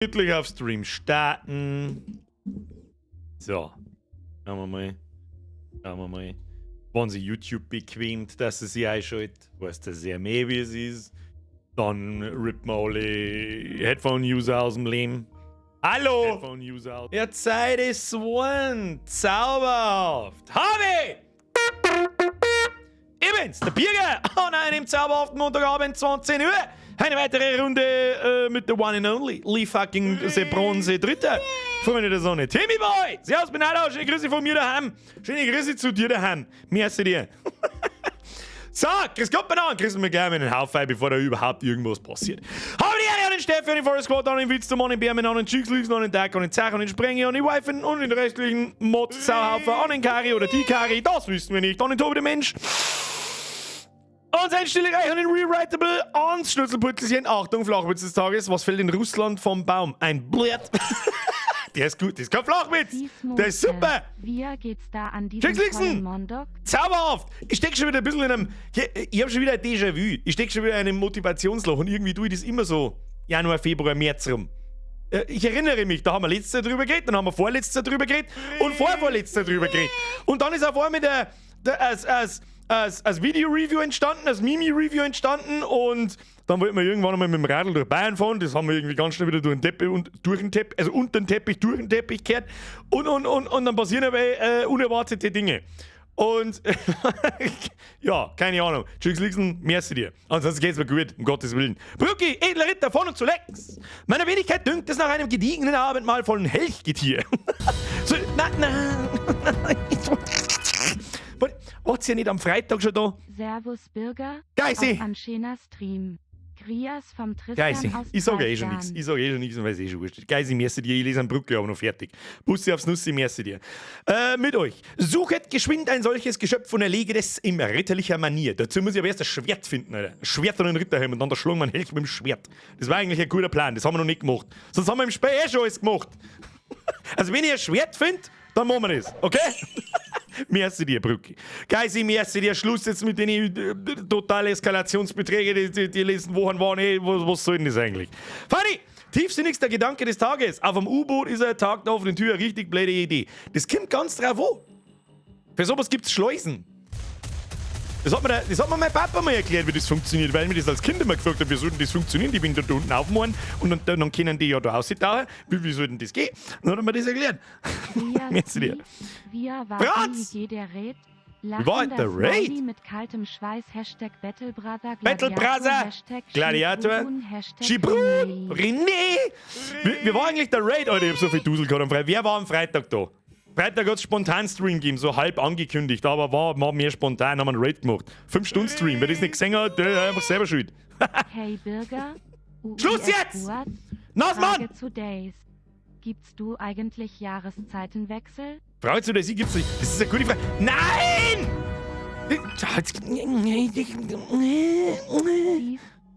Gemütlich auf Stream starten. So. Schauen wir mal. Schauen wir mal. Wenn sie YouTube bequemt, dass sie sich einschaltet, weiß der sehr mehr, wie es ist. Dann rippt man alle Headphone-User aus dem Leben. Hallo! Headphone-User. Ja, Zeit ist one. Zauberhaft. Harvey! Ich bin's, der Birger, an einem zauberhaften Montagabend, 20 Uhr. Eine weitere Runde mit the one and only Lee fucking the Bronze Dritter. Freunde der Sonne. Timmy Boy! Servus, bin auch da. Schöne Grüße von mir daheim. Schöne Grüße zu dir daheim. Merci dir. So, grüß Gott beieinander. Grüßen wir gleich mit den Haufen, bevor da überhaupt irgendwas passiert. Habe die Ehre an den Stefan, den Forest Squad, an den Witztermann, den Bärmann, an den Chicks, an den Tag, an den Zach, an den Sprenge, an die Wifen und den restlichen Mod-Sauhaufen, an den Kari oder die Kari, das wissen wir nicht, an den Tobi der Mensch. Und sein stille Reich an den Rewritable, ans Schnitzelputzelchen. Achtung, Flachwitz des Tages. Was fällt in Russland vom Baum? Ein Blatt. Der ist gut, das ist kein Flachwitz. Der ist super. Wie geht's da an diesem Chicks tollen Mondok? Zauberhaft! Ich stecke schon wieder ein bisschen in einem. Ich habe schon wieder ein Déjà-vu. Ich stecke schon wieder in einem Motivationsloch und irgendwie tue ich das immer so Januar, Februar, März rum. Ich erinnere mich, da haben wir letztes Jahr drüber geredet, dann haben wir vorletztes Jahr drüber geredet und vorvorletztes Jahr drüber geredet. Und dann ist auf einmal der als Video-Review entstanden, als Mimi-Review entstanden und dann wollten wir irgendwann einmal mit dem Radl durch Bayern fahren. Das haben wir irgendwie ganz schnell wieder durch den Teppich und durch den Teppich, also unter den Teppich, durch den Teppich gehört. Und dann passieren aber unerwartete Dinge. Und ja, keine Ahnung. Tschüss, Lixen, merci dir. Ansonsten geht's mir gut, um Gottes Willen. Brücki, edler Ritter von und zu Lex. Meiner Wenigkeit dünkt es nach einem gediegenen Abendmahl voll Helchgetier. So, na, na. Wart's ja nicht am Freitag schon da? Servus Bürger. Geisi. Auf an schöner Stream. Grias vom Tristan Geisi, aus ich sage eh schon nichts. Dreichgarn. Ich sage eh schon nichts, weil es eh schon wurscht ist. Geisi, merci dir. Ich lese am Brücke aber noch fertig. Bussi aufs Nussi, merci dir. Mit euch. Suchet geschwind ein solches Geschöpf und erleget es in ritterlicher Manier. Dazu muss ich aber erst ein Schwert finden, Alter. Ein Schwert und einen Ritterhelm und dann da schlagen wir einen Helch mit dem Schwert. Das war eigentlich ein guter Plan. Das haben wir noch nicht gemacht. Sonst haben wir im Spiel eh schon alles gemacht. Also, wenn ich ein Schwert finde, dann machen wir das, okay? Merci dir, Brücki. Geisi, merci dir. Schluss jetzt mit den totalen Eskalationsbeträgen, die letzten Wochen waren. Ey, was soll denn das eigentlich? Fanny, tiefsinnigster Gedanke des Tages. Auf dem U-Boot ist ein Tag der offenen Tür eine richtig blöde Idee. Das kommt ganz drauf an. Für sowas gibt's Schleusen. Das hat mir mein Papa mal erklärt, wie das funktioniert, weil ich mir das als Kind immer gefragt habe, wie soll denn das funktionieren? Die bin da unten aufmachen und dann können die ja da aussehen. Wie soll denn das gehen? Dann hat er mir das erklärt. Grias Merci dir. Wie war Franz! die der Raid? Wie war der Raid? Smiley mit kaltem Schweiß, #BattleBrother Battle Brother, Hashtag Gladiator, Schibrun, Hashtag Schibrun, René. René. Wie war eigentlich der Raid, Alter? Ich hab so viel Dusel gehabt am Freitag. Wer war am Freitag da? Freitag hat es spontan Stream gegeben, so halb angekündigt, aber war mehr spontan, haben wir einen Raid gemacht. 5 Stunden Stream, wer das nicht gesehen hat, der ist einfach selber schuld. Hey Bürger. Schluss UIS jetzt! Buat. Nas, Mann! Frage zu Days. Gibst du eigentlich Jahreszeitenwechsel? Frage zu der Sie gibt's nicht. Das ist eine gute Frage. Nein! Steve,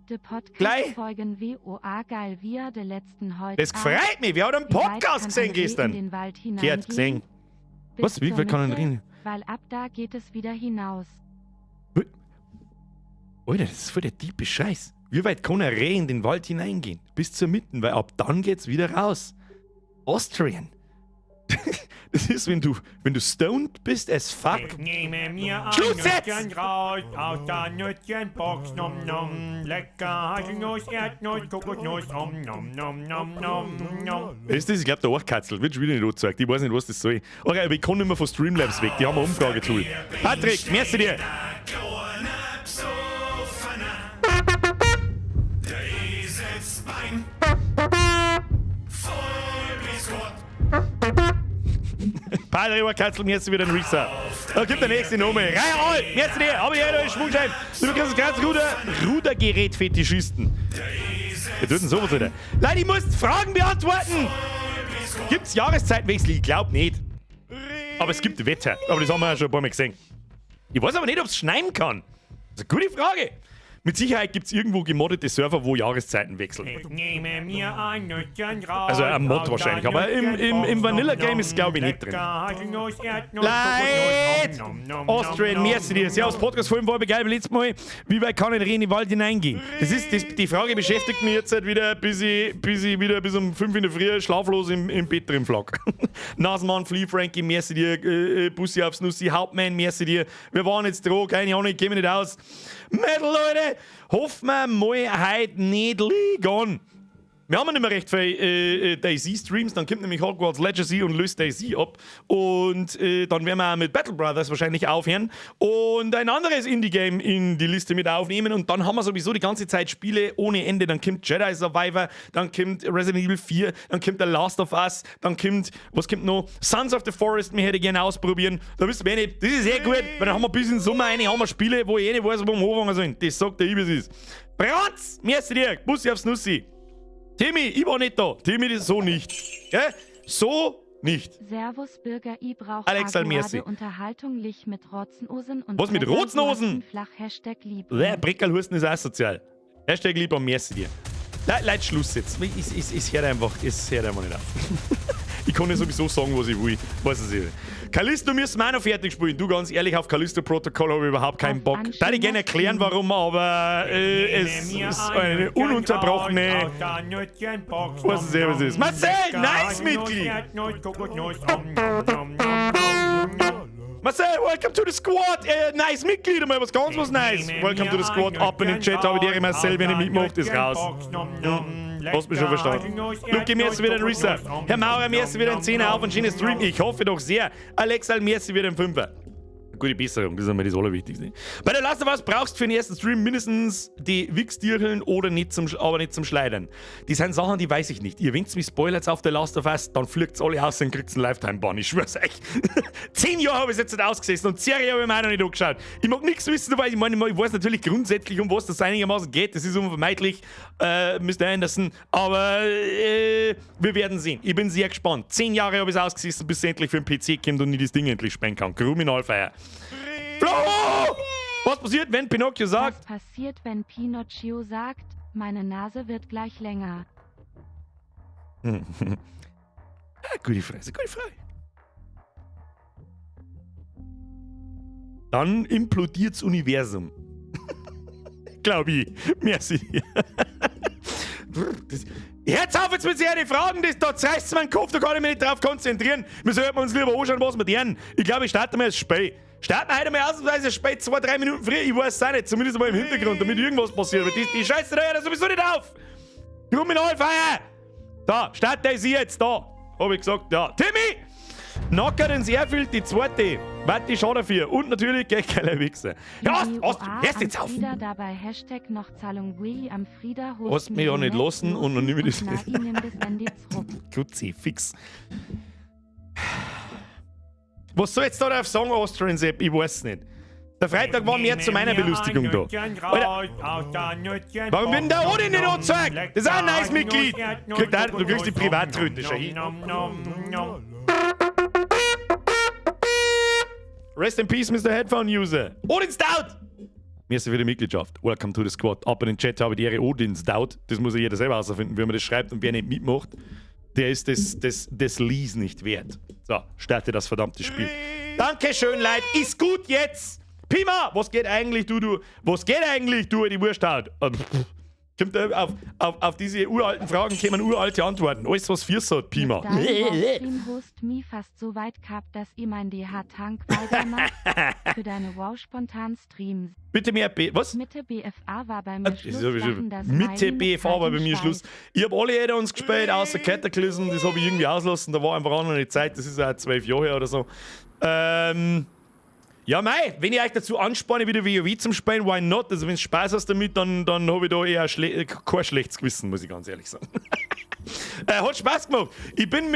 de Podcast Gleich. Folgen WOA geil via de letzten heute. Das freut mich. Wer hat einen Wie weit Podcast kann gesehen ein Reh in gestern? den Wald Gerd hineingehen? gesehen. Bis Was? Wie zur weit kann ein Mitte? Reh? Weil ab da geht es wieder hinaus. Alter, das ist voll der tiefe Scheiß. Wie weit kann ein Reh in den Wald hineingehen? Bis zur Mitte, weil ab dann geht's wieder raus. Austrian. Das ist, wenn du stoned bist as fuck. Ich nehme mir ein Schluss jetzt! Nüsschen raus aus der Nüsschenbox, nom nom. Lecker Haselnuss, Erdnuss, Kokosnuss, om nom nom nom nom nom. Wer ist das? Ich glaube, der Orchkatzel. Wird schon wieder nicht angezeigt. Ich weiß nicht, was das soll. Okay, aber ich kann nicht mehr von Streamlabs weg. Die haben ein Umfragetool. Patrick, merci dir. Der Eselsbein. Voll bis Gott. Patrick Orchkatzel, merci wieder ein Resub. Da gibt der nächste Name. Reihe all, merci dir. Aber ja, da ist Schwungschein. Du kriegst ganz Rudergerät-Fetischisten. Wir tun sowas wieder. Leute, ich muss Fragen beantworten. Gibt's Jahreszeitenwechsel? Ich glaub nicht. Aber es gibt Wetter. Aber das haben wir ja schon ein paar Mal gesehen. Ich weiß aber nicht, ob es schneien kann. Das ist eine gute Frage. Mit Sicherheit gibt es irgendwo gemoddete Server, wo Jahreszeiten wechseln. Ich nehme mir ein Nüsschen raus. Also ein Mod wahrscheinlich, aber im Vanilla Game ist es, glaube ich, nicht drin. Leid! Austrian, merci dir. Servus, Podcast vor allem war geil beim letzten Mal. Wie weit kann ein Reh in den Wald hineingehen? Die Frage beschäftigt mich jetzt halt wieder, bis ich wieder bis um 5 in der Früh schlaflos im Bett drin flag. Nasenmann, Flea, Frankie, merci dir, Bussi aufs Nussi, Hauptmann, merci dir. Wir waren jetzt dran, keine Ahnung, ich kenne mich nicht aus. Metal, Leute, hoffen wir mal heute nicht liegen. Wir haben nicht mehr recht viele DayZ-Streams, dann kommt nämlich Hogwarts Legacy und löst DayZ ab. Und dann werden wir auch mit Battle Brothers wahrscheinlich aufhören und ein anderes Indie-Game in die Liste mit aufnehmen. Und dann haben wir sowieso die ganze Zeit Spiele ohne Ende. Dann kommt Jedi Survivor, dann kommt Resident Evil 4, dann kommt The Last of Us, dann kommt, was kommt noch? Sons of the Forest, mir hätte ich gerne ausprobieren. Da wisst ihr nicht, das ist sehr gut, weil dann haben wir bis in den Sommer eine, haben wir Spiele, wo ich eh nicht weiß, wo wir anfangen sollen. Das sagt der Ibis ist. Franz, merci dir, Bussi aufs Nussi. Timmy, ich war nicht da. Timmy, das so nicht. Gell? So nicht. Servus Bürger, i brauch Alex Almersi. Unterhaltung lich mit Rotzenosen und Was mit Rotzenosen? Flach #lieb. Bäh, Breckerlhusten ist asozial. #lieb und merci dir. Leute, Schluss jetzt. Es hört einfach nicht auf. Ich kann ja sowieso sagen, was ich will. Weiß es nicht. Callisto müssen wir auch noch fertig spielen. Du, ganz ehrlich, auf Callisto Protocol habe ich überhaupt keinen Auf Bock. Da ich gerne erklären, warum, aber es ist eine ununterbrochene. Was ist, was ist. Marcel, nice Mitglied! Marcel, welcome to the squad! Nice Mitglied, mal was ganz was nice. Welcome to the squad. Ab in den Chat, habe ich dir Marcel, wenn ich mitmacht, ist raus. Hast mich schon verstanden. Luki, merci wieder ein Resub. Herr Maurer, merci wieder ein Zehner auf und schönes Stream. Ich hoffe doch sehr. Alexa, merci wieder ein Fünfer. Gute Besserung, das ist einmal das Allerwichtigste. Bei der Last of Us brauchst du für den ersten Stream mindestens die Wichstierchen oder nicht zum, aber nicht zum Schleudern. Die sind Sachen, die weiß ich nicht. Ihr, wenn's mich spoilert auf der Last of Us, dann fliegt's alle aus und kriegt's einen Lifetime-Ban. Ich schwör's euch. 10 Jahre habe ich jetzt nicht ausgesessen und 10 Jahre habe ich mir auch noch nicht angeschaut. Ich mag nichts wissen, weil ich meine, ich weiß natürlich grundsätzlich, um was das einigermaßen geht. Das ist unvermeidlich, Mr. Anderson. Aber wir werden sehen. Ich bin sehr gespannt. 10 Jahre habe ich es ausgesessen, bis es endlich für den PC kommt und ich das Ding endlich spielen kann. Kriminalfeier. Flo! Was passiert, wenn Pinocchio sagt? Was passiert, wenn Pinocchio sagt, meine Nase wird gleich länger? Ah, gute Frage, gute Frage. Dann implodiert's Universum. Glaube ich. Merci. Hört's auf jetzt mit ihren Fragen, da zerreißt mir den Kopf, da kann ich mich nicht drauf konzentrieren. Wir sollten uns lieber anschauen, was wir tun. Ich glaube, ich starte mal das Spiel. Starten wir heute mal ausnahmsweise das Spiel 2, 3 Minuten früher. Ich weiß es auch nicht, zumindest mal im Hintergrund, damit irgendwas passiert. Weil die Scheiße da hört ja sowieso nicht auf. Kriminalfeier! Da, starte sie jetzt, da. Hab ich gesagt, ja. Timmy! Knocker ins Airfield, die zweite. Warte, schau dafür. Und natürlich, gleich geiler Wichser. Ja, Ost, hörst jetzt auf! Frieda dabei #nochzahlung Willi am Frieda. Hast mich ja nicht lassen und dann nehme ich das nicht. Kruzifix. Was soll jetzt da drauf sagen, Austrian Sepp? Ich weiß nicht. Der Freitag war mehr zu meiner Belustigung da. Alter, warum wird denn der Odin nicht angezeigt? Das ist auch ein nice Mitglied. Du kriegst die Privattröte, schau hin. Rest in peace, Mr. Headphone User. Odin Stout! Merci für die Mitgliedschaft. Welcome to the squad. Ab in den Chat habe ich die Ehre Odin Stout. Das muss ja jeder selber herausfinden, wie man das schreibt und wer nicht mitmacht, der ist des Lies nicht wert. So, starte das verdammte Spiel. Dankeschön, Leute. Ist gut jetzt. Pima, was geht eigentlich, du? Was geht eigentlich, du, die Wurst halt? Kommt auf diese uralten Fragen kämen uralte Antworten. Alles, was Füße hat, Pima. Stream host mi fast so weit gehabt, dass ihr mein DH-Tank weitermacht. Für deine Wow-spontan Streams. Bitte mehr B. Was? Mitte BFA war bei mir Das Schluss. ist ja Lachen, das Mitte Smiley mit BFA war bei kaltem mir Schluss. Schweiß. Ich habe alle Add-ons gespielt, außer Cataclysm. Das habe ich irgendwie auslassen. Da war einfach auch noch nicht Zeit. Das ist auch 12 Jahre her oder so. Ja, mei, wenn ich euch dazu anspanne, wieder WoW zum Spielen, why not? Also, wenn du Spaß hast damit, dann habe ich da eher schle kein schlechtes Gewissen, muss ich ganz ehrlich sagen. Hat Spaß gemacht. Ich bin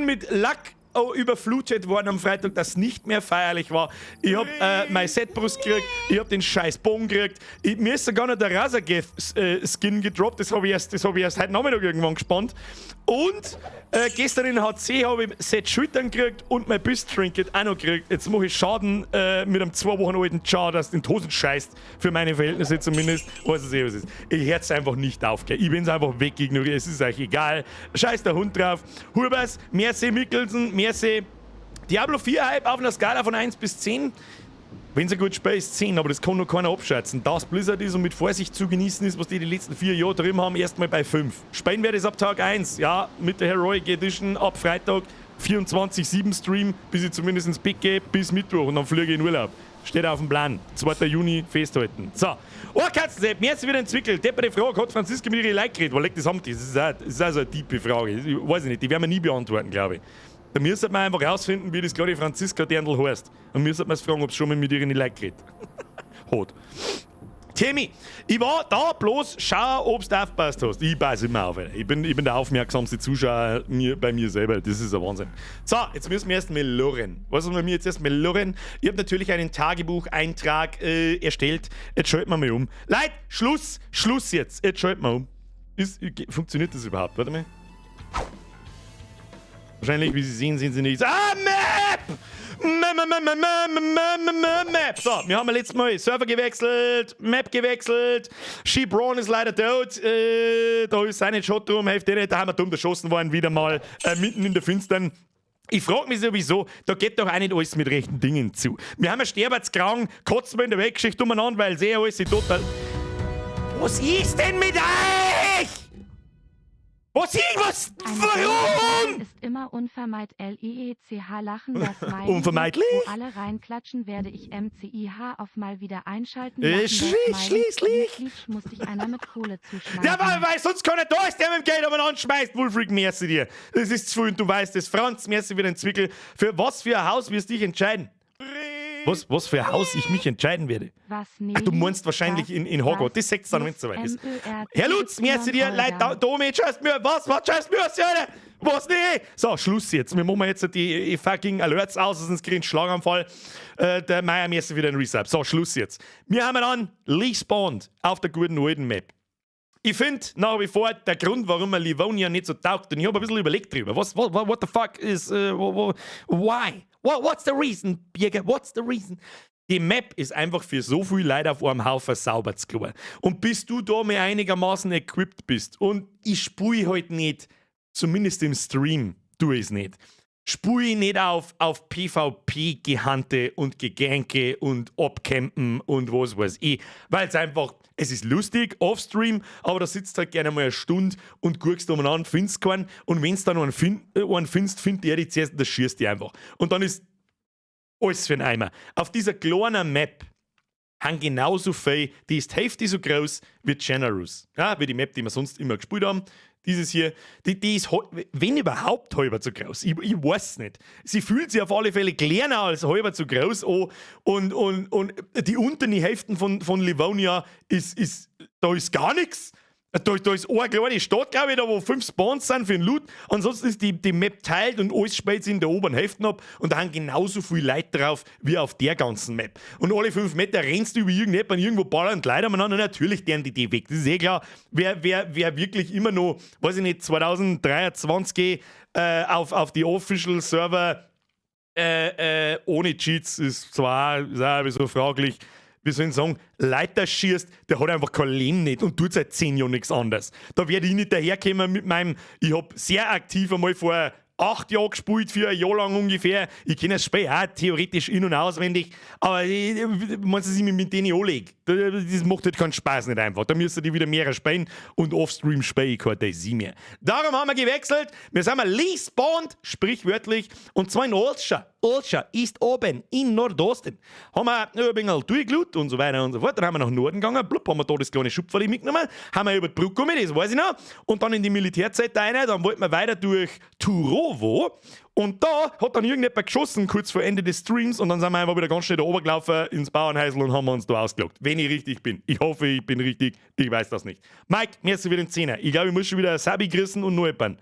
mit Lack überflutet worden am Freitag, das nicht mehr feierlich war. Ich hab mein Setbrust gekriegt, ich hab den scheiß Bogen gekriegt. Mir ist sogar noch der Raszageth Skin gedroppt, das habe ich, erst- das hab ich erst heute Nachmittag irgendwann gespannt. Und gestern in HC habe ich Set Schultern gekriegt und mein Biss-Trinket auch noch gekriegt. Jetzt mache ich Schaden mit einem 2 Wochen alten Char, dass du in die Hosen scheißt. Für meine Verhältnisse zumindest. Weiß es eh, was es ist. Ich hör's einfach nicht auf, gell. Ich bin's einfach weg ignoriert. Es ist euch egal. Scheiß der Hund drauf. Hubers, merci Mikkelsen, merci. Diablo 4 Hype auf einer Skala von 1 bis 10. Wenn es ein gut Spiel ist, 10, aber das kann noch keiner abschätzen. Das Blizzard ist und mit Vorsicht zu genießen ist, was die die letzten 4 Jahre drin haben, erstmal bei 5. Spielen werde ich ab Tag 1, ja, mit der Heroic Edition ab Freitag 24/7 Stream, bis ich zumindest ins Bett gehe, bis Mittwoch und dann fliege ich in Urlaub. Steht auf dem Plan. 2. Juni festhalten. So. Oh, Katzensepp, mir ist wieder entwickelt. Depperte Frage, hat Franziska mit ihrer Leute geredet? Wo legt das Amt? Das ist auch so eine tiefe Frage. Ich weiß ich nicht, die werden wir nie beantworten, glaube ich. Da müsste man einfach rausfinden, wie das kleine Franziska Dirndl heißt. Dann müsste man es fragen, ob es schon mal mit ihren Leuten geredet hat. Timmy, ich war da bloß schauen, ob du aufgepasst hast. Ich passe immer auf. Alter. Ich bin der aufmerksamste Zuschauer bei mir selber. Das ist ein Wahnsinn. So, jetzt müssen wir erst mal lurren. Was müssen wir jetzt erst mal lurren? Ich habe natürlich einen Tagebucheintrag erstellt. Jetzt schalten wir mal um. Leute, Schluss, Schluss jetzt. Jetzt schalten wir um. Funktioniert das überhaupt? Warte mal. Wahrscheinlich, wie Sie sehen, sehen Sie nichts. Ah, Map! Map, Map, Map, Map, Map, Map, Map. So, wir haben letztes Mal Server gewechselt, Map gewechselt. She-Braun ist leider tot. Da ist seine Shot drum, hilft eh nicht. Da haben wir dumm erschossen worden, wieder mal mitten in der Finstern. Ich frage mich sowieso, da geht doch auch nicht alles mit rechten Dingen zu. Wir haben einen Sterbertskrank, kotzen wir in der Weltgeschichte umeinander, weil sehr alles total. Was ist denn mit euch? Was ist was? Eine Warum? Ist immer unvermeidlich lachen, das Smiley, Unvermeidlich? wo alle reinklatschen, werde ich MCIH auf mal wieder einschalten. Lachen, das Schließ, Smiley, schließ, Schließ, muss dich einer mit Kohle zuschmeißen. Ja, weil sonst keiner da ist, der mit dem Geld umeinander schmeißt. Wulfric, merci dir. Das ist zu viel und du weißt es. Franz, merci für den Zwickel. Für was für ein Haus wirst du dich entscheiden? Was für ein Haus ich mich entscheiden werde? Was? Ach, du meinst wahrscheinlich in Hogwarts. Das sagst du dann, wenn es soweit ist. Herr Lutz, merci dir. Leute, da, Domi, schaust mir, was, schaust mir, was, Alter? Was, nee? So, Schluss jetzt. Wir machen jetzt die fucking Alerts aus, sonst kriegen Schlaganfall. Der Meier, merci wieder ein Resub. So, Schluss jetzt. Wir haben dann respawned auf der guten alten Map. Ich finde nach wie vor der Grund, warum mir Livonia nicht so taugt, und ich habe ein bisschen überlegt drüber. Was, what the fuck is, why? What's the reason, Birger? What's the reason? Die Map ist einfach für so viel Leute auf einem Haufen sauber zu klar. Und bis du da mal einigermaßen equipped bist, und ich spule halt nicht, zumindest im Stream tue ich es nicht, spule ich nicht auf PvP-Gehunte und Geganke und Abcampen und was weiß ich, weil es einfach, es ist lustig, offstream, aber da sitzt halt gerne mal eine Stunde und guckst umeinander, findest keinen und wenn du dann einen findest, findet der dich zuerst und das schießt dich einfach. Und dann ist alles für den Eimer. Auf dieser kleinen Map haben genauso viel, die ist Hälfte so groß wie Chernarus. Ja, wie die Map, die wir sonst immer gespielt haben. Dieses hier, die ist, wenn überhaupt, halber zu groß. Ich weiß nicht. Sie fühlt sich auf alle Fälle kleiner als halber zu groß an und die unteren Hälften von Livonia ist, da ist gar nichts. Da ist eine kleine Stadt, glaube ich, da wo fünf Spawns sind für den Loot. Ansonsten ist die Map teilt und alles spielt sich in der oberen Hälfte ab. Und da haben genauso viel Leute drauf wie auf der ganzen Map. Und alle 5 Meter rennst du über irgendjemanden, irgendwo ballern die Leute umeinander. Natürlich deren die die weg. Das ist eh klar. Wer wirklich immer noch, weiß ich nicht, 2023 auf die Official Server ohne Cheats ist zwar ist auch ein bisschen fraglich, wie soll ich sagen, Leiter schießt, der hat einfach kein Leben nicht und tut seit 10 Jahren nichts anderes. Da werde ich nicht daherkommen mit meinem, ich habe sehr aktiv einmal vor 8 Jahren gespielt, für ein Jahr lang ungefähr. Ich kenne das Spiel auch theoretisch in- und auswendig, aber meinst du, dass ich mich mit denen anlege? Das macht halt keinen Spaß nicht einfach. Da müsste die wieder mehr spielen und offstream spiele ich kein DayZ mehr. Darum haben wir gewechselt. Wir sind mal respawned, sprichwörtlich, und zwar in Olscha. Olscha ist oben in Nordosten. Haben wir ein wenig durchgeschaut und so weiter und so fort. Dann haben wir nach Norden gegangen, blub, haben wir da das kleine Schupferli mitgenommen, haben wir über die Brücke gekommen, das weiß ich noch. Und dann in die Militärzeit rein, dann wollten wir weiter durch Turowo. Und da hat dann irgendjemand geschossen, kurz vor Ende des Streams, und dann sind wir einfach wieder ganz schnell da oben gelaufen ins Bauernhäusl und haben uns da ausgeloggt. Wenn ich richtig bin. Ich hoffe, ich bin richtig. Ich weiß das nicht. Mike, merci für den Zehner. Ich glaube, ich muss schon wieder Sabi grüßen und noch jemanden.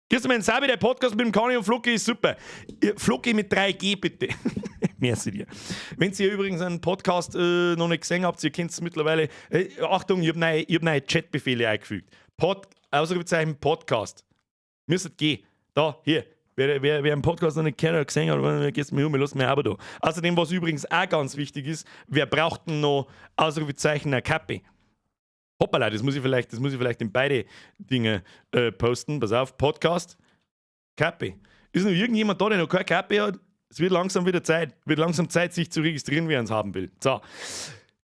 Grüß dich, Sabi, der Podcast mit dem Kani und Flocki ist super. Flocki mit 3G, bitte. Merci dir. Wenn ihr übrigens einen Podcast noch nicht gesehen habt, ihr kennt es mittlerweile. Achtung, ich habe neue, ich hab neue Chatbefehle eingefügt. Pod, Ausrufezeichen Podcast. Müsstet gehen. Da, hier. Wer einen Podcast noch nicht kennt oder gesehen hat, geht's mir um, ich lass mir aber da. Außerdem, was übrigens auch ganz wichtig ist, wer braucht denn noch Ausrufezeichen eine Kappe? Hoppala, das muss ich vielleicht in beide Dinge posten. Pass auf, Podcast, Kappe. Ist noch irgendjemand da, der noch keine Kappe hat? Es wird langsam wieder Zeit. Wird langsam Zeit, sich zu registrieren, wer uns haben will. So.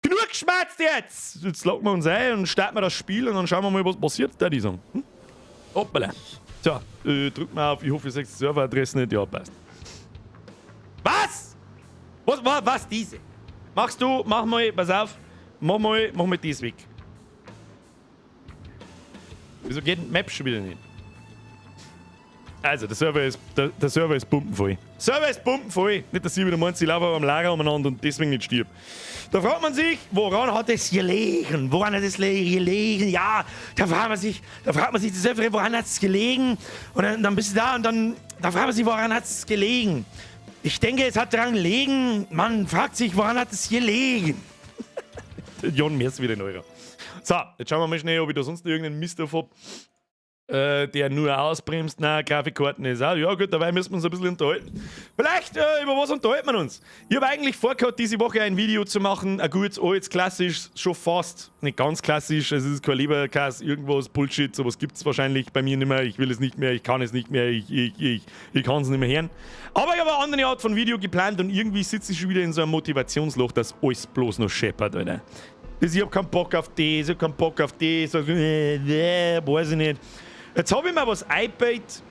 Genug geschmatzt jetzt! Jetzt loggen wir uns ein und starten wir das Spiel und dann schauen wir mal, was passiert, da die sagen. Hm? Hoppala. So, drück mal auf, ich hoffe, ihr seht die Serveradresse nicht. Ja, passt. Was? Was diese? Machst du, mach mal, pass auf, mach mal das weg. Wieso geht die Map schon wieder nicht? Also, der Server ist pumpenvoll. Server ist pumpenvoll. Nicht, dass ich wieder meint, sie laufen am Lager umeinander und deswegen nicht stirb. Da fragt man sich, woran hat es gelegen? Woran hat es gelegen? Ja, da fragt man sich das Öfteren, woran hat es gelegen? Und dann bist du da und dann, da fragt man sich, woran hat es gelegen? Ich denke, es hat daran gelegen, man fragt sich, woran hat es gelegen? Jon, mir ist wieder ein Euro. So, jetzt schauen wir mal schnell, ob ich da sonst noch irgendeinen Mist drauf hab, der nur ausbremst. Na, Grafikkarten ist auch. Ja, gut, dabei müssen wir uns ein bisschen unterhalten. Vielleicht, über was unterhalten wir uns? Ich habe eigentlich vorgehabt, diese Woche ein Video zu machen. Ein gutes, altes, klassisch, schon fast. Nicht ganz klassisch, es ist kein Leberkäse, irgendwas, Bullshit, sowas gibt es wahrscheinlich bei mir nicht mehr. Ich will es nicht mehr, ich kann es nicht mehr, ich kann es nicht mehr hören. Aber ich habe eine andere Art von Video geplant und irgendwie sitze ich schon wieder in so einem Motivationsloch, dass alles bloß noch scheppert, Alter. Das, ich hab keinen Bock auf das, ich hab keinen Bock auf das, weiß ich nicht. Jetzt habe ich mir was eingebaut,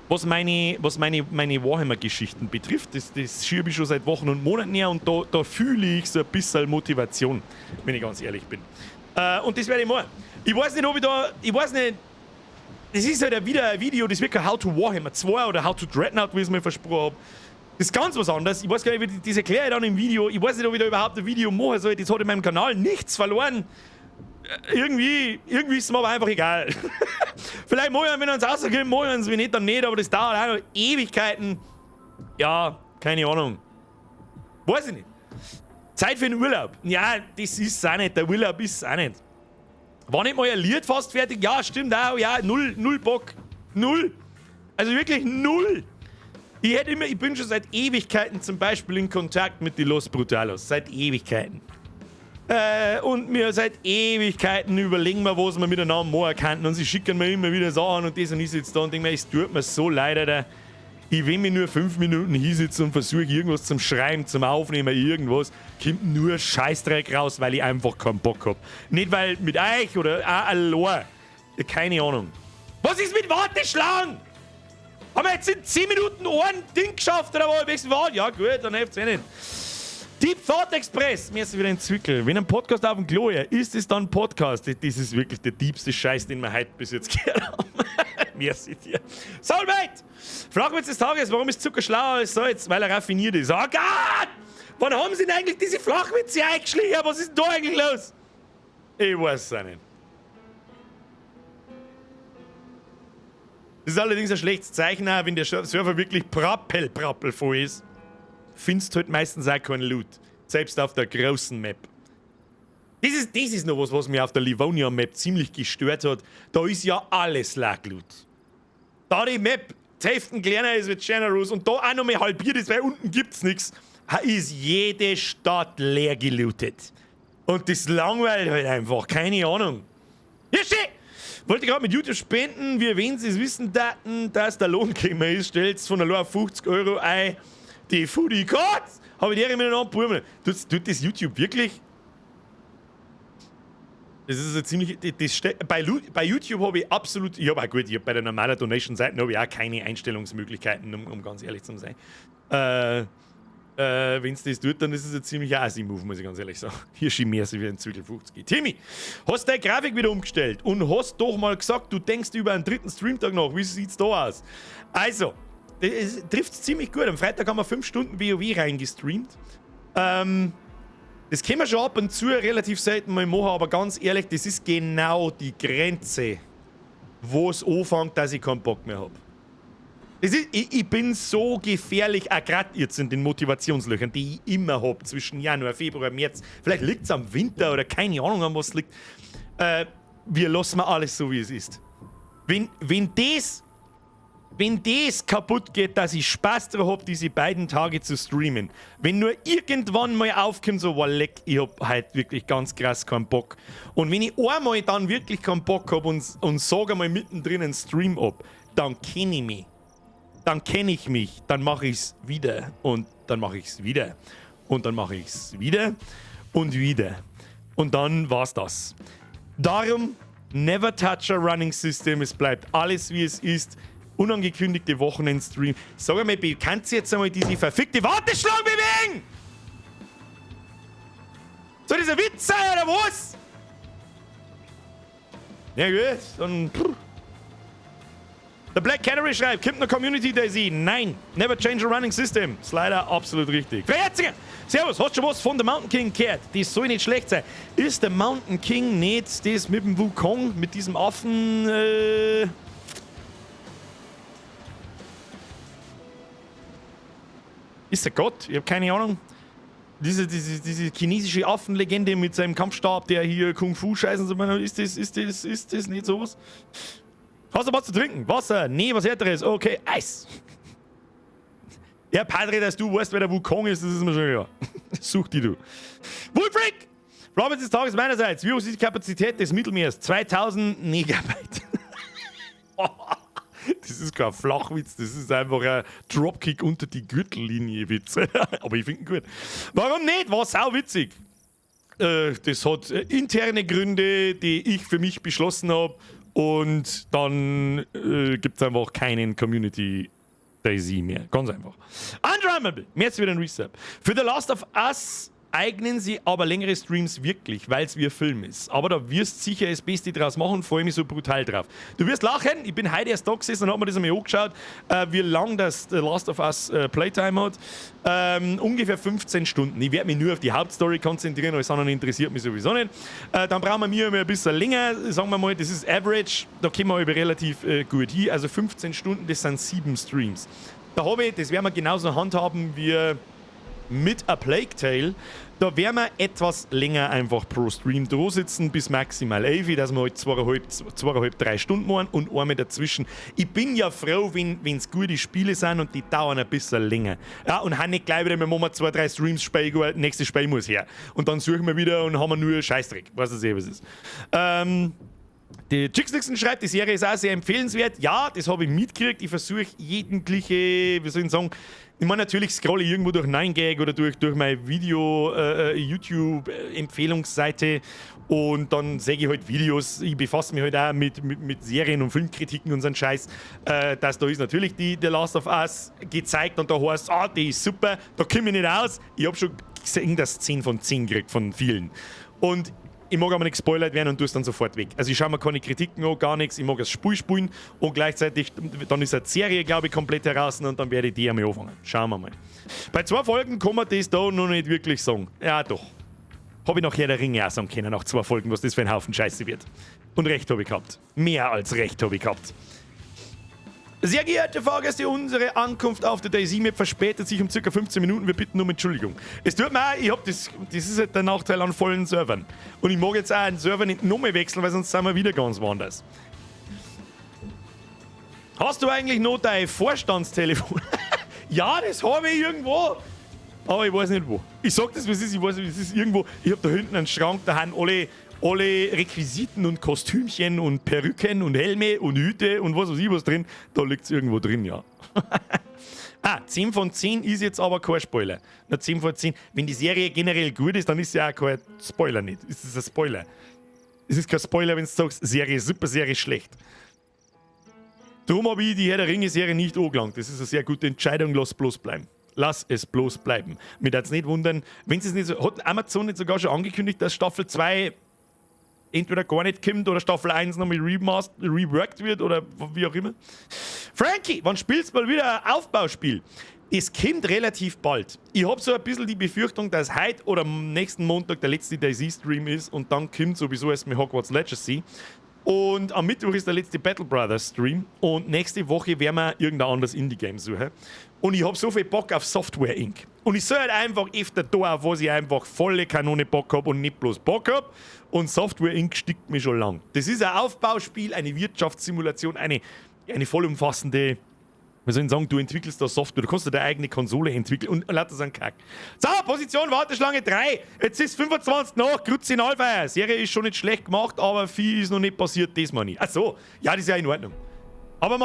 was meine Warhammer-Geschichten betrifft. Das schiebe ich schon seit Wochen und Monaten her und da fühle ich so ein bisschen Motivation, wenn ich ganz ehrlich bin. Und das werde ich machen. Ich weiß nicht, ob ich da, ich weiß nicht, das ist halt wieder ein Video, das wird kein How to Warhammer 2 oder How to Dreadnought, wie ich es mir versprochen habe. Das ist ganz was anderes. Ich weiß gar nicht, das erkläre ich dann im Video. Ich weiß nicht, ob ich da überhaupt ein Video machen soll. Das hat in meinem Kanal nichts verloren. Irgendwie ist es mir aber einfach egal. Vielleicht mache ich, wenn uns rauskommt, mache ich uns, wenn nicht, dann nicht, aber das dauert auch noch Ewigkeiten. Ja, keine Ahnung. Weiß ich nicht. Zeit für den Urlaub. Ja, das ist es auch nicht. Der Urlaub ist es auch nicht. War nicht mal ein Lied fast fertig? Ja, stimmt auch. Ja, null, null Bock. Null. Also wirklich null. Ich bin schon seit Ewigkeiten zum Beispiel in Kontakt mit die Los Brutalos. Seit Ewigkeiten. Und mir seit Ewigkeiten überlegen wir, was wir miteinander machen könnten. Und sie schicken mir immer wieder Sachen und das und ich sitze da und denke mir, es tut mir so leid, Alter. Ich will mich nur 5 Minuten hinsitzen und versuche, irgendwas zum Schreiben, zum Aufnehmen, irgendwas. Kommt nur Scheißdreck raus, weil ich einfach keinen Bock hab. Nicht weil mit euch oder auch allein. Keine Ahnung. Was ist mit Warteschlangen? Haben wir jetzt in 10 Minuten ein Ding geschafft oder was? War? Ja gut, dann hilft's eh nicht. Deep Thought Express, mir ist wieder ein Zwickel. Wenn ein Podcast auf dem Klo ist, es dann Podcast. Das ist wirklich der deepste Scheiß, den wir heute bis jetzt gehört haben. Merci dir. Soulmate! Flachwitz des Tages: Warum ist Zucker schlauer als Salz? Weil er raffiniert ist. Oh Gott! Wann haben sie denn eigentlich diese Flachwitze eingeschlichen? Was ist denn da eigentlich los? Ich weiß es auch nicht. Das ist allerdings ein schlechtes Zeichen, auch wenn der Server wirklich prappel, prappel voll ist. Findest halt meistens auch keinen Loot. Selbst auf der großen Map. Das ist noch was, was mich auf der Livonia Map ziemlich gestört hat. Da ist ja alles Loot. Da die Map die Hälfte kleiner ist mit Generous und da auch noch mal halbiert ist, weil unten gibt's nichts, ist jede Stadt leer gelootet. Und das langweilt halt einfach, keine Ahnung. Ja, schön! Wollte gerade mit YouTube spenden, wie wenn sie es wissen daten, dass der Lohn gekommen ist, stellt's von allein 50 € ein. Die Foodie Gott! Habe ich die miteinander Buben. Tut das YouTube wirklich? Das ist eine ziemlich. Das, das, bei YouTube habe ich absolut. Ich habe auch gut, ich habe bei der normalen Donation-Seite habe ich auch keine Einstellungsmöglichkeiten, um ganz ehrlich zu sein. Wenn es das tut, dann ist es ein ziemlicher Assi-Move, muss ich ganz ehrlich sagen. Hier schmier sie wie ein Zwickel 50. Timmy, hast deine Grafik wieder umgestellt und hast doch mal gesagt, du denkst über einen dritten Streamtag nach. Wie sieht's da aus? Also, das trifft ziemlich gut. Am Freitag haben wir 5 Stunden WoW reingestreamt. Das können wir schon ab und zu relativ selten mal machen, aber ganz ehrlich, das ist genau die Grenze, wo es anfängt, dass ich keinen Bock mehr habe. Ich bin so gefährlich, auch gerade jetzt in den Motivationslöchern, die ich immer habe zwischen Januar, Februar, März. Vielleicht liegt es am Winter oder keine Ahnung, an was es liegt. Wir lassen mal alles so, wie es ist. Wenn das Wenn das kaputt geht, dass ich Spaß drauf hab, diese beiden Tage zu streamen, wenn nur irgendwann mal aufkommt, so, wow, leck, ich hab halt wirklich ganz krass keinen Bock. Und wenn ich einmal dann wirklich keinen Bock hab und sage einmal mittendrin einen Stream ab, dann kenne ich mich. Dann kenne ich mich. Dann mache ich's wieder. Und dann mache ich's wieder. Und dann mache ich's wieder. Und wieder. Und dann war's das. Darum, never touch a running system. Es bleibt alles, wie es ist. Unangekündigte Wochenendstream. Sag einmal, kannst du jetzt einmal diese verfickte Warteschlange bewegen? Soll das ein Witz sein oder was? Ja gut, dann. Pff. Der Black Canary schreibt, kommt noch Community DayZ? Nein, never change a running system. Ist leider absolut richtig. Freiherziger! Servus, hast du schon was von The Mountain King gehört? Das soll nicht schlecht sein. Ist der Mountain King nicht das mit dem Wukong, mit diesem Affen? Ist der Gott? Ich hab keine Ahnung. Diese chinesische Affenlegende mit seinem Kampfstab, der hier Kung Fu scheißen soll, ist das nicht sowas? Hast du was zu trinken? Wasser? Nee, was Härteres? Okay, Eis. Ja, Padre, dass du weißt, wer der Wukong ist, das ist mir schon klar. Such die du. Wolfric! Frage des Tages meinerseits. Wie hoch ist die Kapazität des Mittelmeers? 2000 Megabyte. Das ist kein Flachwitz, das ist einfach ein Dropkick unter die Gürtellinie-Witz. Aber ich finde ihn gut. Warum nicht? War sau witzig. Das hat interne Gründe, die ich für mich beschlossen habe. Und dann gibt es einfach keinen Community DayZ mehr. Ganz einfach. Undrummable. Merci für den Resub. Für The Last of Us eignen sie aber längere Streams wirklich, weil es wie ein Film ist. Aber da wirst sicher das Beste draus machen, freue mich so brutal drauf. Du wirst lachen, ich bin heute erst da gesessen und hab mir das einmal angeschaut, wie lang das The Last of Us Playtime hat. Ungefähr 15 Stunden. Ich werde mich nur auf die Hauptstory konzentrieren, alles andere interessiert mich sowieso nicht. Dann brauchen wir mir ein bisschen länger, sagen wir mal, das ist Average, da kommen wir aber relativ gut hin. Also 15 Stunden, das sind 7 Streams. Da habe ich, das werden wir genauso handhaben wie mit A Plague Tale. Da werden wir etwas länger einfach pro Stream da sitzen, bis maximal 11, dass wir halt 2,5, 3 Stunden machen und einmal dazwischen. Ich bin ja froh, wenn's gute Spiele sind und die dauern ein bisschen länger. Ja, und haben nicht gleich wieder, wir machen 2, 3 Streams, Spiel, gut, nächstes Spiel muss her. Und dann suchen wir wieder und haben wir nur Scheißdreck. Weißt du, was es ist. Die Chicks Nixon schreibt, die Serie ist auch sehr empfehlenswert. Ja, das habe ich mitgekriegt. Ich versuche jegliche, wie soll ich sagen, ich meine, natürlich scrolle ich irgendwo durch 9gag oder durch meine Video, YouTube-Empfehlungsseite und dann sehe ich halt Videos. Ich befasse mich halt auch mit Serien und Filmkritiken und so einem Scheiß. Dass da ist natürlich die The Last of Us gezeigt und da heißt, ah, die ist super, da komme ich nicht aus. Ich habe schon gesehen, dass 10 von 10 kriegt von vielen. Und ich mag aber nicht gespoilert werden und tue es dann sofort weg. Also ich schaue mir keine Kritiken an, gar nichts. Ich mag das Spiel spielen und gleichzeitig, dann ist eine Serie, glaube ich, komplett heraus und dann werde ich die einmal anfangen. Schauen wir mal. Bei 2 Folgen kann man das da noch nicht wirklich sagen. Ja, doch. Hab ich nach Herr der Ringe auch sagen können, nach 2 Folgen, was das für ein Haufen Scheiße wird. Und recht hab ich gehabt. Mehr als recht hab ich gehabt. Sehr geehrte Fahrgäste, unsere Ankunft auf der DayZ Map verspätet sich um circa 15 Minuten. Wir bitten um Entschuldigung. Es tut mir auch, ich hab das, das ist halt der Nachteil an vollen Servern. Und ich mag jetzt auch einen Server nicht nochmal wechseln, weil sonst sind wir wieder ganz woanders. Hast du eigentlich noch dein Vorstandstelefon? Ja, das hab ich irgendwo. Aber ich weiß nicht wo. Ich sag das, wie es ist, ich weiß nicht, es ist irgendwo. Ich hab da hinten einen Schrank, da haben alle Requisiten und Kostümchen und Perücken und Helme und Hüte und was weiß ich was drin. Da liegt's irgendwo drin, ja. Ah, 10 von 10 ist jetzt aber kein Spoiler. Na, 10 von 10. Wenn die Serie generell gut ist, dann ist sie ja auch kein Spoiler nicht. Ist es ein Spoiler? Es ist kein Spoiler, wenn du sagst, Serie ist super, Serie ist schlecht. Darum habe ich die Herr der Ringe-Serie nicht angelangt. Das ist eine sehr gute Entscheidung, lass bloß bleiben. Lass es bloß bleiben. Mir darf's nicht wundern, wenn es nicht so. Hat Amazon nicht sogar schon angekündigt, dass Staffel 2 entweder gar nicht kommt oder Staffel 1 nochmal reworked wird oder wie auch immer? Frankie, wann spielst du mal wieder ein Aufbauspiel? Es kommt relativ bald. Ich hab so ein bisschen die Befürchtung, dass heute oder am nächsten Montag der letzte DayZ-Stream ist und dann kommt sowieso erst mit Hogwarts Legacy. Und am Mittwoch ist der letzte Battle Brothers Stream und nächste Woche werden wir irgendein anderes Indie-Game suchen. Und ich hab so viel Bock auf Software Inc. Und ich soll halt einfach öfter da, auf was ich einfach volle Kanone Bock hab und nicht bloß Bock hab. Und Software Inc. stickt mir schon lang. Das ist ein Aufbauspiel, eine Wirtschaftssimulation, eine vollumfassende Wir sollen sagen, du entwickelst da Software, du kannst dir deine eigene Konsole entwickeln und lauter so einen Kack. So, Position Warteschlange 3. Jetzt ist 25 nach, Grüezi in Alpha. Serie ist schon nicht schlecht gemacht, aber viel ist noch nicht passiert, das meine ich. Ach so, ja, das ist ja in Ordnung. Aber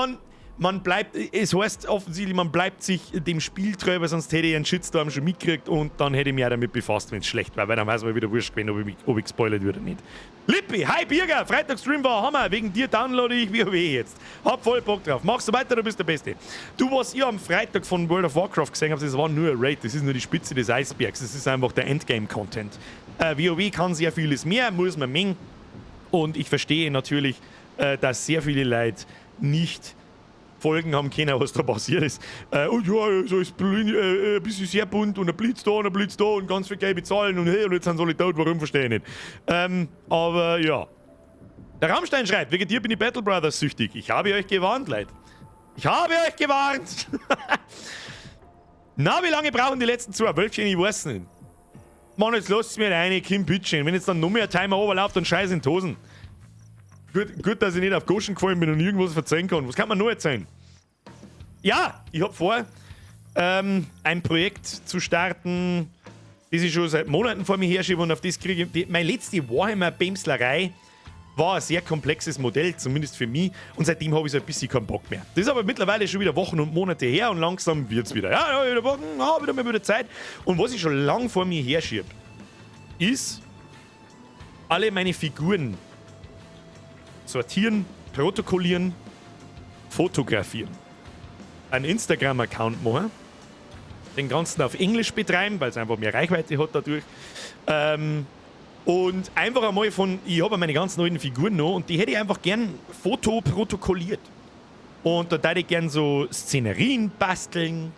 man bleibt, es heißt offensichtlich, man bleibt sich dem Spiel treu, weil sonst hätte ich einen Shitstorm schon mitgekriegt und dann hätte ich mich auch damit befasst, wenn es schlecht war, weil dann weiß man wieder wurscht gewesen, ob ich gespoilert würde oder nicht. Lippi, hi Birger, Freitagstream war Hammer, wegen dir downloade ich WoW jetzt. Hab voll Bock drauf. Machst du weiter, du bist der Beste. Du, was ihr am Freitag von World of Warcraft gesehen habt, das war nur ein Raid, das ist nur die Spitze des Eisbergs, das ist einfach der Endgame-Content. WoW kann sehr vieles mehr, muss man mengen. Und ich verstehe natürlich, dass sehr viele Leute nicht folgen haben können, was da passiert ist. Und ja, so ist ein bisschen sehr bunt und ein Blitz da und ein Blitz da und ganz viel gelbe Zahlen und hey, und jetzt sind sie alle tot, warum, verstehe ich nicht. Aber ja. Der Rammstein schreibt, wegen dir bin ich Battle Brothers süchtig. Ich habe euch gewarnt, Leute. Ich habe euch gewarnt! Na, wie lange brauchen die letzten zwei Wölfchen? Ich weiß nicht. Mann, jetzt lasst mir rein, Kim Bitchen. Wenn jetzt dann noch mehr Timer overlauft, dann scheiß in die Hosen. Gut, gut, dass ich nicht auf Goschen gefallen bin und irgendwas verzeihen kann. Was kann man noch erzählen? Ja, ich hab vor, ein Projekt zu starten, das ich schon seit Monaten vor mir herschiebe und auf das kriege ich. Meine letzte Warhammer-Bemslerei war ein sehr komplexes Modell, zumindest für mich, und seitdem habe ich so ein bisschen keinen Bock mehr. Das ist aber mittlerweile schon wieder Wochen und Monate her und langsam wird's wieder. Ja, ja, wieder Bock, ja, wieder mal wieder Zeit. Und was ich schon lang vor mir herschiebe, ist, alle meine Figuren sortieren, protokollieren, fotografieren. Einen Instagram-Account machen, den ganzen auf Englisch betreiben, weil es einfach mehr Reichweite hat dadurch. Und einfach einmal von, ich habe meine ganzen alten Figuren noch und die hätte ich einfach gern fotoprotokolliert. Und da würde ich gern so Szenerien basteln,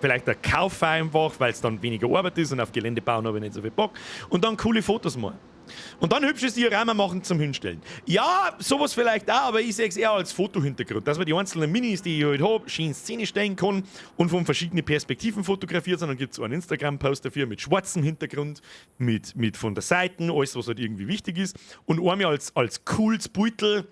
vielleicht ein Kauf einfach, weil es dann weniger Arbeit ist und auf Gelände bauen habe ich nicht so viel Bock. Und dann coole Fotos machen. Und dann hübsches Diorama machen zum Hinstellen. Ja, sowas vielleicht auch, aber ich sehe es eher als Fotohintergrund, dass man die einzelnen Minis, die ich halt hab, schön in Szene stellen kann und von verschiedenen Perspektiven fotografiert sind. Dann gibt es einen Instagram-Post dafür mit schwarzem Hintergrund, mit von der Seite, alles, was halt irgendwie wichtig ist. Und einmal als cooles Beutel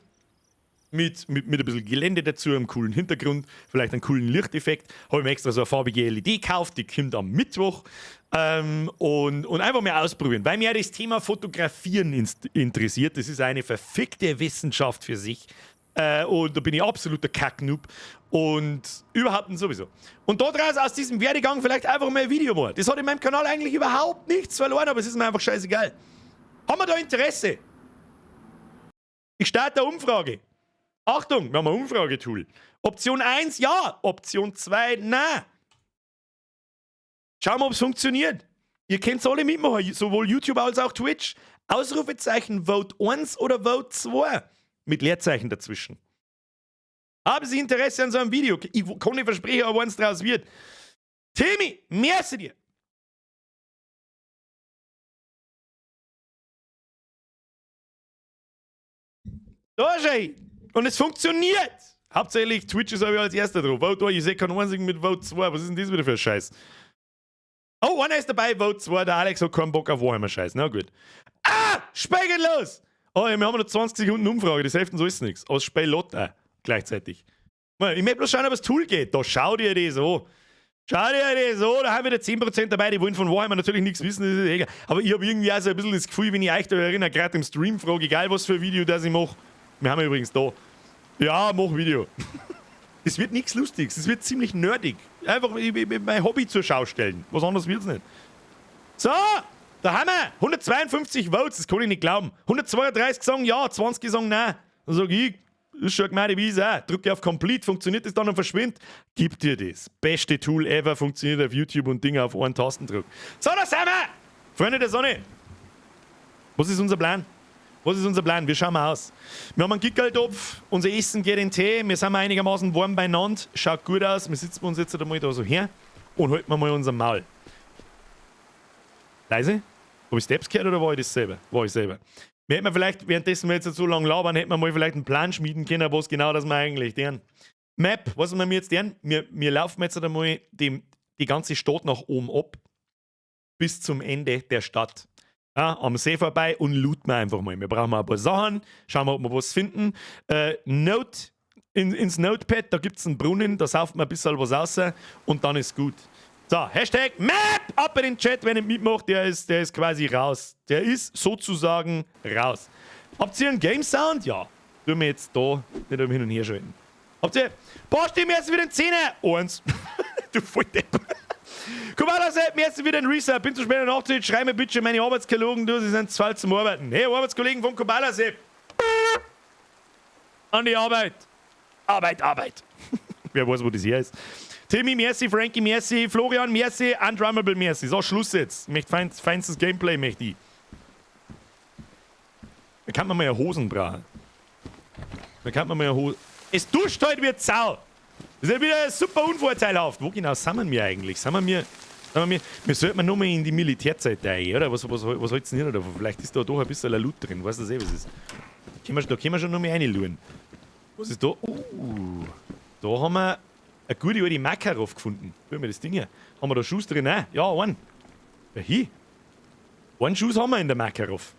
mit ein bisschen Gelände dazu, einem coolen Hintergrund, vielleicht einen coolen Lichteffekt. Habe ich mir extra so eine farbige LED gekauft, die kommt am Mittwoch. Und einfach mal ausprobieren, weil mir das Thema Fotografieren interessiert. Das ist eine verfickte Wissenschaft für sich. Und da bin ich absoluter Kacknoob. Und überhaupt nicht sowieso. Und daraus, aus diesem Werdegang, vielleicht einfach mal ein Video machen. Das hat in meinem Kanal eigentlich überhaupt nichts verloren, aber es ist mir einfach scheißegal. Haben wir da Interesse? Ich starte eine Umfrage. Achtung, wir haben ein Umfragetool. Option 1, ja. Option 2, nein. Schauen wir, ob's funktioniert. Ihr könnt's alle mitmachen, sowohl YouTube als auch Twitch. Ausrufezeichen Vote 1 oder Vote 2. Mit Leerzeichen dazwischen. Haben Sie Interesse an so einem Video? Ich kann nicht versprechen, ob eins draus wird. Timmy, merci dir. Da schau. Und es funktioniert. Hauptsächlich Twitch ist aber als erster drauf. Vote 1, ich sehe keinen einzigen mit Vote 2. Was ist denn das wieder für ein Scheiß? Oh, einer ist dabei, Vote 2. Der Alex hat keinen Bock auf Warhammer-Scheiß. Na gut. Ah, Spiel geht los! Oh, wir haben noch 20 Sekunden Umfrage. Das hilft uns alles nichts. Aber das Spiel lädt auch gleichzeitig. Ich möchte bloß schauen, ob das Tool geht. Da schau dir das an. Schau dir das an. Da haben wieder 10% dabei, die wollen von Warhammer natürlich nichts wissen. Das ist egal. Aber ich hab irgendwie auch so ein bisschen das Gefühl, wenn ich euch da erinnere, gerade im Stream frage, egal was für ein Video das ich mach. Wir haben ja übrigens da. Ja, mach Video. Das wird nichts Lustiges, das wird ziemlich nerdig. Einfach mein Hobby zur Schau stellen. Was anderes wird's nicht. So, da haben wir 152 Votes, das kann ich nicht glauben. 132 sagen ja, 20 sagen nein. Dann sag ich, ist schon gemeine Wiese auch. Drücke auf Complete, funktioniert das dann und verschwindet. Gib dir das. Beste Tool ever, funktioniert auf YouTube und Dinge auf einen Tastendruck. So, da sind wir! Freunde der Sonne, was ist unser Plan? Was ist unser Plan? Wir schauen mal aus. Wir haben einen Gickerltopf, unser Essen geht in den Tee, wir sind einigermaßen warm beieinander, schaut gut aus, wir sitzen uns jetzt einmal da so her und halten mal unser Maul. Leise? Hab ich Steps gehört oder war ich das selber? War ich selber. Wir hätten vielleicht, währenddessen wir jetzt so lange labern, hätten wir mal vielleicht einen Plan schmieden können, was genau das wir eigentlich tun. Map, was wir jetzt tun? Wir laufen jetzt einmal die ganze Stadt nach oben ab, bis zum Ende der Stadt. Ja, am See vorbei und looten wir einfach mal. Wir brauchen mal ein paar Sachen, schauen wir, ob wir was finden. Note, Ins Notepad, da gibt's einen Brunnen, da sauft man ein bisschen was raus und dann ist gut. So, Hashtag Map! Ab in den Chat, wer nicht mitmacht, der ist quasi raus. Der ist sozusagen raus. Habt ihr einen Game Sound? Ja. Tun wir jetzt da nicht um hin und her schalten. Habt ihr. Basti, mir ist wieder ein Zehner! Eins. Du Volldepp. Komm mal, also, mir ist wieder ein Reset. Bin zu spät in der Nachtzeit. Schreib mir bitte meine Arbeitskollegen, du, sie sind zu alt zum Arbeiten. Hey, Arbeitskollegen vom Kobala Sepp. An die Arbeit. Arbeit, Arbeit. Wer weiß, wo das her ist. Timmy, merci, Frankie, merci, Florian, merci, Undrummable, merci. So, Schluss jetzt. Ich möchte feinstes Gameplay, möchte ich. Da kann man mal ja Hosen brauchen. Da kann man mal ja Hosen. Es duscht heute wie Sau. Das ist ja wieder super unvorteilhaft. Wo genau sind wir eigentlich? Sind wir, wir sollten nur mal in die Militärzeit rein, oder? Was hältst du denn hier davon? Vielleicht ist da doch ein bisschen Loot drin. Weißt du das eh, was ist? Da können wir schon noch mal reinschauen. Was ist da? Da haben wir eine gute alte Makarov gefunden. Guck mal das Ding hier. Haben wir da Schuss drin? Nein. Ja, einen. Ja, hier. Einen Schuss haben wir in der Makarov.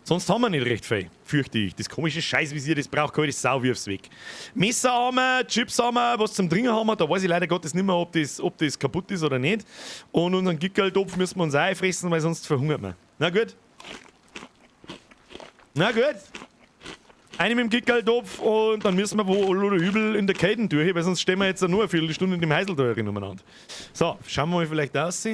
Sonst haben wir nicht recht viel, fürchte ich. Das komische Scheißvisier, das braucht keine Sau, wirf's weg. Messer haben wir, Chips haben wir, was zum Trinken haben wir. Da weiß ich leider Gottes nicht mehr, ob das kaputt ist oder nicht. Und unseren Gickerltopf müssen wir uns auch fressen, weil sonst verhungert man. Na gut. Na gut. Eine mit dem Gickerltopf und dann müssen wir wohl oder übel in der Kälte durch, weil sonst stehen wir jetzt nur eine Viertelstunde in dem Häusl da drin umeinander. So, schauen wir mal vielleicht aus.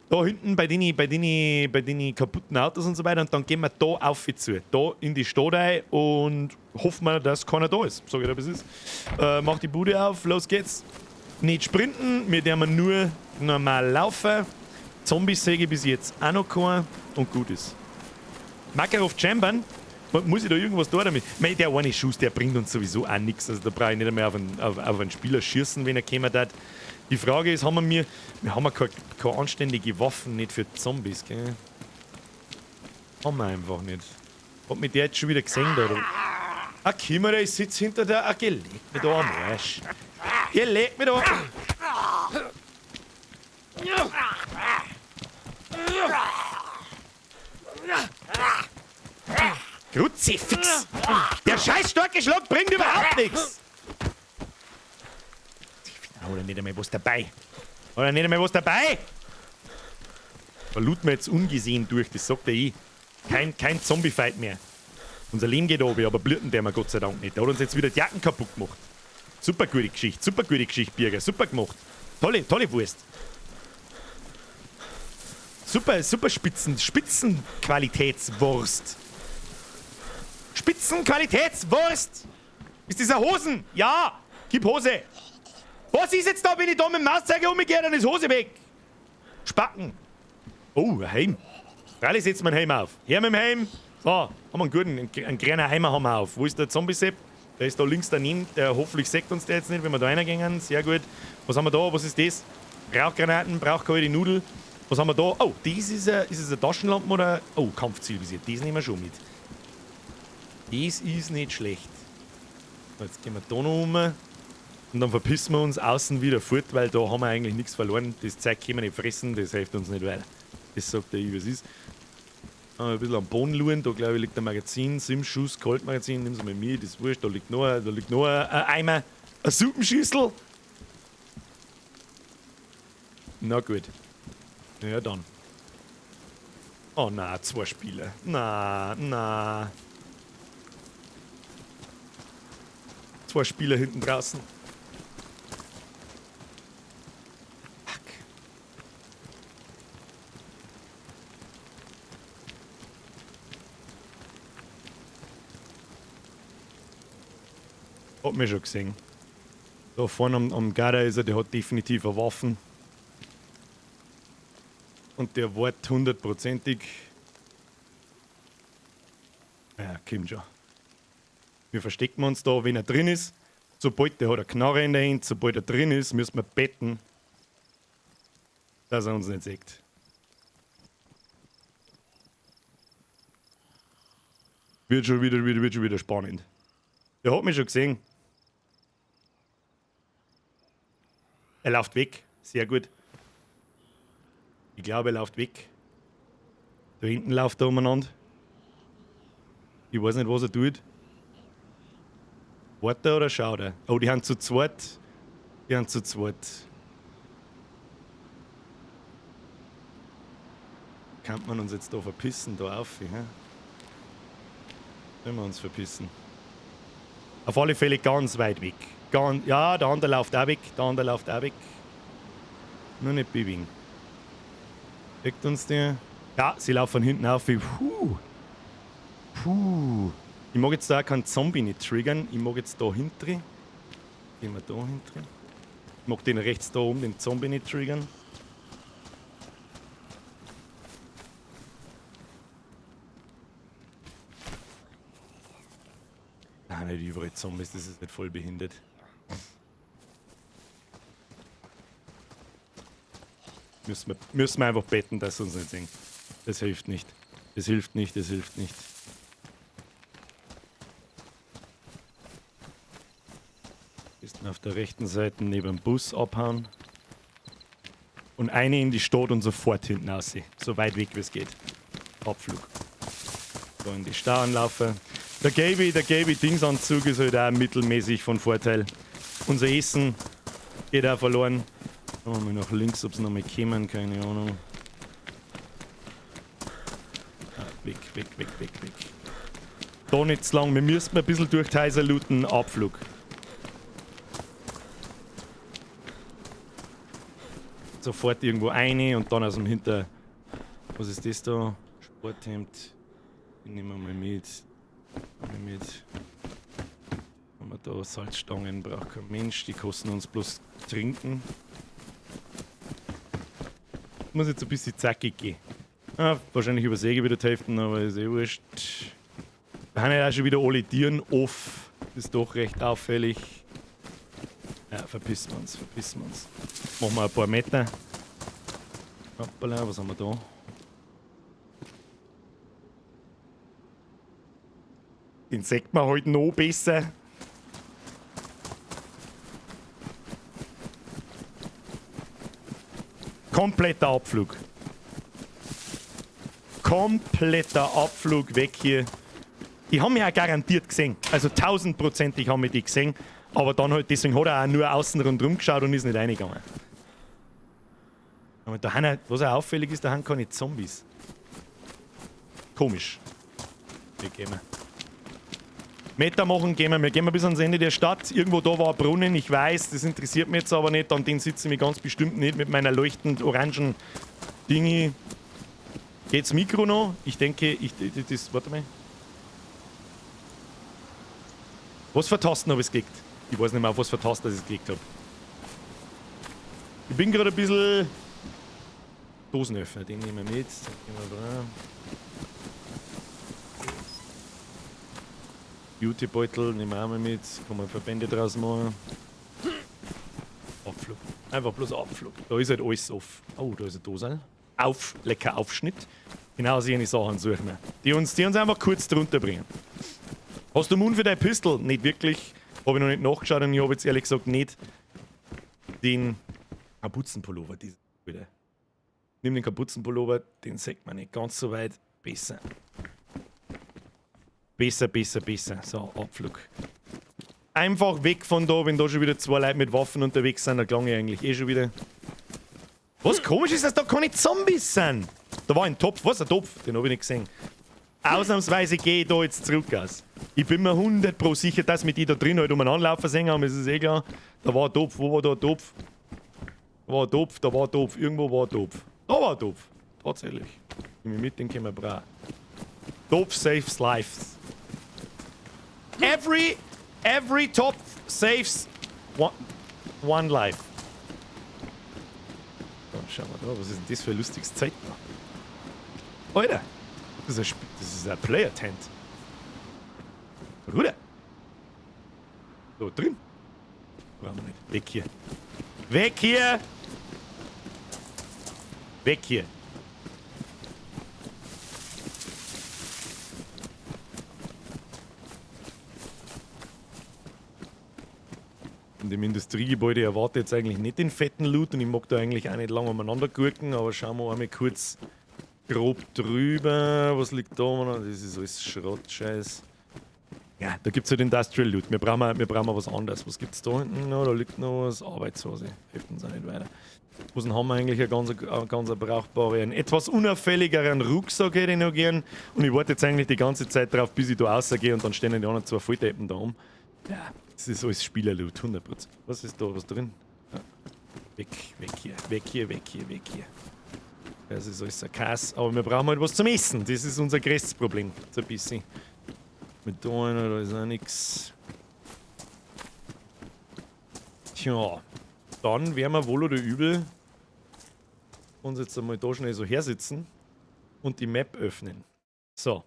Da hinten bei den kaputten Autos und so weiter. Und dann gehen wir da auf zu. Da in die Stadt rein und hoffen wir, dass keiner da ist. Sag ich dir, was ist. Mach die Bude auf, los geht's. Nicht sprinten, wir dürfen nur normal laufen. Zombies sehe ich bis jetzt auch noch keinen und gut ist. Makarov Chambern. Muss ich da irgendwas tun damit? Mei, der eine Schuss, der bringt uns sowieso auch nichts. Also da brauche ich nicht einmal auf einen Spieler schießen, wenn er käme hat. Die Frage ist, haben wir haben ja keine anständige Waffen nicht für Zombies, gell? Haben wir einfach nicht. Hat mich der jetzt schon wieder gesehen da? Ach, Kimmerer, ich sitze hinter der. Ach, geh, leg mich da am Arsch. Geh, leg mich da. Kruzifix! Der scheiß starke Schlag bringt überhaupt nichts! Oder nicht einmal was dabei. Oder nicht einmal was dabei! Da looten wir jetzt ungesehen durch, das sagt er eh. Kein Zombie-Fight mehr. Unser Leben geht runter, aber blüten der wir Gott sei Dank nicht. Der hat uns jetzt wieder die Jacken kaputt gemacht. Super gute Geschichte, Birger. Super gemacht. Tolle, tolle Wurst. Super, super Spitzenqualitätswurst. Spitzenqualitätswurst! Ist dieser Hosen? Ja! Gib Hose! Was ist jetzt da, wenn ich da mit dem Mauszeiger umgehe, dann ist Hose weg! Spacken! Oh, ein Heim. Freilich setzt man ein Heim auf. Her mit dem Heim. So, haben wir einen guten, einen kleinen Heimer haben wir auf. Wo ist der Zombie-Sepp? Der ist da links daneben. Der hoffentlich sägt uns der jetzt nicht, wenn wir da reingehen. Sehr gut. Was haben wir da? Was ist das? Rauchgranaten, braucht keine Nudel. Was haben wir da? Oh, das ist eine Taschenlampe oder? Oh, Kampfzielvisier. Das nehmen wir schon mit. Das ist nicht schlecht. Jetzt gehen wir da noch um. Und dann verpissen wir uns außen wieder fort, weil da haben wir eigentlich nichts verloren. Das Zeug können wir nicht fressen, das hilft uns nicht weiter. Das sagt der ich, was ist. Ein bisschen am Boden schauen, da glaube ich liegt ein Magazin, 7 Schuss, Kaltmagazin, nimm's mal mit, das ist wurscht. Da liegt noch ein Eimer, eine Suppenschüssel. Na gut. Ja dann. Oh na, 2 Spieler. Na, na. 2 Spieler hinten draußen. Fuck. Hat mich schon gesehen. Da vorne am Garder ist er, der hat definitiv eine Waffen. Und der wart 100-prozentig. Ja, kommt schon. Wir verstecken uns da, wenn er drin ist. Sobald der hat eine Knarre in der Hand, sobald er drin ist, müssen wir betten, dass er uns nicht sieht. Wird schon wieder spannend. Der hat mich schon gesehen. Er läuft weg. Sehr gut. Ich glaube, er läuft weg. Da hinten läuft er umeinander. Ich weiß nicht, was er tut. Warte oder schaut er? Oh, die haben zu zweit. Die haben zu zweit. Kann man uns jetzt da verpissen, da auf, hä? Wenn wir uns verpissen. Auf alle Fälle ganz weit weg. Ganz, ja, der andere läuft auch weg. Der andere läuft auch weg. Nur nicht bewegen. Deckt uns der. Ja, sie laufen hinten auf. Puh. Puh. Ich mag jetzt da keinen Zombie nicht triggern. Ich mag jetzt da hinten. Gehen wir da hinten. Ich mag den rechts da oben, den Zombie nicht triggern. Nein, nicht überall Zombies, das ist nicht voll behindert. Müssen wir einfach beten, dass sie uns nicht sehen. Das hilft nicht. Das hilft nicht, das hilft nicht. Ist auf der rechten Seite neben dem Bus abhauen. Und eine in die Stadt und sofort hinten raus. So weit weg, wie es geht. Abflug. Da in die Stadt anlaufen. Der gelbe Dingsanzug ist halt auch mittelmäßig von Vorteil. Unser Essen geht auch verloren. Schauen wir mal nach links, ob sie noch mal kommen, keine Ahnung. Ah, weg, weg, weg, weg, weg. Da nicht zu lang, wir müssen ein bisschen durch die Häuser looten. Abflug. Sofort irgendwo eine und dann aus dem Hinter. Was ist das da? Sporthemd. Den nehmen wir mal mit. Nehmen wir mit. Haben wir da Salzstangen, braucht kein Mensch. Die kosten uns bloß Trinken. Muss jetzt ein bisschen zackig gehen. Ah, wahrscheinlich übersehe ich wieder die Hälfte, aber ist eh wurscht. Wir haben ja auch schon wieder alle Tieren off. Ist doch recht auffällig. Ja, verpissen wir uns, verpissen wir uns. Machen wir ein paar Meter. Hoppala, was haben wir da? Den sieht man halt noch besser. Kompletter Abflug. Kompletter Abflug weg hier. Die haben mich auch garantiert gesehen. Also 1000%ig haben mich die gesehen. Aber dann halt, deswegen hat er auch nur außen rundherum geschaut und ist nicht reingegangen. Aber da haben, was auch auffällig ist, da haben keine Zombies. Komisch. Wir gehen wir. Meter machen gehen wir. Wir gehen bis ans Ende der Stadt. Irgendwo da war ein Brunnen, ich weiß, das interessiert mich jetzt aber nicht. An den sitzen wir ganz bestimmt nicht mit meiner leuchtend orangen Dingi. Geht's Mikro noch? Ich denke, das, warte mal. Was für Tasten habe ich geklickt? Ich weiß nicht mehr, auf was für Tasten ich geklickt habe. Ich bin gerade ein bisschen... Dosenöffner, den nehmen wir mit. Den nehmen wir dran. Beautybeutel nehmen wir auch mal mit. Kann man Verbände draus machen. Abflug. Einfach bloß Abflug. Da ist halt alles off. Oh, da ist eine Dose. Auf, lecker Aufschnitt. Genau solche Sachen suchen wir. Die uns einfach kurz drunter bringen. Hast du Mund für deine Pistol? Nicht wirklich. Habe ich noch nicht nachgeschaut und ich habe jetzt ehrlich gesagt nicht den Kapuzenpullover. Wieder. Nimm den Kapuzenpullover, den sieht man nicht ganz so weit. Besser. Besser, besser, besser. So, Abflug. Einfach weg von da, wenn da schon wieder zwei Leute mit Waffen unterwegs sind, dann klang ich eigentlich eh schon wieder. Was komisch ist, dass da keine Zombies sind. Da war ein Topf. Was? Ein Topf? Den habe ich nicht gesehen. Ausnahmsweise gehe ich da jetzt zurück aus. Ich bin mir 100% sicher, dass mit die da drin halt umeinander laufen sehen haben, das ist eh klar. Da war ein Topf. Wo war da ein Topf? Da war ein Topf, da war ein Topf. Irgendwo war ein Topf. Da war ein Topf. Tatsächlich. Nimm mich mit, den können wir brauchen. Topf saves lives. Every Topf saves one life. So, schauen wir da, was ist denn das für ein lustiges Zelt da? Alter! Das ist ein Player-Tent. Bruder! Da drin. Brauchen wir nicht. Weg hier. Weg hier! Weg hier. In dem Industriegebäude erwarte ich jetzt eigentlich nicht den fetten Loot und ich mag da eigentlich auch nicht lange umeinander gurken, aber schauen wir einmal kurz grob drüber. Was liegt da? Das ist alles Schrott, Scheiß. Ja, da gibt es halt Industrial Loot. Wir brauchen was anderes. Was gibt's da hinten noch? Da liegt noch was. Arbeitshose. Hilft uns auch nicht weiter. Was haben wir eigentlich? Eine ganz brauchbare, einen etwas unauffälligeren Rucksack hätte ich noch gern. Und ich warte jetzt eigentlich die ganze Zeit drauf, bis ich da rausgehe, und dann stehen die anderen zwei Volldeppen da um. Ja, das ist alles Spielerloot, 100%. Was ist da was drin? Ja. Weg, weg hier, weg hier, weg hier, weg hier. Das ist alles ein Kass, aber wir brauchen halt was zum Essen. Das ist unser größtes Problem. So ein bisschen. Mit da einer, da ist auch nichts. Tja, dann werden wir wohl oder übel uns jetzt einmal da schnell so hersitzen und die Map öffnen. So.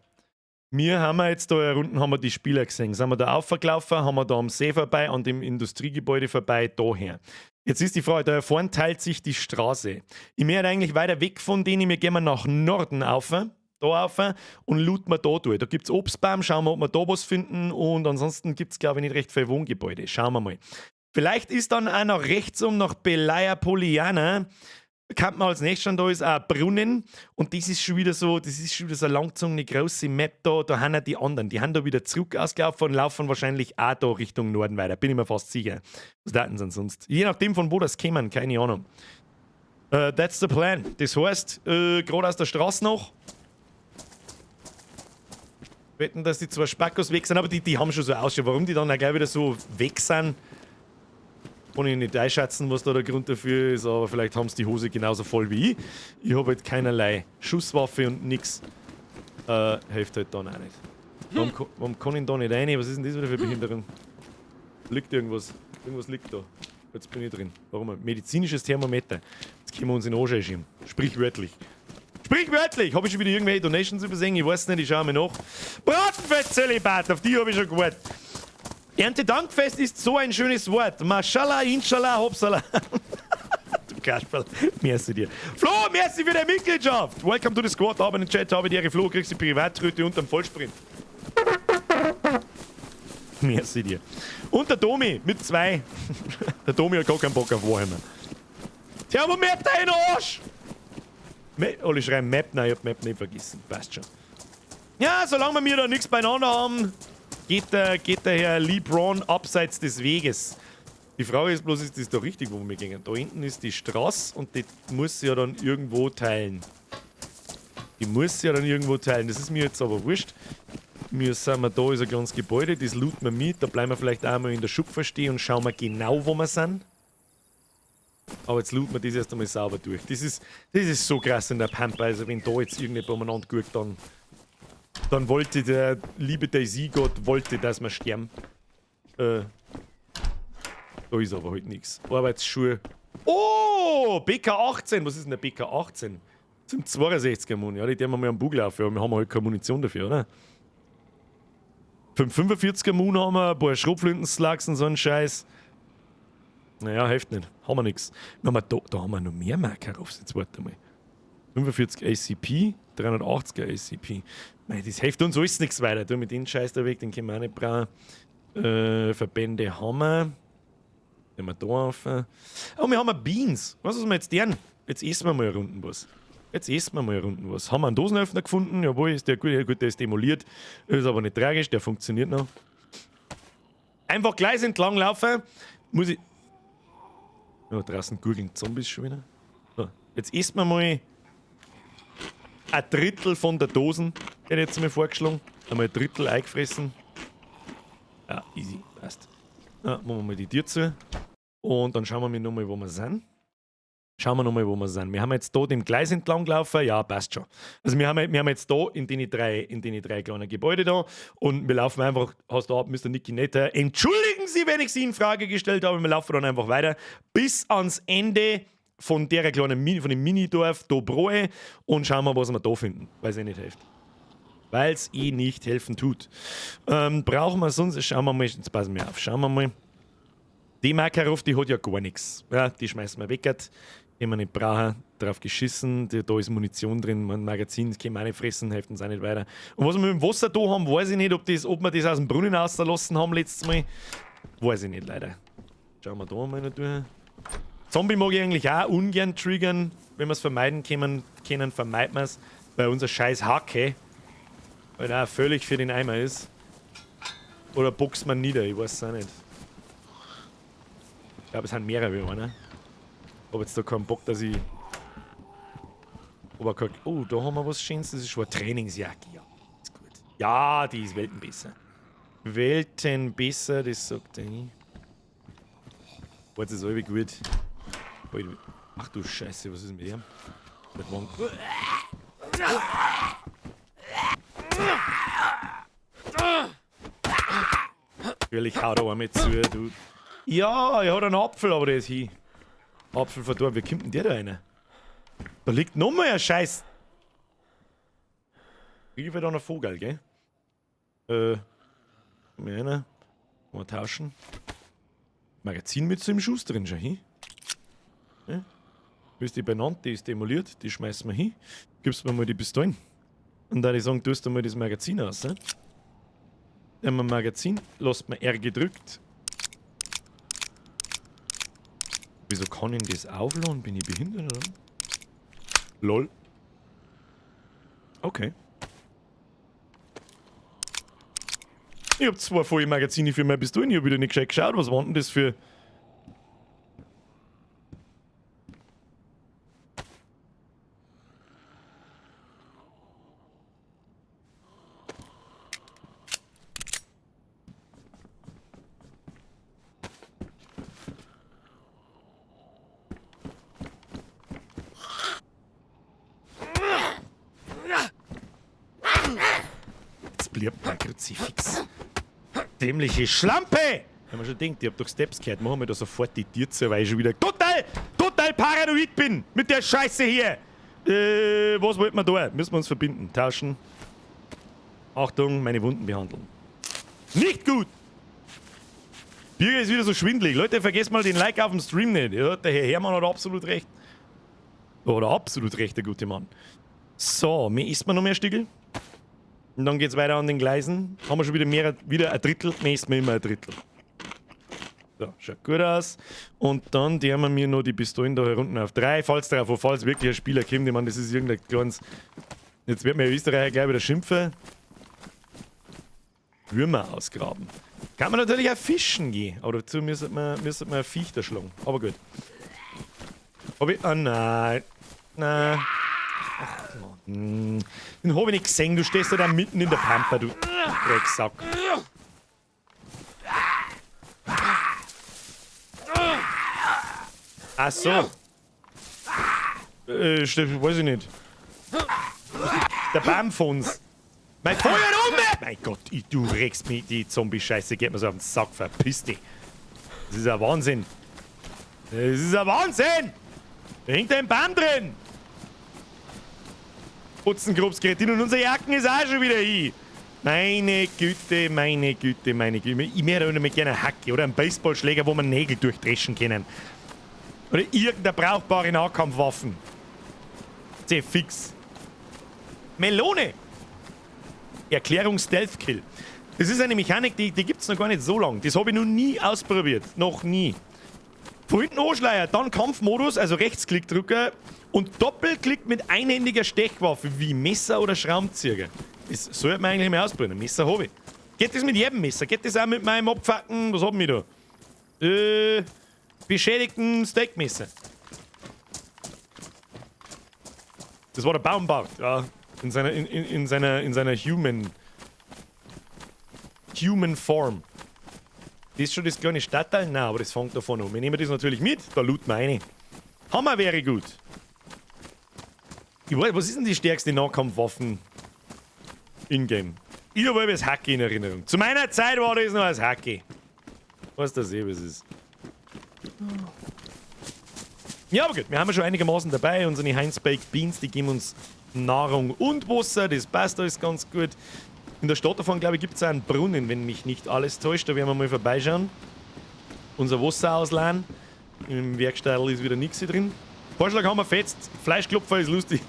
Wir haben jetzt da unten haben wir die Spieler gesehen. Sind wir da aufgelaufen, haben wir da am See vorbei, an dem Industriegebäude vorbei, daher. Jetzt ist die Frage, da vorne teilt sich die Straße. Ich möchte eigentlich weiter weg von denen, wir gehen nach Norden auf, da auf und looten wir da durch. Da gibt es Obstbaum, schauen wir, ob wir da was finden, und ansonsten gibt es, glaube ich, nicht recht viele Wohngebäude. Schauen wir mal. Vielleicht ist dann auch noch rechts um nach Belaya Poliana, kann man als Nächstes schon, da ist auch ein Brunnen und das ist schon wieder so, das ist schon wieder so eine langgezogene große Map da, da haben auch die anderen, die haben da wieder zurück ausgelaufen und laufen wahrscheinlich auch da Richtung Norden weiter, bin ich mir fast sicher. Was daten sind sonst? Je nachdem, von wo das kämen, keine Ahnung. That's the plan. Das heißt, gerade aus der Straße noch. Wetten, dass die zwei Spackos weg sind, aber die haben schon so ausgeschaut. Warum die dann auch gleich wieder so weg sind, kann ich nicht einschätzen, was da der Grund dafür ist, aber vielleicht haben sie die Hose genauso voll wie ich. Ich habe halt keinerlei Schusswaffe und nix. Hilft halt dann auch nicht. Warum kann ich da nicht rein? Was ist denn das wieder für Behinderung? Liegt irgendwas. Irgendwas liegt da. Jetzt bin ich drin. Warum? Medizinisches Thermometer. Jetzt können wir uns in den Arsch schieben. Sprichwörtlich. Sprichwörtlich! Habe ich schon wieder irgendwelche Donations übersehen? Ich weiß nicht, ich schaue mir nach. Bratenfettzölibat, auf die habe ich schon gewartet. Erntedankfest ist so ein schönes Wort. Mashallah, Inshallah, Hopsala. Du Kasperl, merci dir. Flo, merci für deine Mitgliedschaft. Welcome to the squad. Aber in den Chat habe die Flo, kriegst die Privattröte unterm Vollsprint. Merci dir. Und der Domi mit zwei. Der Domi hat gar keinen Bock auf Warhammer. Thermometer in den Arsch! Alle schreiben Map, nein, ich hab Map nicht vergessen. Passt schon. Ja, solange wir da nichts beieinander haben, geht der Herr LeBron abseits des Weges. Die Frage ist bloß, ist das da richtig, wo wir gehen? Da hinten ist die Straße und die muss sie ja dann irgendwo teilen. Die muss sie ja dann irgendwo teilen. Das ist mir jetzt aber wurscht. Wir sind wir da, ist ein kleines Gebäude, das looten wir mit. Da bleiben wir vielleicht auch mal in der Schupfer stehen und schauen wir genau, wo wir sind. Aber jetzt looten wir das erst einmal sauber durch. Das ist so krass in der Pampa. Also wenn da jetzt irgendjemand umeinander guckt, dann wollte der liebe DayZ-Gott, wollte, dass wir sterben. Da ist aber halt nichts. Arbeitsschuhe. Oh! BK18! Was ist denn der BK18? Zum 62er Muni. Ja, die haben wir mal am Bugel auf. Ja, wir haben halt keine Munition dafür, oder? 545er Mun haben wir, ein paar Schrotflinten-Slugs und so einen Scheiß. Naja, hilft nicht. Haben wir nichts. Da, da haben wir noch mehr Makarovs. Jetzt warte mal. 45 ACP, 380er ACP. Mei, das hilft uns alles nichts weiter. Du, mit den Scheiß da weg, den können wir auch nicht brauchen. Verbände haben wir. Nehmen wir da auf. Oh, wir haben Beans. Was ist wir jetzt deren? Jetzt essen wir mal eine Runden was. Jetzt essen wir mal eine Runden was. Haben wir einen Dosenöffner gefunden? Jawohl, ist der gut, ja, gut, der ist demoliert. Ist aber nicht tragisch, der funktioniert noch. Einfach Gleis entlang laufen. Muss ich. Ja, draußen gurgeln Zombies schon wieder. So, jetzt essen wir mal ein Drittel von der Dosen. Hätte ich jetzt mal vorgeschlagen. Einmal ein Drittel eingefressen. Ja, easy, passt. Ja, machen wir mal die Tür zu. Und dann schauen wir mal nochmal, wo wir sind. Schauen wir nochmal, wo wir sind. Wir haben jetzt da dem Gleis entlang gelaufen. Ja, passt schon. Also wir haben jetzt da in den drei kleinen Gebäude da und wir laufen einfach, hast du ab, Mr. Nicky Netter. Entschuldigen Sie, wenn ich Sie in Frage gestellt habe. Wir laufen dann einfach weiter bis ans Ende von der kleinen Mini, von dem Minidorf Dobroe und schauen wir, was wir da finden, weil es eh nicht hilft. Weil es eh nicht helfen tut. Brauchen wir sonst, schauen wir mal, jetzt passen wir auf, schauen wir mal. Die Makarov, die hat ja gar nichts. Ja, die schmeißen wir weg. Die wir nicht brauchen. Drauf geschissen. Da ist Munition drin, mein Magazin, das können wir auch nicht fressen, hilft uns auch nicht weiter. Und was wir mit dem Wasser da haben, weiß ich nicht, ob wir das aus dem Brunnen rauslassen haben letztes Mal. Weiß ich nicht, leider. Schauen wir da mal noch durch. Zombie mag ich eigentlich auch ungern triggern. Wenn wir es vermeiden können, vermeiden wir es. Weil unser scheiß Hacke halt auch völlig für den Eimer ist. Oder boxt man nieder, ich weiß es auch nicht. Ich glaube, es sind mehrere wie einer. Hab jetzt da keinen Bock, dass ich. Aber kein, oh, da haben wir was Schönes. Das ist schon eine Trainingsjacke. Ja, ist gut. Ja, die ist Welten besser. Welten besser, das sagt er nicht. Jetzt ist alles gut. Ach du Scheiße, was ist denn mit dem? Natürlich haut er einmal zu, du. Ja, er hat einen Apfel, aber der ist hin. Apfel verdorben. Wie kommt denn der da rein? Da liegt noch mal ein Scheiß. Wie wird da ein Vogel, gell? Mir einer. Mal tauschen. Magazinmütze im Schuss drin, schau hin. Ja. Wie ist die benannt? Die ist demoliert. Die schmeißen wir hin. Gibst mir mal die Pistolen. Und da die sagen, tust du mal das Magazin aus, ne? Nehmen wir Magazin, lasst man R gedrückt. Wieso kann ich das aufladen? Bin ich behindert, oder? Lol. Okay. Ich hab zwei volle Magazine für meine Pistolen. Ich hab wieder nicht gescheit geschaut. Was war denn das für... Kruzifix. Dämliche Schlampe! Wenn man schon denkt, ich hab doch Steps gehört, machen wir da sofort die Tür zu, weil ich schon wieder total, total paranoid bin mit der Scheiße hier! Was wollten wir da? Müssen wir uns verbinden, tauschen. Achtung, meine Wunden behandeln. Nicht gut! Birger ist wieder so schwindelig. Leute, vergesst mal den Like auf dem Stream nicht. Ja, der Herr Hermann hat absolut recht. Oder absolut recht, der gute Mann. So, mehr isst man noch mehr Stickel? Und dann geht's weiter an den Gleisen. Haben wir schon wieder mehr, wieder ein Drittel. Mehr isst man immer ein Drittel. So, schaut gut aus. Und dann der wir mir noch die Pistolen da herunten auf 3. Falls drauf, falls wirklich ein Spieler kommt, ich meine, das ist irgendein kleines. Jetzt wird mir Österreicher gleich wieder schimpfen. Würmer ausgraben. Kann man natürlich auch fischen gehen. Aber dazu müsste man ein Viech da schlagen. Aber gut. Hab ich. Ah, nein. Nein. Ach, Mann. Den hab ich nicht gesehen. Du stehst da mitten in der Pampa, du Drecksack. Ach so. Weiß ich nicht. Der Baumfons. Mein Feuer um! Mein Gott, du regst mich, die Zombie-Scheiße geht mir so auf den Sack, verpiss dich. Das ist ein Wahnsinn. Das ist ein Wahnsinn! Da hängt ein Baum drin! Putzengrubs, Kretin, und unser Jacken ist auch schon wieder hin. Meine Güte, meine Güte, meine Güte. Ich möchte auch noch gerne eine Hacke oder einen Baseballschläger, wo man Nägel durchdreschen können. Oder irgendeine brauchbare Nahkampfwaffen. Sehr fix. Melone! Erklärung Stealth Kill. Das ist eine Mechanik, die gibt es noch gar nicht so lange. Das habe ich noch nie ausprobiert. Noch nie. Von hinten Anschleier, dann Kampfmodus, also Rechtsklick drücken und Doppelklick mit einhändiger Stechwaffe wie Messer oder Schraubenzieher. Das sollte man eigentlich mal ausprobieren. Messer habe ich. Geht das mit jedem Messer? Geht das auch mit meinem abgefuckten, was haben wir da? Beschädigten Steakmesser. Das war der Baumbart, ja. In seiner Human Form. Das ist schon das kleine Stadtteil? Nein, aber das fängt davon an. Wir nehmen das natürlich mit, da looten wir rein. Hammer wäre gut. Ich weiß, was ist denn die stärkste Nahkampfwaffen in-game? Ich habe das Hacke in Erinnerung. Zu meiner Zeit war das noch als Hacke. Weiß das eh, was es ist. Ja, aber gut, wir haben ja schon einigermaßen dabei. Unsere Heinz Baked Beans, die geben uns Nahrung und Wasser, das passt alles ganz gut. In der Stadt davon, glaube ich, gibt es einen Brunnen, wenn mich nicht alles täuscht. Da werden wir mal vorbeischauen. Unser Wasser ausleihen. Im Werkstadl ist wieder nichts drin. Vorschlag haben wir fetzt. Fleischklopfer ist lustig.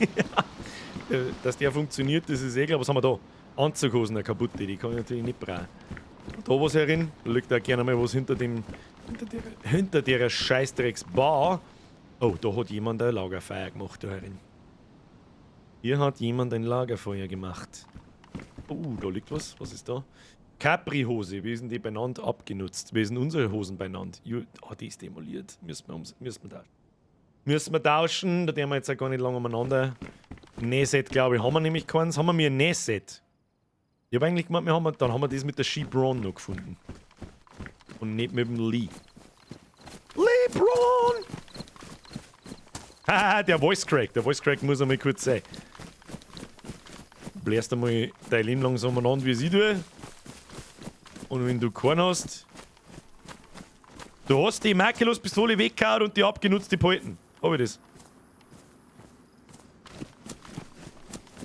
Dass der funktioniert, das ist eh klar. Was haben wir da? Anzughosen, eine kaputte, die kann ich natürlich nicht brauchen. Da was herin, da liegt auch gerne mal was hinter dem. Hinter der Scheißdrecksbar. Oh, da hat jemand ein Lagerfeuer gemacht da herin. Hier hat jemand ein Lagerfeuer gemacht. Oh, da liegt was. Was ist da? Capri-Hose, wie sind die benannt? Abgenutzt. Wie sind unsere Hosen benannt? Oh, die ist demoliert. Müssen wir tauschen. Müssen wir tauschen, da werden wir jetzt auch gar nicht lange umeinander. Nähset, glaube ich, haben wir nämlich keins. Haben wir mir ein Nähset? Ich habe eigentlich gemeint, dann haben wir das mit der Shebron noch gefunden. Und nicht mit dem Lee. LeBron! Haha, der Voice Crack. Der Voice Crack muss einmal kurz sein. Bläst einmal dein Leben lang so umeinander, wie sie tue. Und wenn du keinen hast. Du hast die Makellos-Pistole weggehauen und die abgenutzte behalten. Hab ich das?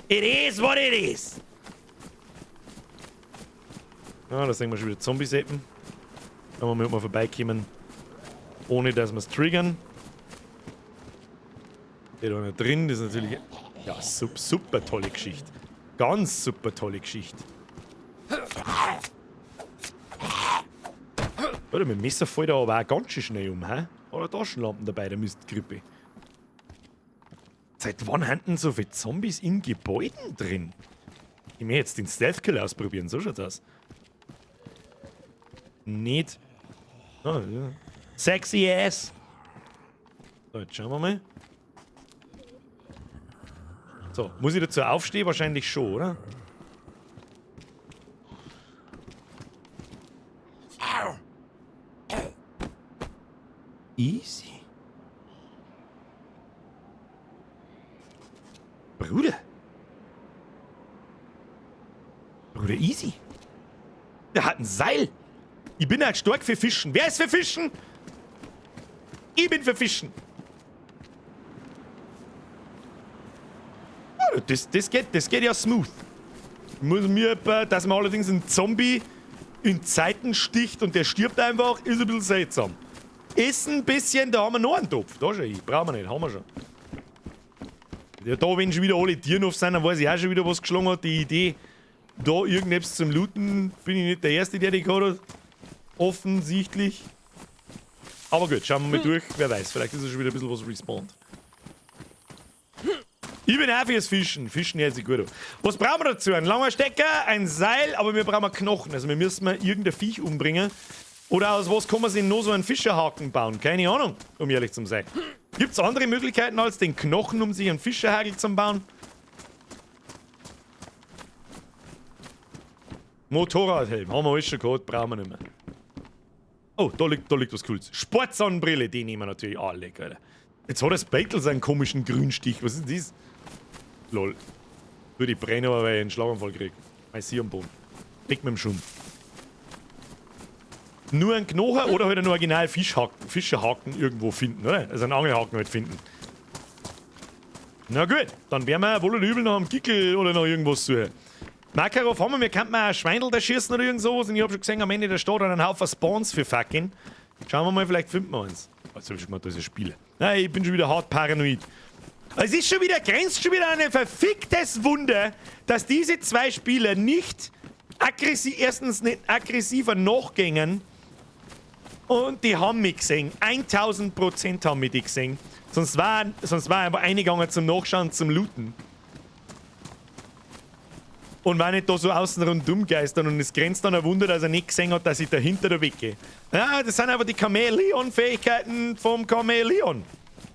It is what it is! Ah, da sehen wir schon wieder Zombie-Seppen. Da wollen wir mal vorbeikommen, ohne dass wir es triggern. Der da nicht drin, das ist natürlich. Ja, super tolle Geschichte. Ganz super tolle Geschichte. Oder mit dem Messer fällt er aber auch ganz schön schnell um, hä? Oder Taschenlampen dabei, der Mistgrippe. Seit wann haben denn so viele Zombies in Gebäuden drin? Ich möchte jetzt den Stealth-Kill ausprobieren, so schaut's aus. Nicht. Oh, ja. Sexy ass! So, jetzt schauen wir mal. So, muss ich dazu aufstehen? Wahrscheinlich schon, oder? Easy. Bruder. Bruder, easy. Der hat ein Seil. Ich bin halt stark für Fischen. Wer ist für Fischen? Ich bin für Fischen. Ja, das geht ja smooth. Muss mir, dass man allerdings einen Zombie in Zeiten sticht und der stirbt einfach, ist ein bisschen seltsam. Ist ein bisschen, da haben wir noch einen Topf. Da schon, ich brauchen wir nicht, haben wir schon. Ja, da, wenn schon wieder alle Tiere auf sind, dann weiß ich auch schon wieder, was geschlagen hat. Die Idee, da irgendetwas zum Looten, bin ich nicht der Erste, der die gehabt hat. Offensichtlich. Aber gut, schauen wir mal durch. Wer weiß, vielleicht ist ja schon wieder ein bisschen was respawned. Ich bin auch fürs Fischen. Fischen hört sich gut an. Was brauchen wir dazu? Ein langer Stecker, ein Seil, aber wir brauchen Knochen. Also wir müssen mal irgendein Viech umbringen. Oder aus was kann man sich noch so einen Fischerhaken bauen? Keine Ahnung, um ehrlich zu sein. Gibt's andere Möglichkeiten als den Knochen, um sich einen Fischerhagel zu bauen? Motorradhelm, haben wir alles schon gehabt, brauchen wir nicht mehr. Oh, da liegt was Cooles. Sportsonnenbrille, die nehmen wir natürlich alle, Alter. Jetzt hat das Beetle seinen komischen Grünstich. Was ist denn das? Lol. Würde ich brennen, aber weil ich einen Schlaganfall krieg. Mein Sie am Boden. Weg mit dem Schund. Nur ein Knochen oder halt einen original Fischerhaken irgendwo finden, oder? Also einen Angelhaken halt finden. Na gut, dann werden wir wohl oder übel noch am Gickel oder noch irgendwas suchen. Makarov haben wir, wir könnten mal ein Schweindel da schießen oder irgend sowas. Und ich hab schon gesehen, am Ende der Stadt einen Haufen Spawns für fucking. Schauen wir mal, vielleicht finden wir uns. Also, ich schon mal, da ist ein Spiel. Nein, ich bin schon wieder hart paranoid. Es ist schon wieder, grenzt schon wieder an ein verficktes Wunder, dass diese zwei Spieler nicht aggressiv, erstens nicht aggressiver nachgängen. Und die haben mich gesehen. 1000% haben mich die gesehen. Sonst war einfach eingegangen zum Nachschauen, zum Looten. Und war nicht da so außen rundum geistern und es grenzt an ein Wunder, dass er nicht gesehen hat, dass ich dahinter da weggehe. Ja, das sind einfach die Chamäleon-Fähigkeiten vom Chamäleon.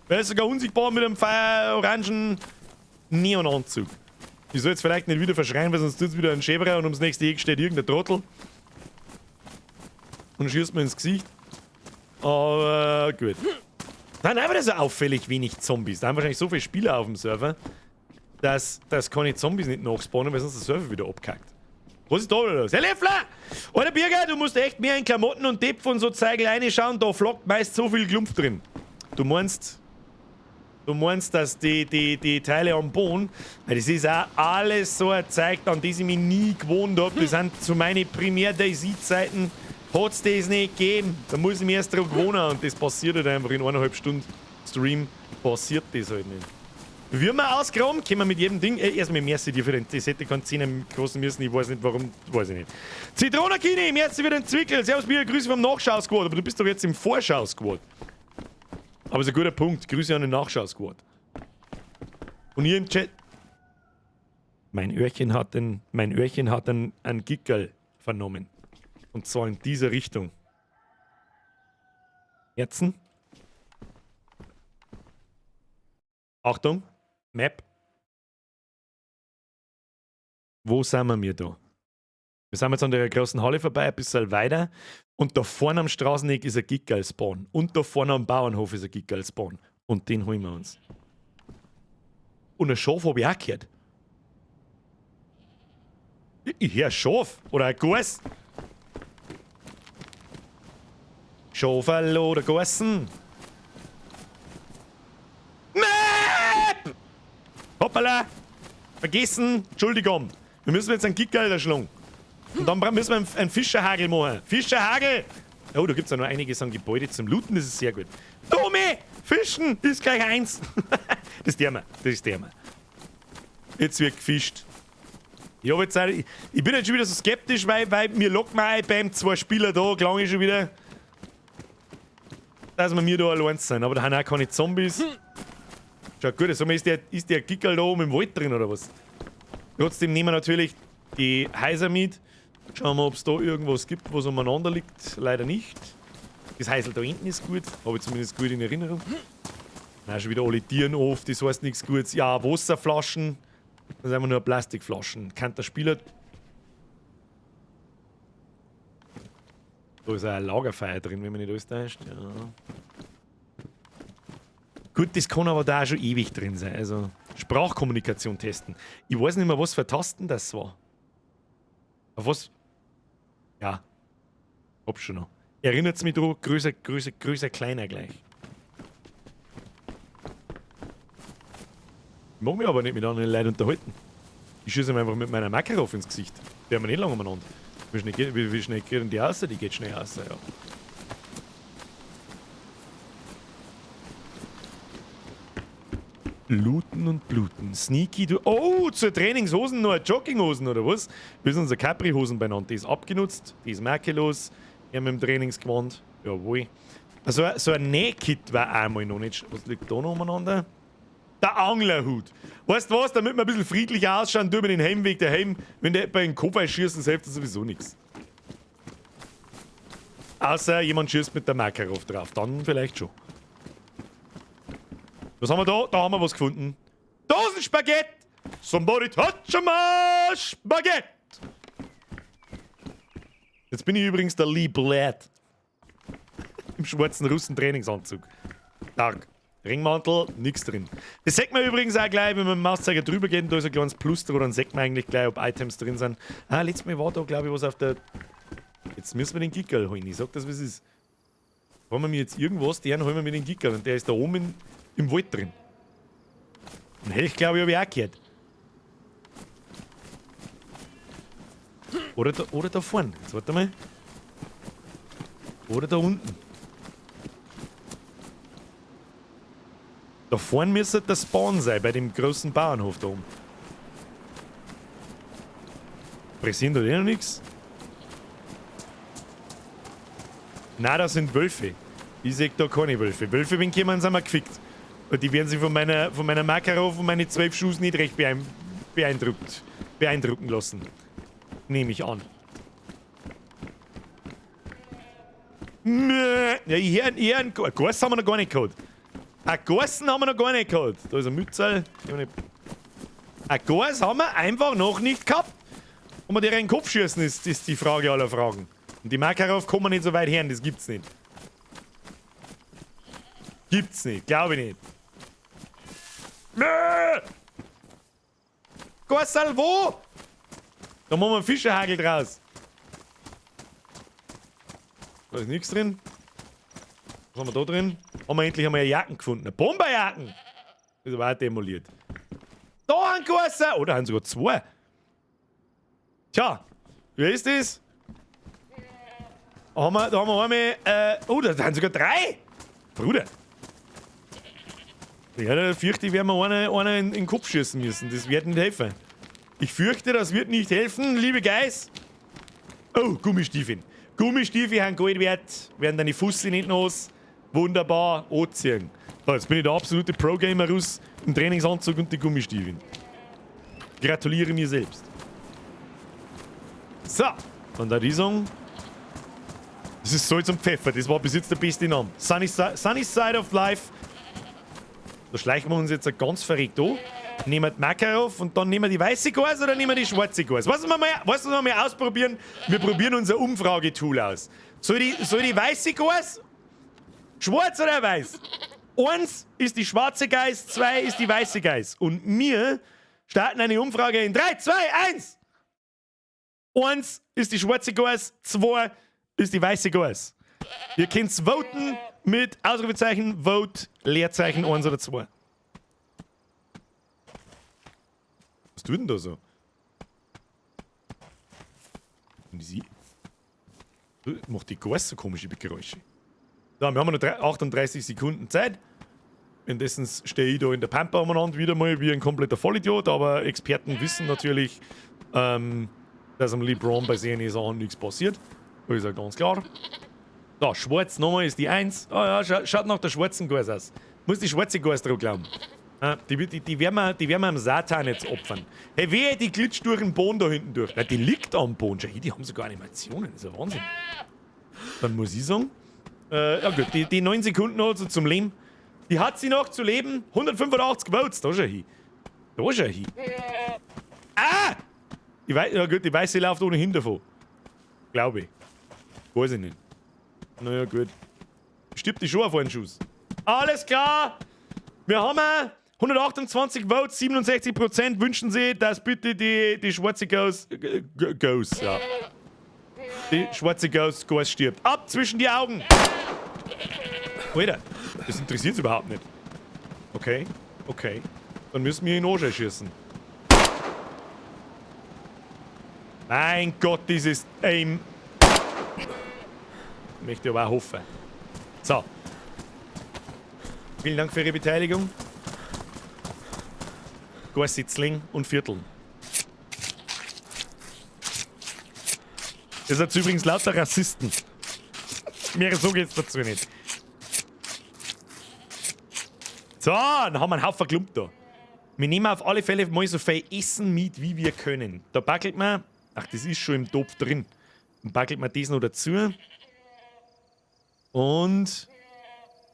Er ist sogar unsichtbar mit einem orangen Neonanzug. Ich soll jetzt vielleicht nicht wieder verschreien, weil sonst tut's wieder ein Schäberer und ums nächste Eck steht irgendein Trottel. Und schießt mir ins Gesicht. Aber gut. Nein, einfach so auffällig wenig Zombies. Da haben wahrscheinlich so viele Spieler auf dem Server, dass keine Zombies nicht nachspawnen, weil sonst der Server wieder abkackt. Was ist da wieder los? Herr Leffler! Alter Birger, du musst echt mehr in Klamotten und Depf und so Zeigel reinschauen, da flockt meist so viel Klumpf drin. Du meinst, dass die Teile am Boden, weil das ist auch alles so ein Zeug, an das ich mich nie gewohnt hab. Das sind zu meinen Primär-DayZ-Zeiten, hat's das nicht gegeben. Da muss ich mich erst drauf gewohnen und das passiert halt einfach in 1,5 Stunden Stream, passiert das halt nicht. Wie wir ausgraben, können wir mit jedem Ding. Erstmal merci dir für den. Das hätte keinen Zehner kosten müssen, ich weiß nicht warum, weiß ich nicht. Zitronakini, merci für den Zwickel. Servus, Bier, Grüße vom Nachschau-Squad. Aber du bist doch jetzt im Vorschau-Squad. Aber ist ein guter Punkt. Grüße an den Nachschau-Squad. Und ihr im Chat. Mein Öhrchen hat einen Gickel vernommen. Und zwar in dieser Richtung. Herzen. Achtung, Map. Wo sind wir da? Wir sind jetzt an der großen Halle vorbei, ein bisschen weiter. Und da vorne am Straßeneck ist ein Gickerl-Spawn. Und da vorne am Bauernhof ist ein Gickerl-Spawn. Und den holen wir uns. Und ein Schaf habe ich auch gehört. Ich höre Schaf oder ein Goss. Schaferl oder Gossen. Map! Hoppala! Vergessen! Entschuldigung. Wir müssen jetzt einen Gickerl erschlagen. Und dann müssen wir einen Fischerhagel machen. Fischerhagel! Oh, da gibt es ja noch einiges an Gebäude zum Looten, das ist sehr gut. Domi! Fischen ist gleich eins. Das ist der mal. Das ist der mal. Jetzt wird gefischt. Ich, hab jetzt auch, ich bin jetzt schon wieder so skeptisch, weil mir lockt man beim zwei Spieler da, klang ich schon wieder, dass wir mir da allein sind. Aber da haben auch keine Zombies. Schaut gut, also ist der Gickerl da oben im Wald drin oder was? Trotzdem nehmen wir natürlich die Häuser mit. Schauen wir, ob es da irgendwas gibt, was umeinander liegt. Leider nicht. Das Häusl da hinten ist gut. Habe ich zumindest gut in Erinnerung. Na, schon wieder alle Tieren auf, das heißt nichts Gutes. Ja, Wasserflaschen. Das sind einfach nur Plastikflaschen. Kann der Spieler. Da ist auch ein Lagerfeuer drin, wenn man nicht alles täuscht. Ja. Gut, das kann aber da auch schon ewig drin sein. Also Sprachkommunikation testen. Ich weiß nicht mehr, was für Tasten das war. Auf was? Ja. Hab schon noch. Erinnert's mich dran, größer, größer, größer, kleiner gleich. Ich mag mich aber nicht mit anderen Leuten unterhalten. Ich schieße ihm einfach mit meiner Makarov ins Gesicht. Der haben wir nicht lange umeinander. Wie schnell geht denn die raus? Die geht schnell raus, ja. Looten und bluten. Sneaky, du. Oh, zur Trainingshosen noch Jogginghosen oder was? Wir sind unsere Capri-Hosen benannt. Die ist abgenutzt, die ist makellos. Wir haben im Trainingsgewand. Jawohl. Also, so ein Nähkit war einmal noch nicht. Was liegt da noch umeinander? Der Anglerhut. Weißt du was? Damit wir ein bisschen friedlicher ausschauen, tun wir den Heimweg daheim. Wenn der bei den Kopf schießen, das hilft das sowieso nichts. Außer jemand schießt mit der Makarov drauf. Dann vielleicht schon. Was haben wir da? Da haben wir was gefunden. Dosenspaghetti! Somebody touch my Spaghetti! Jetzt bin ich übrigens der Lee Blatt. Im schwarzen Russen-Trainingsanzug. Dark. Ringmantel, nix drin. Das sieht man übrigens auch gleich, wenn man mit dem Mauszeiger drüber geht und da ist ein kleines Plus drin, dann sieht man eigentlich gleich, ob Items drin sind. Ah, letztes Mal war da, glaube ich, was auf der... Jetzt müssen wir den Gickerl holen. Ich sag das, wie es ist. Wollen wir mir jetzt irgendwas, den holen wir mit den Gickerl. Und der ist da oben im Wald drin. Und Helch, glaube ich, habe ich auch gehört. Oder da vorne. Jetzt warte mal. Oder da unten. Da vorne müsste der Spawn sein, bei dem großen Bauernhof da oben. Pressieren da eh noch nichts? Nein, das sind Wölfe. Ich sehe da keine Wölfe. Wölfe, wenn kommen, sind wir gefickt. Und die werden sich von meiner Makarov und meine 12 Schuss nicht recht beeindrucken lassen. Nehme ich an. Ja, ich höre einen Goss haben wir noch gar nicht gehabt. Ein Gossen haben wir noch gar nicht gehabt. Da ist ein Mützel. Ein Goss haben wir einfach noch nicht gehabt. Ob wir dir in den Kopf schießen, ist die Frage aller Fragen. Und die Makarov kommen nicht so weit her, das gibt's nicht. Gibt's nicht, glaube ich nicht. Gossal, wo? Da machen wir einen Fischerhagel draus. Da ist nichts drin. Was haben wir da drin? Haben wir endlich einmal eine Jacken gefunden. Eine Bomberjacken! Ist aber auch demoliert. Da ein Gosser! Oh, da haben sogar zwei. Tja, wer ist das? Da haben wir einmal. Oh, da haben sogar drei! Bruder! Ja, da fürchte ich, werden wir einen in den Kopf schießen müssen. Das wird nicht helfen. Ich fürchte, das wird nicht helfen, liebe Guys. Oh, Gummistiefel. Gummistiefel haben Gold wert, werden deine Fuße nicht nass. Wunderbar, anziehen. So, jetzt bin ich der absolute Pro-Gamer raus im Trainingsanzug und die Gummistiefeln. Gratuliere mir selbst. So, Dann da die sagen, das ist Salz und Pfeffer, das war bis jetzt der beste Name. Sunny, Sunny Side of Life. Da schleichen wir uns jetzt ganz verrückt an. Nehmen die Makarov und dann nehmen wir die weiße Gans oder nehmen wir die schwarze Gans? Was wir mal, was wir mal ausprobieren? Wir probieren unser Umfragetool aus. Soll die weiße Gans? Schwarz oder weiß? Eins ist die schwarze Geiß, zwei ist die weiße Geiß. Und wir starten eine Umfrage in 3, 2, 1. Eins ist die schwarze Geiß, zwei ist die weiße Geiß. Ihr könnt voten mit Ausrufezeichen, Vote, Leerzeichen 1 oder 2. Was tut denn da so? Und sie macht die Geiß so komische Geräusche. So, wir haben noch 38 Sekunden Zeit. Indessen stehe ich da in der Pampa umeinander wieder mal wie ein kompletter Vollidiot, aber Experten wissen natürlich, dass am LeBron bei seinen Sachen nichts passiert. Das ist ja ganz klar. Da, schwarz nochmal ist die 1. Ah ja, schaut nach der schwarzen Geiß aus. Muss die schwarze Geiß drauf glauben. Ah, die werden wir am Satan jetzt opfern. Hey, wehe, die glitscht durch den Boden da hinten durch. Na, die liegt am Boden. Schau, die haben sogar Animationen. Das ist ja Wahnsinn. Dann muss ich sagen, ja gut, die 9 Sekunden noch so zum Leben. Die hat sie noch zu leben. 185 Votes. Da schau hin. Da schau hin. Ah! Die ja gut, die Weiße läuft ohnehin davon. Glaube ich. Weiß ich nicht. Naja, gut. Stirbt die schon auf einen Schuss. Alles klar! Wir haben 128 Votes, 67% wünschen sich, dass bitte die schwarze Ghost, Ghost, ja. Die schwarze Ghost, Ghost stirbt. Ab zwischen die Augen! Alter, das interessiert's überhaupt nicht. Okay, okay. Dann müssen wir ihn auch schon schießen. Mein Gott, dieses Aim. Möchte ich aber auch hoffen. So. Vielen Dank für Ihre Beteiligung. Gorsitzling und Vierteln. Ihr seid übrigens lauter Rassisten. Mehr so geht's dazu nicht. So, dann haben wir einen Haufen Klump da. Wir nehmen auf alle Fälle mal so viel Essen mit, wie wir können. Da backelt man. Ach, das ist schon im Topf drin. Dann backelt man das noch dazu. Und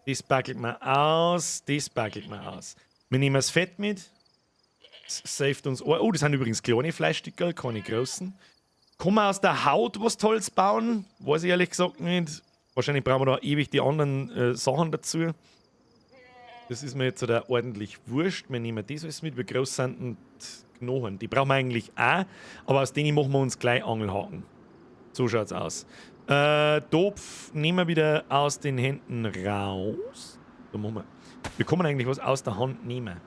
das backelt man aus. Das backelt man aus. Wir nehmen das Fett mit. Das saved uns. Oh, das sind übrigens kleine Fleischstücke, keine großen. Kann man aus der Haut was Tolles bauen? Weiß ich ehrlich gesagt nicht. Wahrscheinlich brauchen wir da ewig die anderen Sachen dazu. Das ist mir jetzt da ordentlich wurscht. Wir nehmen das alles mit. Wie groß sind denn die Knochen? Die brauchen wir eigentlich auch. Aber aus denen machen wir uns gleich Angelhaken. So schaut's aus. Topf nehmen wir wieder aus den Händen raus. Da machen wir. Wir können eigentlich was aus der Hand nehmen.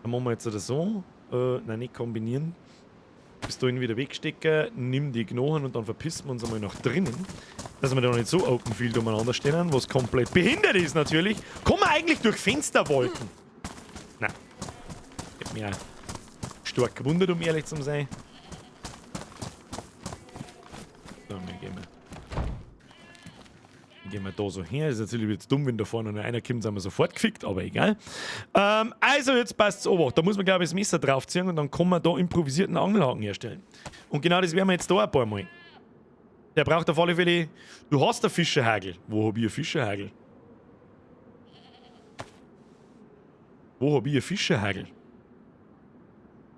Da machen wir jetzt oder so. Nein, nicht kombinieren. Bis dahin wieder wegstecken, nimm die Knochen und dann verpissen wir uns einmal nach drinnen. Dass wir da nicht so open field umeinander stehen, was komplett behindert ist natürlich. Kommen wir eigentlich durch Fensterwolken? Nein. Ich hab mich auch stark gewundert, um ehrlich zu sein. So, wir gehen mal. Gehen wir da so her. Ist natürlich jetzt dumm, wenn da vorne noch einer kommt, sind wir sofort gefickt, aber egal. Also jetzt passt's obacht. Da muss man, glaube ich, das Messer draufziehen und dann kann man da improvisierten Angelhaken herstellen. Und genau das werden wir jetzt da ein paar Mal. Der braucht auf alle Fälle... Du hast einen Fischerhagel. Wo hab ich einen Fischerhagel? Wo hab ich einen Fischerhagel?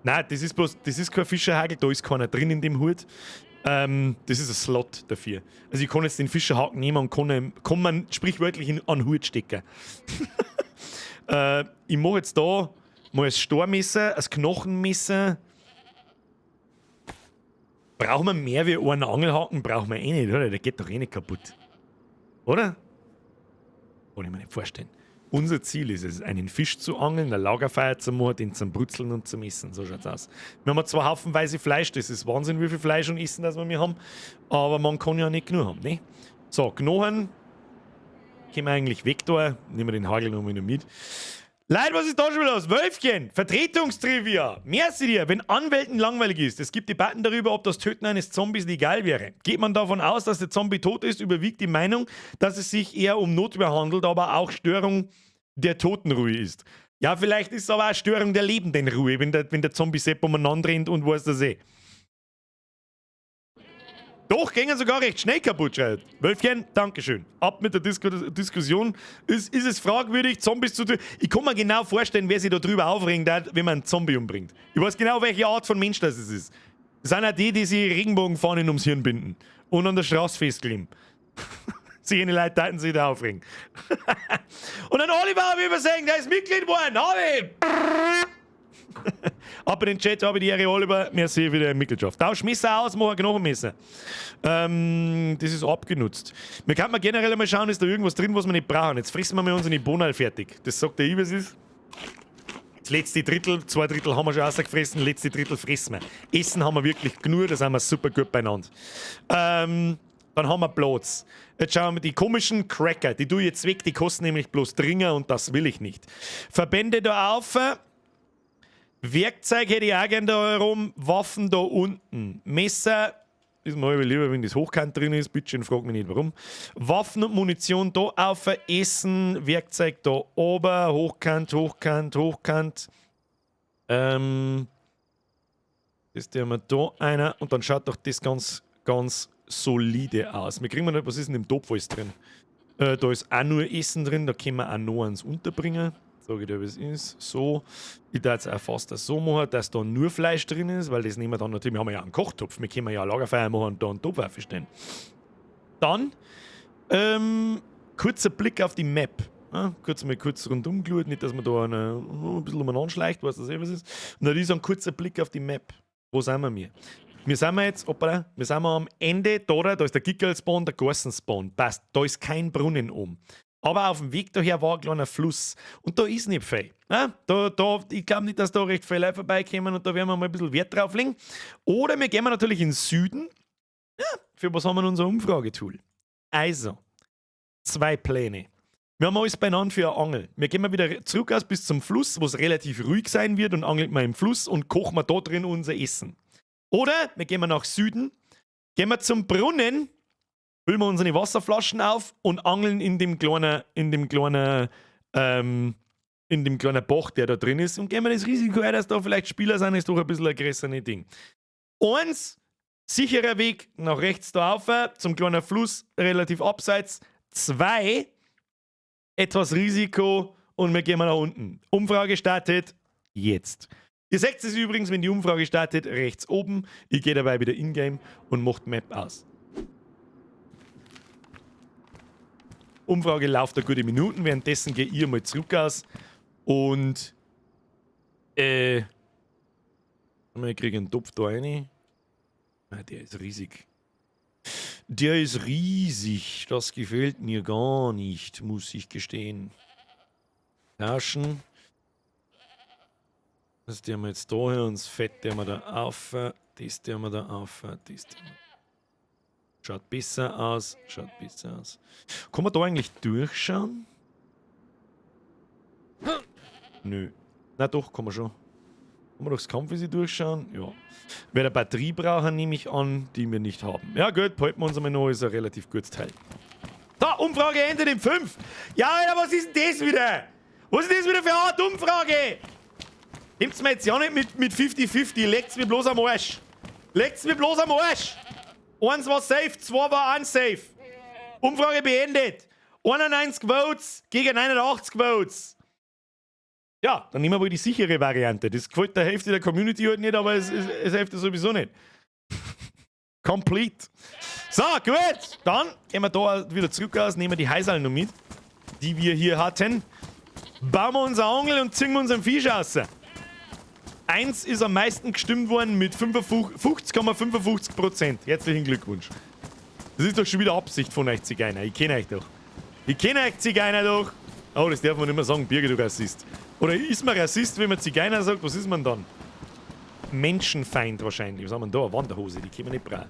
Nein, das ist bloß, das ist kein Fischerhagel, da ist keiner drin in dem Hut. Das ist ein Slot dafür. Also ich kann jetzt den Fischerhaken nehmen und kann man sprichwörtlich an den Hut stecken. Ich mach jetzt da mal das Stormesser, das Knochenmesser. Brauchen wir mehr wie einen Angelhaken? Brauchen wir eh nicht, oder? Der geht doch eh nicht kaputt. Oder? Kann ich mir nicht vorstellen. Unser Ziel ist es, einen Fisch zu angeln, ein Lagerfeuer zu machen, den zum Brutzeln und zum Essen. So schaut's aus. Wir haben zwar haufenweise Fleisch, das ist Wahnsinn, wie viel Fleisch und Essen das wir hier haben, aber man kann ja nicht genug haben, ne? So, Knochen können wir eigentlich weg da. Nehmen wir den Hagel nochmal noch mit. Leute, was ist da schon wieder los? Wölfchen, Vertretungstrivia. Merci dir, wenn Anwälten langweilig ist. Es gibt Debatten darüber, ob das Töten eines Zombies legal wäre. Geht man davon aus, dass der Zombie tot ist, überwiegt die Meinung, dass es sich eher um Notwehr handelt, aber auch Störung der Totenruhe ist. Ja, vielleicht ist es aber auch Störung der lebenden Ruhe, wenn der Zombie-Sepp umeinander rennt und weiß das eh. Doch, gingen sogar recht schnell kaputt, schreit. Wölfchen, Dankeschön. Ab mit der Diskussion. Ist es fragwürdig, Zombies zu töten? Ich kann mir genau vorstellen, wer sich da drüber aufregen hat, wenn man einen Zombie umbringt. Ich weiß genau, welche Art von Mensch das ist. Das sind auch die, die sich Regenbogenfahnen ums Hirn binden und an der Straße festkleben. Jene Leute taten sich da aufregen. Und dann Oliver habe ich übersehen, der ist Mitglied geworden. Habe Ab in den Chat, habe ich die Ehre, Oliver. Merci für die Mitgliedschaft. Tausch Messer aus, mach ein Knochenmesser. Das ist abgenutzt. Wir können mal generell mal schauen, ist da irgendwas drin, was wir nicht brauchen. Jetzt fressen wir mal unsere Bohnenl fertig. Das sagt der ich, was ist. Das letzte Drittel, 2 Drittel haben wir schon rausgefressen, letzte Drittel fressen wir. Essen haben wir wirklich genug, da sind wir super gut beieinander. Dann haben wir Platz. Jetzt schauen wir die komischen Cracker, die tue ich jetzt weg, die kosten nämlich bloß Dringer und das will ich nicht. Verbände da auf. Werkzeug hätte ich auch gern da herum. Waffen da unten. Messer ist mir halb lieber, wenn das hochkant drin ist. Bitte frag mich nicht warum. Waffen und Munition da auf. Essen, Werkzeug da oben. Hochkant, hochkant, hochkant. Das tun wir da einer. Und dann schaut doch das ganz, ganz solide aus. Wir kriegen mal nicht, was ist denn im Topf alles drin? Da ist auch nur Essen drin, da können wir auch noch eins unterbringen. Sag ich dir, wie es ist. So. Ich darf es auch fast so machen, dass da nur Fleisch drin ist, weil das nehmen wir dann natürlich. Wir haben ja einen Kochtopf, wir können ja ein Lagerfeuer machen und da einen Topf aufstellen. Dann, kurzer Blick auf die Map. Ja, kurz mal kurz rundum geschaut, nicht, dass man da ein bisschen umeinander schleicht, weiß das eh, was ist. Und dann ist ein kurzer Blick auf die Map. Wo sind wir? Wir sind wir jetzt, hoppala, wir sind wir am Ende da, da ist der Gickerl-Spawn, der Gorsen-Spawn. Passt, da ist kein Brunnen oben. Aber auf dem Weg daher war ein kleiner Fluss. Und da ist nicht viel. Ja, ich glaube nicht, dass da recht viele Leute vorbeikommen und da werden wir mal ein bisschen Wert drauf legen. Oder wir gehen natürlich in den Süden. Ja, für was haben wir unser Umfragetool? Also, zwei Pläne. Wir haben alles beieinander für eine Angel. Wir gehen mal wieder zurück aus bis zum Fluss, wo es relativ ruhig sein wird und angeln wir im Fluss und kochen wir da drin unser Essen. Oder wir gehen mal nach Süden, gehen wir zum Brunnen, füllen wir unsere Wasserflaschen auf und angeln in dem kleinen Bach, der da drin ist, und gehen wir das Risiko ein, dass da vielleicht Spieler sind, ist doch ein bisschen ein größeres Ding. Eins, sicherer Weg nach rechts da rauf, zum kleinen Fluss, relativ abseits. Zwei, etwas Risiko und wir gehen mal nach unten. Umfrage startet jetzt. Ihr seht es übrigens, wenn die Umfrage startet, rechts oben. Ich gehe dabei wieder in-game und mache die Map aus. Umfrage läuft da gute Minuten. Währenddessen gehe ich mal zurück aus und ich kriege einen Topf da rein. Ah, der ist riesig. Der ist riesig. Das gefällt mir gar nicht, muss ich gestehen. Tauschen. Das tun wir jetzt da her und das Fett tun wir da auf. Das tun wir da auf. Das tun wir. Schaut besser aus. Schaut besser aus. Kann man da eigentlich durchschauen? Nö. Na doch, kann man schon. Kann man durchs Kampfvisier durchschauen? Ja. Wer eine Batterie brauchen, nehme ich an, die wir nicht haben. Ja gut, behalten wir uns einmal noch, ist ein relativ gutes Teil. So, Umfrage endet in 5. Ja, Alter, was ist denn das wieder? Was ist das wieder für eine Art Umfrage? Nehmt's mir jetzt ja nicht mit 50-50, leckt's mir bloß am Arsch. Leckt's mir bloß am Arsch. Eins war safe, zwei war unsafe. Umfrage beendet. 91 Votes gegen 89 Votes. Ja, dann nehmen wir wohl die sichere Variante. Das gefällt der Hälfte der Community halt nicht, aber es hilft sowieso nicht. Complete. So, gut. Dann gehen wir da wieder zurück aus, nehmen die Häuserl noch mit, die wir hier hatten. Bauen wir unsere Angel und ziehen wir unseren Fisch raus. 1 ist am meisten gestimmt worden mit 50,55%. Herzlichen Glückwunsch. Das ist doch schon wieder Absicht von euch Zigeuner. Ich kenne euch doch. Ich kenne euch Zigeuner doch. Oh, das darf man nicht mehr sagen. Birgit, du Rassist. Oder ist man Rassist, wenn man Zigeuner sagt? Was ist man dann? Menschenfeind wahrscheinlich. Was haben wir denn da? Eine Wanderhose, die können wir nicht brauchen.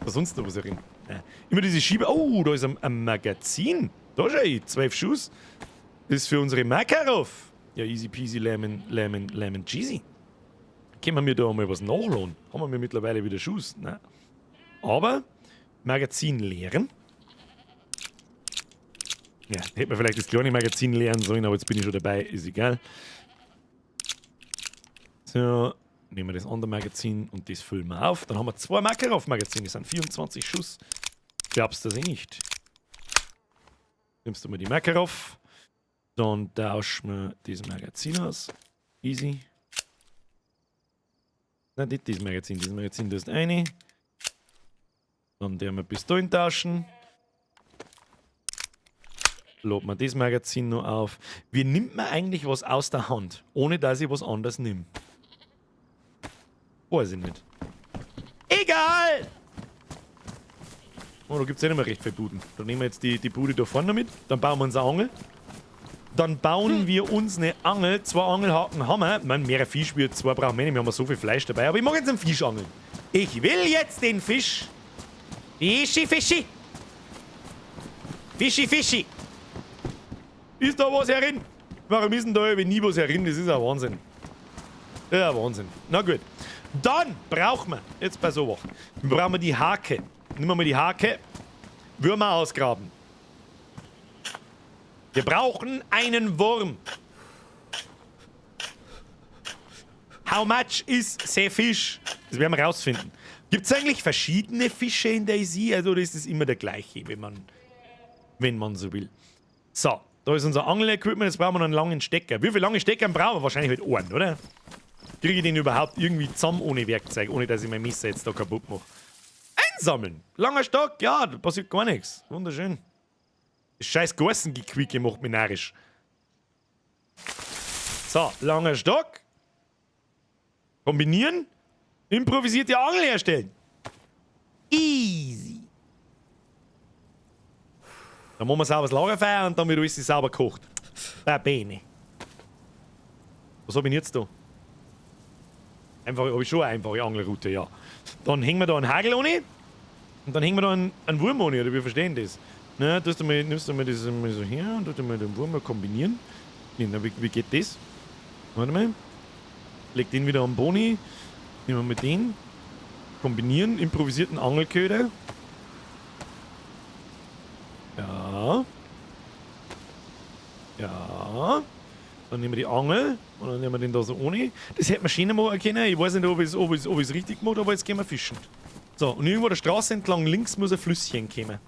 Was sonst noch was drin? Ja. Immer diese Schieber. Oh, da ist ein Magazin. Da schau ich. 12 Schuss. Das ist für unsere Makarov. Ja, easy peasy, lemon, lemon, lemon cheesy. Können wir mir da mal was nachladen? Haben wir mittlerweile wieder Schuss? Nein. Aber Magazin leeren. Ja, hätte man vielleicht das kleine Magazin leeren sollen, aber jetzt bin ich schon dabei, ist egal. So, nehmen wir das andere Magazin und das füllen wir auf. Dann haben wir 2 Makarov-Magazine, das sind 24 Schuss. Glaubst du das eh nicht? Nimmst du mal die Makarov. Dann tauschen wir dieses Magazin aus. Easy. Nein, nicht dieses Magazin. Dieses Magazin, das ist eine. Dann werden wir Pistolen tauschen. Laden wir das Magazin noch auf. Wie nimmt man eigentlich was aus der Hand, ohne dass ich was anderes nehme? Weiß ich nicht. Egal! Oh, da gibt's eh nicht mehr recht viele Buden. Dann nehmen wir jetzt die Bude da vorne mit. Dann bauen wir uns eine Angel. Dann bauen wir uns eine Angel. 2 Angelhaken haben wir. Ich meine, mehrere Fisch wie 2 brauchen wir nicht. Wir haben so viel Fleisch dabei. Aber ich mag jetzt einen Fisch angeln. Ich will jetzt den Fisch. Fischi, Fischi. Fischi, Fischi. Ist da was herin? Warum ist denn da irgendwie nie was herin? Das ist ja Wahnsinn. Ja, Wahnsinn. Na gut. Dann brauchen wir, jetzt bei sowas, brauchen wir die Hake. Nehmen wir mal die Hake. Würmer ausgraben. Wir brauchen einen Wurm. How much is the fish? Das werden wir rausfinden. Gibt's eigentlich verschiedene Fische in DayZ? Also, oder ist es immer der gleiche, wenn man so will? So, da ist unser Angel-Equipment. Jetzt brauchen wir noch einen langen Stecker. Wie viele lange Stecker brauchen wir? Wahrscheinlich halt einen, oder? Kriege ich den überhaupt irgendwie zusammen ohne Werkzeug, ohne dass ich mein Messer jetzt da kaputt mache? Einsammeln! Langer Stock, ja, da passiert gar nichts. Wunderschön. Das scheiß Gorsengequieke macht mich narrisch. So, langer Stock. Kombinieren. Improvisierte Angel herstellen. Easy. Dann machen wir sauberes Lagerfeuer und dann wird alles sauber gekocht. Va bene. Was hab ich denn jetzt da? Einfach, hab ich schon eine einfache Angelrute, ja. Dann hängen wir da einen Hagel ohne. Und dann hängen wir da einen Wurm ohne, oder wir verstehen das. Ne, tust du mal, nimmst du mal das mal so her und tust du mal den Wurm mal kombinieren. Nee, na, wie geht das? Warte mal. Leg den wieder am Boni. Nehmen wir mit den. Kombinieren. Improvisierten Angelköder. Ja. Ja. Dann nehmen wir die Angel und dann nehmen wir den da so ohne. Das hätte man schöner machen können. Ich weiß nicht, ob ich's richtig gemacht habe, aber jetzt gehen wir fischen. So, und irgendwo der Straße entlang links muss ein Flüsschen kommen.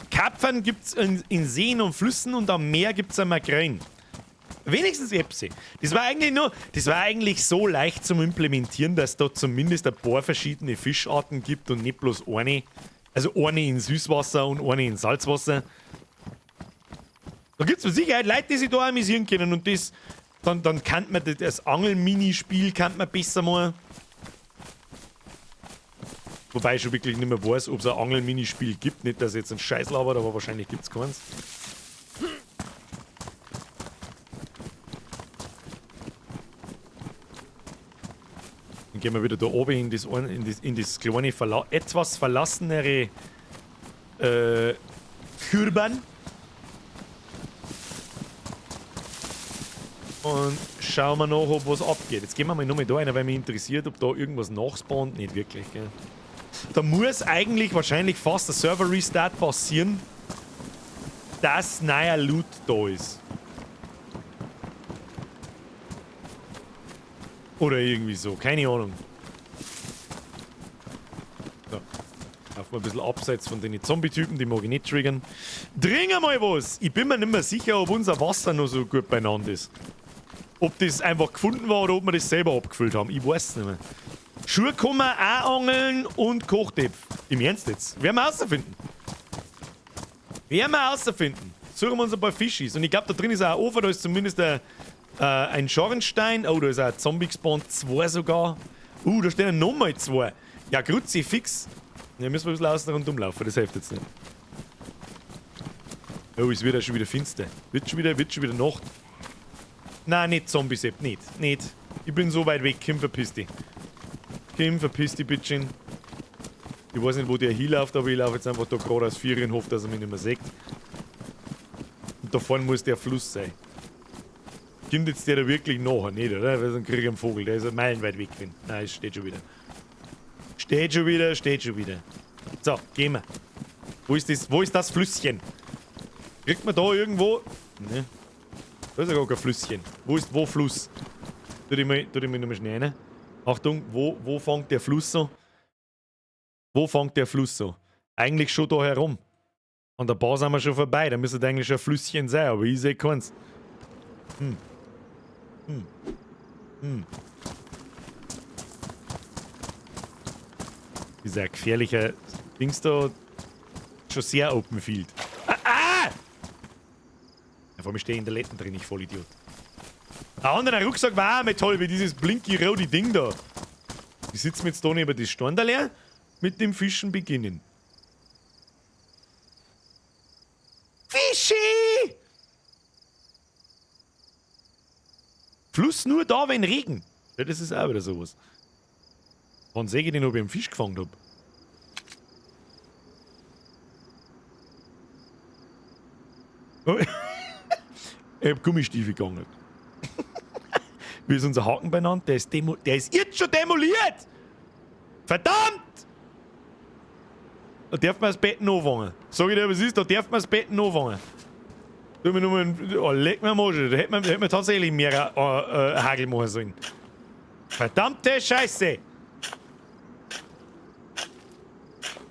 Karpfen gibt's in Seen und Flüssen und am Meer gibt's einmal Makrelen. Wenigstens Epsi. Das war eigentlich nur, das war eigentlich so leicht zum Implementieren, dass da zumindest ein paar verschiedene Fischarten gibt und nicht bloß eine. Also eine in Süßwasser und eine in Salzwasser. Da gibt's mit Sicherheit Leute, die sich da amüsieren können und das, dann kann man das Angel-Minispiel kann man besser mal. Wobei ich schon wirklich nicht mehr weiß, ob's ein Angel-Minispiel gibt. Nicht, dass ich jetzt einen Scheiß labert, aber wahrscheinlich gibt's keins. Dann gehen wir wieder da oben in das, in das, in das kleine, etwas verlassenere Kürban. Und schauen wir nach, ob was abgeht. Jetzt gehen wir mal nochmal da rein, weil mich interessiert, ob da irgendwas nachspawnt. Nicht wirklich, gell? Da muss eigentlich wahrscheinlich fast der Server-Restart passieren, dass neuer Loot da ist. Oder irgendwie so, keine Ahnung. So. Laufen wir ein bisschen abseits von den Zombie-Typen, die mag ich nicht triggern. Trink mal was! Ich bin mir nicht mehr sicher, ob unser Wasser noch so gut beieinander ist. Ob das einfach gefunden war oder ob wir das selber abgefüllt haben. Ich weiß es nicht mehr. Schuhe kann man auch angeln und Kochtöpfe. Im Ernst jetzt. Werden wir rausfinden. Werden wir rausfinden. Suchen wir uns ein paar Fischis. Und ich glaub, da drin ist auch ein Ofen, da ist zumindest ein Schornstein. Oh, da ist auch ein Zombie gespawnt. 2 sogar. Da stehen nochmal 2. Ja, Kruzifix. Ja, müssen wir ein bisschen außen rundum laufen. Das hilft jetzt nicht. Oh, es wird ja schon wieder finster. Wird schon wieder Nacht. Nein, nicht Zombie-Sepp, nicht. Nicht. Ich bin so weit weg. Kim, verpiss dich. Kim, verpiss dich, bitteschön. Ich weiß nicht, wo der hinläuft, aber ich laufe jetzt einfach da gerade aus Vier und hoffe, dass er mich nicht mehr sieht. Und da vorne muss der Fluss sein. Kommt jetzt der da wirklich nachher, nicht, oder? Weil sonst krieg ich einen Vogel, der ist ja meilenweit weg. Nein, es steht schon wieder. Steht schon wieder, steht schon wieder. So, gehen wir. Wo ist das, wo ist das Flüsschen? Kriegt man da irgendwo? Ne. Da ist ja gar kein Flüsschen. Wo ist wo Fluss? Tu dich mal, tu dich mal nochmal schnell rein. Achtung, wo fängt der Fluss an? Wo fängt der Fluss an? Eigentlich schon da herum. An der Bar sind wir schon vorbei, da müsste eigentlich schon ein Flüsschen sein, aber ich sehe keins. Dieser gefährliche Dings da, schon sehr Open Field. Ah! Ah! Ja, vor mir stehe ich in der Letten drin, ich Vollidiot. Ein anderer Rucksack war auch mal toll, wie dieses blinky rote Ding da. Ich sitze mir jetzt da neben das Standerl mit dem Fischen beginnen. Fischi! Fluss nur da, wenn Regen. Ja, das ist auch wieder sowas. Wann sehe ich denn, ob ich einen Fisch gefangen hab? Oh. Ich hab Gummistiefel gegangen. Wie ist unser Haken benannt? Der ist jetzt schon demoliert! Verdammt! Da darf man das Bett anfangen. Sag ich dir, was ist? Da darf man das Bett anfangen. Tu mir nur einen, oh, leck mir am Arsch. Da hätte man tatsächlich mehr Hagel machen sollen. Verdammte Scheiße!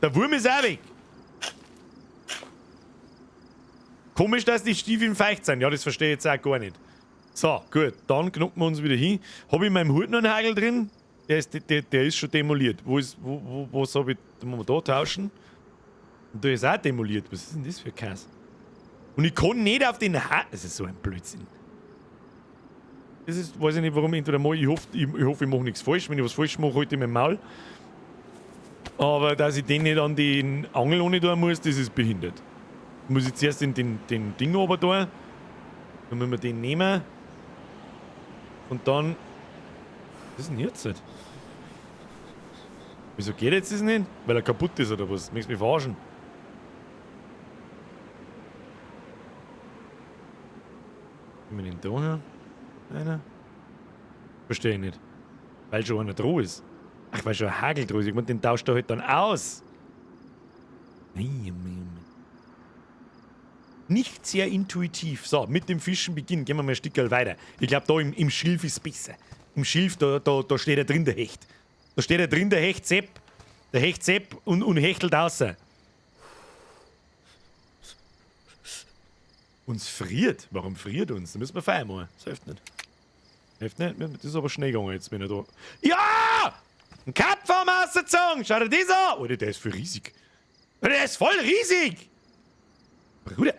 Der Wurm ist auch weg. Komisch, dass die Stiefel feucht sind. Ja, das verstehe ich jetzt auch gar nicht. So, gut. Dann knucken wir uns wieder hin. Hab ich in meinem Hut noch einen Hagel drin? Der ist schon demoliert. Wo ist, wo, wo, was hab ich? Da muss man da tauschen. Und der ist auch demoliert. Was ist denn das für ein Käse? Und ich kann nicht auf den Hagel. Das ist so ein Blödsinn. Das ist, weiß ich nicht, warum. Entweder mal, ich hoffe, ich mache nichts falsch. Wenn ich was falsch mache, halte ich mein Maul. Aber dass ich den nicht an den Angel ohne tun muss, das ist behindert. Muss ich zuerst in den Ding runter tun. Dann müssen wir den nehmen. Und dann. Was ist denn jetzt? Wieso geht jetzt das nicht? Weil er kaputt ist oder was? Möchtest du mich verarschen? Nehmen wir den da her? Einer? Verstehe ich nicht. Weil schon einer dran ist. Ach, weil schon ein Hagel dran ist. Ich meine, den tauscht er halt dann aus. Nein, nein, nein. Nicht sehr intuitiv. So, mit dem Fischen beginnen. Gehen wir mal ein Stückchen weiter. Ich glaub, da im Schilf ist besser. Im Schilf, da steht er drin, der Hecht. Da steht er drin, der Hecht Sepp. Der Hecht Sepp und hechtelt außer. Uns friert. Warum friert uns? Da müssen wir Feuer machen. Das hilft nicht. Hilft nicht. Das ist aber schnell gegangen jetzt, wenn er da. Ja! Ein Kapfer am rausgezogen! Schau dir das an! Alter, der ist voll riesig. Der ist voll riesig! Bruder!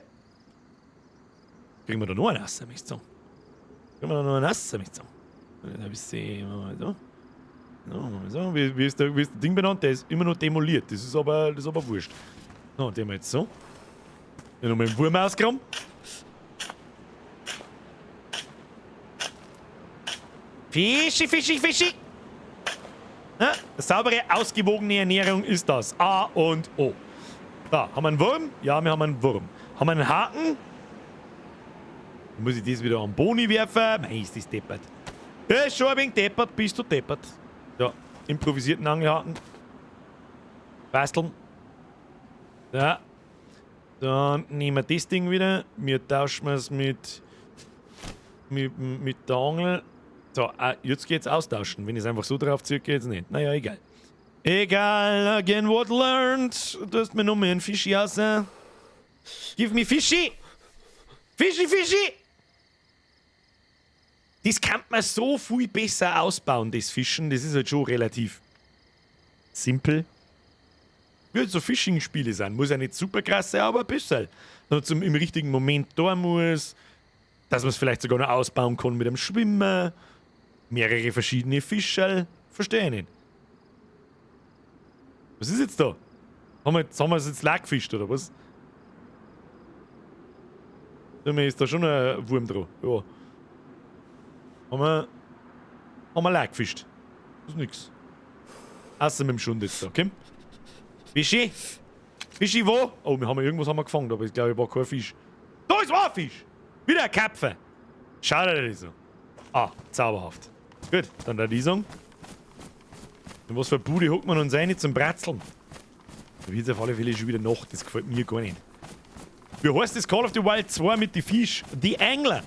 Kriegen wir da noch einen raus, möchte ich sagen. Kriegen wir da noch einen raus, möchte ich sagen. Da bist du, machen wir so. So, machen wir so. Wie ist der Ding benannt? Der ist immer noch demoliert. Das ist aber wurscht. So, den haben wir jetzt so. Den haben wir den Wurm ausgegraben. Fischi, Fischi, Fischi! Ja, saubere, ausgewogene Ernährung ist das. A und O. Da, haben wir einen Wurm? Ja, wir haben einen Wurm. Haben wir einen Haken? Dann muss ich das wieder am Boni werfen. Mei, ist das deppert. Ja, ist schon ein wenig deppert, bist du deppert. Ja, improvisierten Angelhaken. Basteln. Ja. Dann nehmen wir das Ding wieder. Wir tauschen es mit der Angel. So, jetzt geht's austauschen. Wenn ich es einfach so drauf ziehe, geht's nicht. Naja, egal. Egal, again what learned. Du hast mir noch mehr einen Fischi raus. Give me Fischi! Fischi, Fischi! Das kann man so viel besser ausbauen, das Fischen. Das ist halt schon relativ simpel. Wie halt so Fishing-Spiele sind. Muss ja nicht super krass sein, aber ein bisschen. Dass man im richtigen Moment da muss. Dass man es vielleicht sogar noch ausbauen kann mit einem Schwimmer. Mehrere verschiedene Fischerl. Verstehe ich nicht. Was ist jetzt da? Haben wir es jetzt leer gefischt, oder was? Da ist da schon ein Wurm dran. Ja. Haben wir leer gefischt. Das ist nix. Außer mit dem Schund jetzt da, okay? Fischi? Fischi wo? Oh, wir haben irgendwas haben wir gefangen, aber ich glaube, ich war kein Fisch. Da ist ein Fisch! Wieder ein Karpfen! Schau dir das an. Ah, zauberhaft. Gut, dann der Lesung. Und was für eine Bude hockt man uns rein zum Bratzeln? Da wird's auf alle Fälle schon wieder Nacht, das gefällt mir gar nicht. Wie heißt das Call of the Wild 2 mit den Fisch? Die Angler!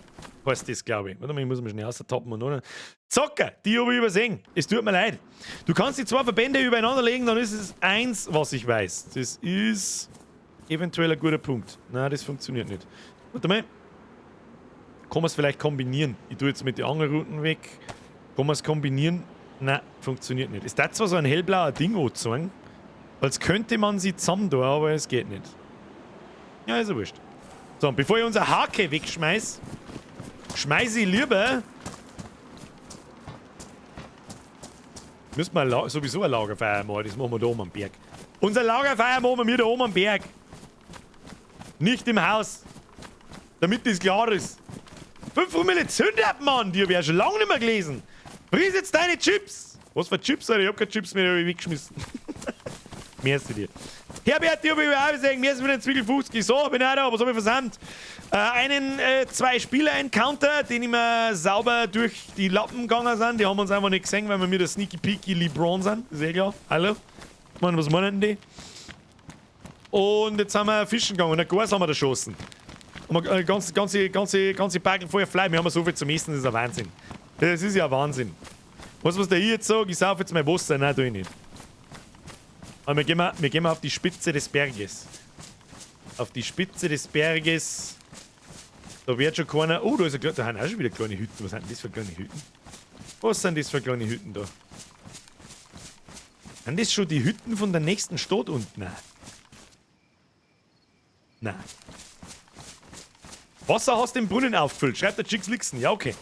Heißt das, glaube ich. Warte mal, ich muss mich schnell austappen und oder. Zocker, die habe ich übersehen. Es tut mir leid. Du kannst die zwei Verbände übereinander legen, dann ist es eins, was ich weiß. Das ist eventuell ein guter Punkt. Nein, das funktioniert nicht. Warte mal. Kann man es vielleicht kombinieren? Ich tue jetzt mit den anderen Routen weg. Kann man es kombinieren? Nein, funktioniert nicht. Ist das zwar so ein hellblauer Ding angezogen, als könnte man sie zusammen tun, aber es geht nicht. Ja, ist ja wurscht. So, und bevor ich unsere Hake wegschmeiß, schmeiße ich lieber. Müssen wir sowieso ein Lagerfeuer machen, das machen wir da oben am Berg. Unser Lagerfeuer machen wir da oben am Berg. Nicht im Haus. Damit das klar ist. 5 Promille Zündab, Mann! Die hab ich ja schon lange nicht mehr gelesen. Friss jetzt deine Chips! Was für Chips, Alter? Ich hab keine Chips mehr, die hab ich weggeschmissen. Merci dir. Herbert, die hab ich auch gesehen. Mir ist wieder ein Zwiegelfuchs. So, bin auch da, was hab ich versandt? Einen Zwei-Spieler-Encounter, den immer sauber durch die Lappen gegangen sind. Die haben uns einfach nicht gesehen, weil wir mit der Sneaky Peaky LeBron sind. Ist eh klar. Hallo? Ich meine, was meinen die? Und jetzt sind wir fischen gegangen und ein Glas haben wir da geschossen. Und wir, ganze Backel voller Fleisch. Wir haben so viel zum Essen, das ist ein Wahnsinn. Das ist ja Wahnsinn. Weißt du, was der hier jetzt sagt? Ich sauf jetzt mein Wasser. Nein, tu ich nicht. Aber wir gehen mal auf die Spitze des Berges. Auf die Spitze des Berges. Da wird schon keiner. Oh, da ist ein, da sind auch schon wieder kleine Hütten. Was sind denn das für kleine Hütten? Was sind das für kleine Hütten da? Sind das schon die Hütten von der nächsten Stadt unten? Nein. Nein. Wasser hast du im Brunnen aufgefüllt. Schreibt der Chicks Lixen. Ja, okay.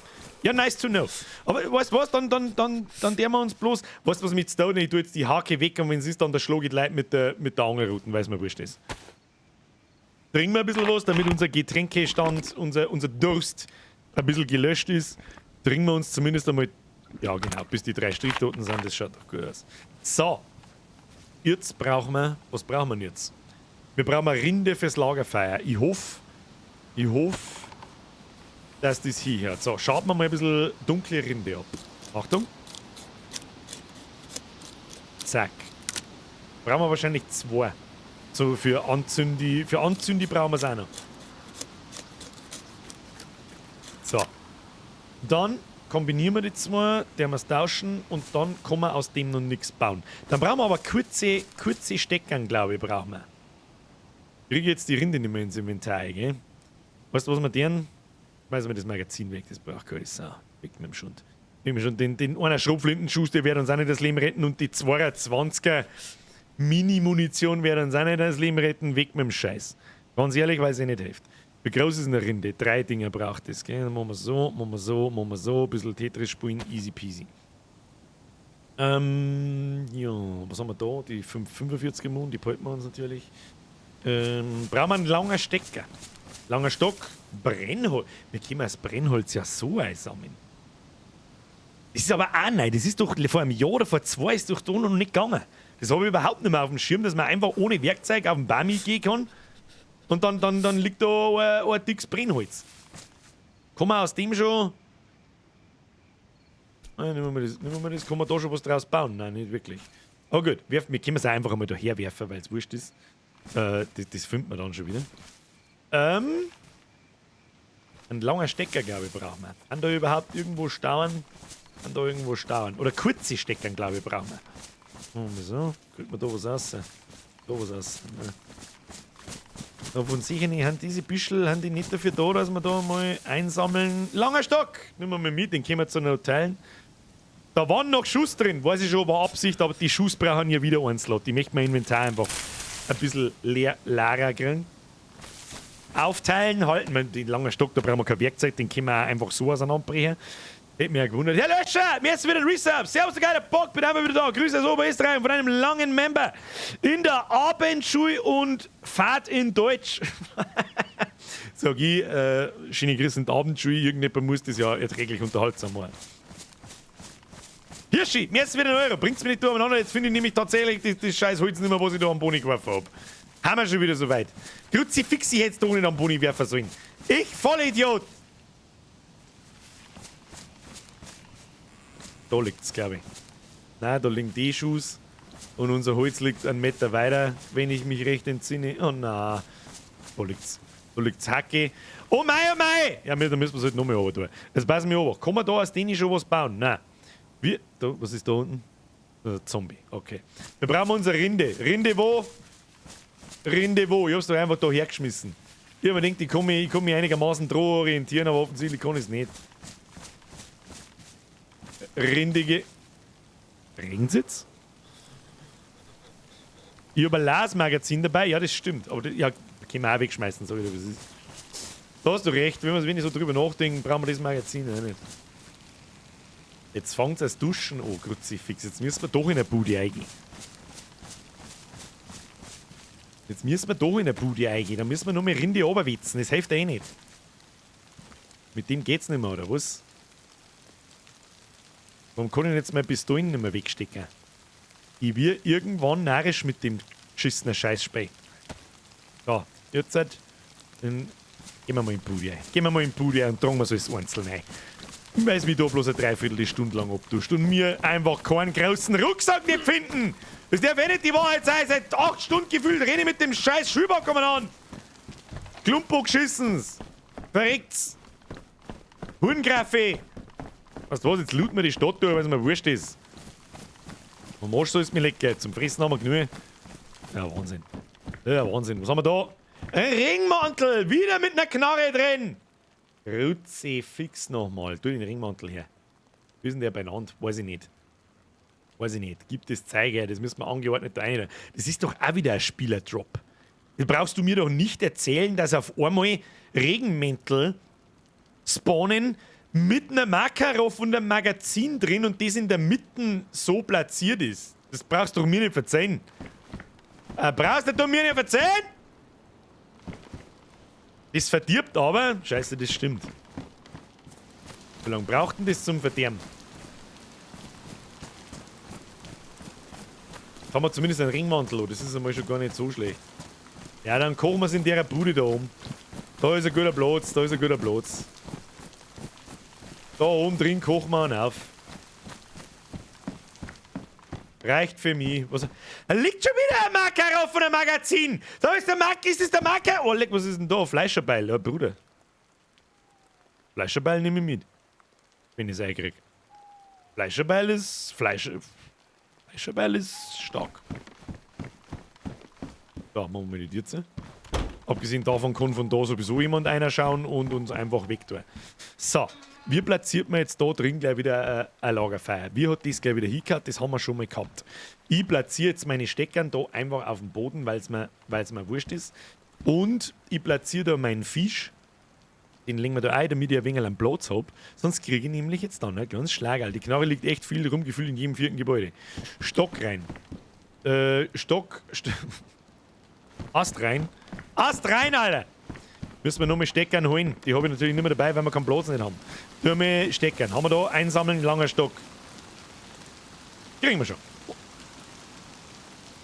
Ja, nice to know. Aber weißt du was, dann der wir uns bloß. Weißt du was mit Stone? Ich tue jetzt die Hake weg und wenn es ist, dann der schlage ich Leute mit der Angelruten, weil es mir wurscht ist. Trinken wir ein bisschen was, damit unser Getränkestand, unser Durst ein bisschen gelöscht ist. Trinken wir uns zumindest einmal. Ja, genau, bis die 3 Strichtoten sind, das schaut doch gut aus. So. Jetzt brauchen wir. Was brauchen wir denn jetzt? Wir brauchen eine Rinde fürs Lagerfeuer. Ich hoffe, dass das hierhört. So, schaut man mal ein bisschen dunkle Rinde ab. Achtung. Zack. Brauchen wir wahrscheinlich 2. So, für Anzündi brauchen wir es auch noch. So. Dann kombinieren wir die 2, der wir es tauschen und dann kann man aus dem noch nichts bauen. Dann brauchen wir aber kurze Steckern, glaube ich, brauchen wir. Ich kriege jetzt die Rinde nicht mehr ins Inventar, gell? Weißt du, was wir deren? Schmeißen wir das Magazin weg, das braucht keine Sau. Weg mit dem Schund. Weg mit dem Schund. Den einer Schrotflintenschuss, der wird uns auch nicht das Leben retten und die 22er Mini-Munition wird uns auch nicht das Leben retten. Weg mit dem Scheiß. Ganz ehrlich, weil es eh nicht hilft. Wie groß ist eine Rinde? 3 Dinger braucht es, gell? Dann machen wir so, machen wir so, machen wir so. Ein bisschen Tetris spielen, easy peasy. Ja, was haben wir da? Die 5,45er Moon, die behalten wir uns natürlich. Brauchen wir einen langen Stecker. Langer Stock, Brennholz. Wir können das Brennholz ja so einsammeln. Das ist aber auch neu. Das ist doch vor einem Jahr oder vor 2 ist doch da noch nicht gegangen. Das habe ich überhaupt nicht mehr auf dem Schirm, dass man einfach ohne Werkzeug auf den Baum gehen kann. Und dann liegt da ein dickes Brennholz. Kann man aus dem schon. Nein, nehmen wir das. Kann man da schon was draus bauen? Nein, nicht wirklich. Oh gut, wir können es einfach einmal daher werfen, weil es wurscht ist. Das findet man dann schon wieder. Ein langer Stecker, glaube ich, brauchen wir. Kann da überhaupt irgendwo stauen? Kann da irgendwo stauen? Oder kurze Stecker, glaube ich, brauchen wir. So, kriegt man da was raus? Da was raus. Ne. Davon sicher nicht, haben diese Büschel, haben die nicht dafür da, dass wir da mal einsammeln. Langer Stock! Nehmen wir mal mit, den können wir zu noch teilen. Da waren noch Schuss drin, weiß ich schon, war Absicht, aber die Schuss brauchen ja wieder einen Slot. Die möchte mein Inventar einfach ein bisschen leerer kriegen. Aufteilen, halten. Den langen Stock, da brauchen wir kein Werkzeug, den können wir auch einfach so auseinanderbrechen. Hätte mich ja gewundert. Herr Löscher, mir ist wieder ein Resub. Servus, der geile Bock, bin einmal wieder da. Grüße aus Oberösterreich von einem langen Member. In der Abendschule und Fahrt in Deutsch. Sag ich, schöne Grüße in der Abendschule. Irgendjemand muss das ja erträglich unterhaltsam machen. Hirschi, mir ist wieder ein Euro. Bringt's mir nicht durcheinander. Jetzt finde ich nämlich tatsächlich das scheiß Holz nicht mehr, was ich da am Boni geworfen hab. Haben wir schon wieder so weit. Kruzifixi hätt's da nicht am Boni werfen sollen. Ich Vollidiot! Da liegt's, glaube ich. Nein, da liegen die Schuss. Und unser Holz liegt einen Meter weiter, wenn ich mich recht entsinne. Oh na, da liegt's. Da liegt's Hacke. Oh mei, oh mei! Ja, da müssen wir es halt nochmal runter tun. Jetzt passen wir auf. Kann man da aus denen schon was bauen? Nein. Wir, da, was ist da unten? Zombie, okay. Wir brauchen unsere Rinde. Rinde wo? Rinde wo? Ich hab's doch einfach da hergeschmissen. Ich hab mir gedacht, ich kann mich einigermaßen dran orientieren, aber offensichtlich kann ich's nicht. Rindige. Regensitz? Ich hab ein Las-Magazin dabei, ja, das stimmt. Aber das, ja, können wir auch wegschmeißen, sag ich dir, was ist. Da hast du recht, wenn ich so drüber nachdenke, brauchen wir das Magazin auch nicht. Jetzt fängt's als Duschen an, Kruzifix. Jetzt müssen wir doch in eine Bude eingehen. Jetzt müssen wir doch in eine Bude eingehen. Da müssen wir nur mehr Rinde runterwitzen. Das hilft eh nicht. Mit dem geht's nicht mehr, oder was? Warum kann ich jetzt meine Pistolen nicht mehr wegstecken? Ich will irgendwann narrisch mit dem geschissenen Scheißspiel. So, jetzt halt. Dann gehen wir mal in die Bude ein. Gehen wir mal in die Bude ein und tragen wir so alles einzeln ein. Ich weiß, wie da bloß eine Dreiviertelstunde lang abduscht und mir einfach keinen großen Rucksack nicht finden. Das darf eh nicht die Wahrheit sein. Seit 8 Stunden gefühlt renne ich mit dem scheiß Schüberg umeinander. Klumpo geschissens. Verreckt's. Hurengraffe. Weißt du was, jetzt looten wir die Stadt durch, weil es mir wurscht ist. Und Arsch soll es mir lecker. Zum Fressen haben wir genug. Ja, Wahnsinn. Ja, Wahnsinn. Was haben wir da? Ein Ringmantel! Wieder mit einer Knarre drin! Kruzifix nochmal. Tu den Ringmantel her. Wie ist denn der beieinander? Weiß ich nicht. Weiß ich nicht. Gibt es Zeiger? Das müssen wir angeordnet da rein. Das ist doch auch wieder ein Spielerdrop. Das brauchst du mir doch nicht erzählen, dass auf einmal Regenmäntel spawnen mit einer Makarov und einem Magazin drin und das in der Mitte so platziert ist. Das brauchst du doch mir nicht verzeihen. Brauchst du mir nicht verzeihen? Das verdirbt aber. Scheiße, das stimmt. Wie lange braucht denn das zum Verderben? Jetzt haben wir zumindest einen Ringmantel, oh, das ist einmal schon gar nicht so schlecht. Ja, dann kochen wir es in der Bude da oben. Da ist ein guter Platz, da ist ein guter Platz. Da oben drin kochen wir einen auf. Reicht für mich. Was? Da liegt schon wieder ein Makarov von dem Magazin. Da ist der Mark, ist das der Marker? Oh, leck, was ist denn da? Fleischerbeil, ja, Bruder. Fleischerbeil nehme ich mit. Wenn ich es einkrieg. Fleischerbeil ist. Fleischerbeil ist stark. Da, machen wir die Tür zu. Abgesehen davon kann von da sowieso jemand einer schauen und uns einfach wegtun. So, wie platziert man jetzt da drin gleich wieder ein Lagerfeuer? Wie hat das gleich wieder hingehört? Das haben wir schon mal gehabt. Ich platziere jetzt meine Steckern da einfach auf dem Boden, weil's mir wurscht ist. Und ich platziere da meinen Fisch. Den legen wir da ein, damit ich ein wenig einen Platz hab. Sonst kriege ich nämlich jetzt dann ein kleines Schlagerl. Die Knarre liegt echt viel rum, gefühlt in jedem vierten Gebäude. Stock rein. Stock. Ast rein. Ast rein, Alter! Müssen wir nur mal Steckern holen. Die habe ich natürlich nicht mehr dabei, weil wir keinen Platz nicht haben. Nur mal Steckern. Haben wir da einsammeln, langer Stock. Kriegen wir schon.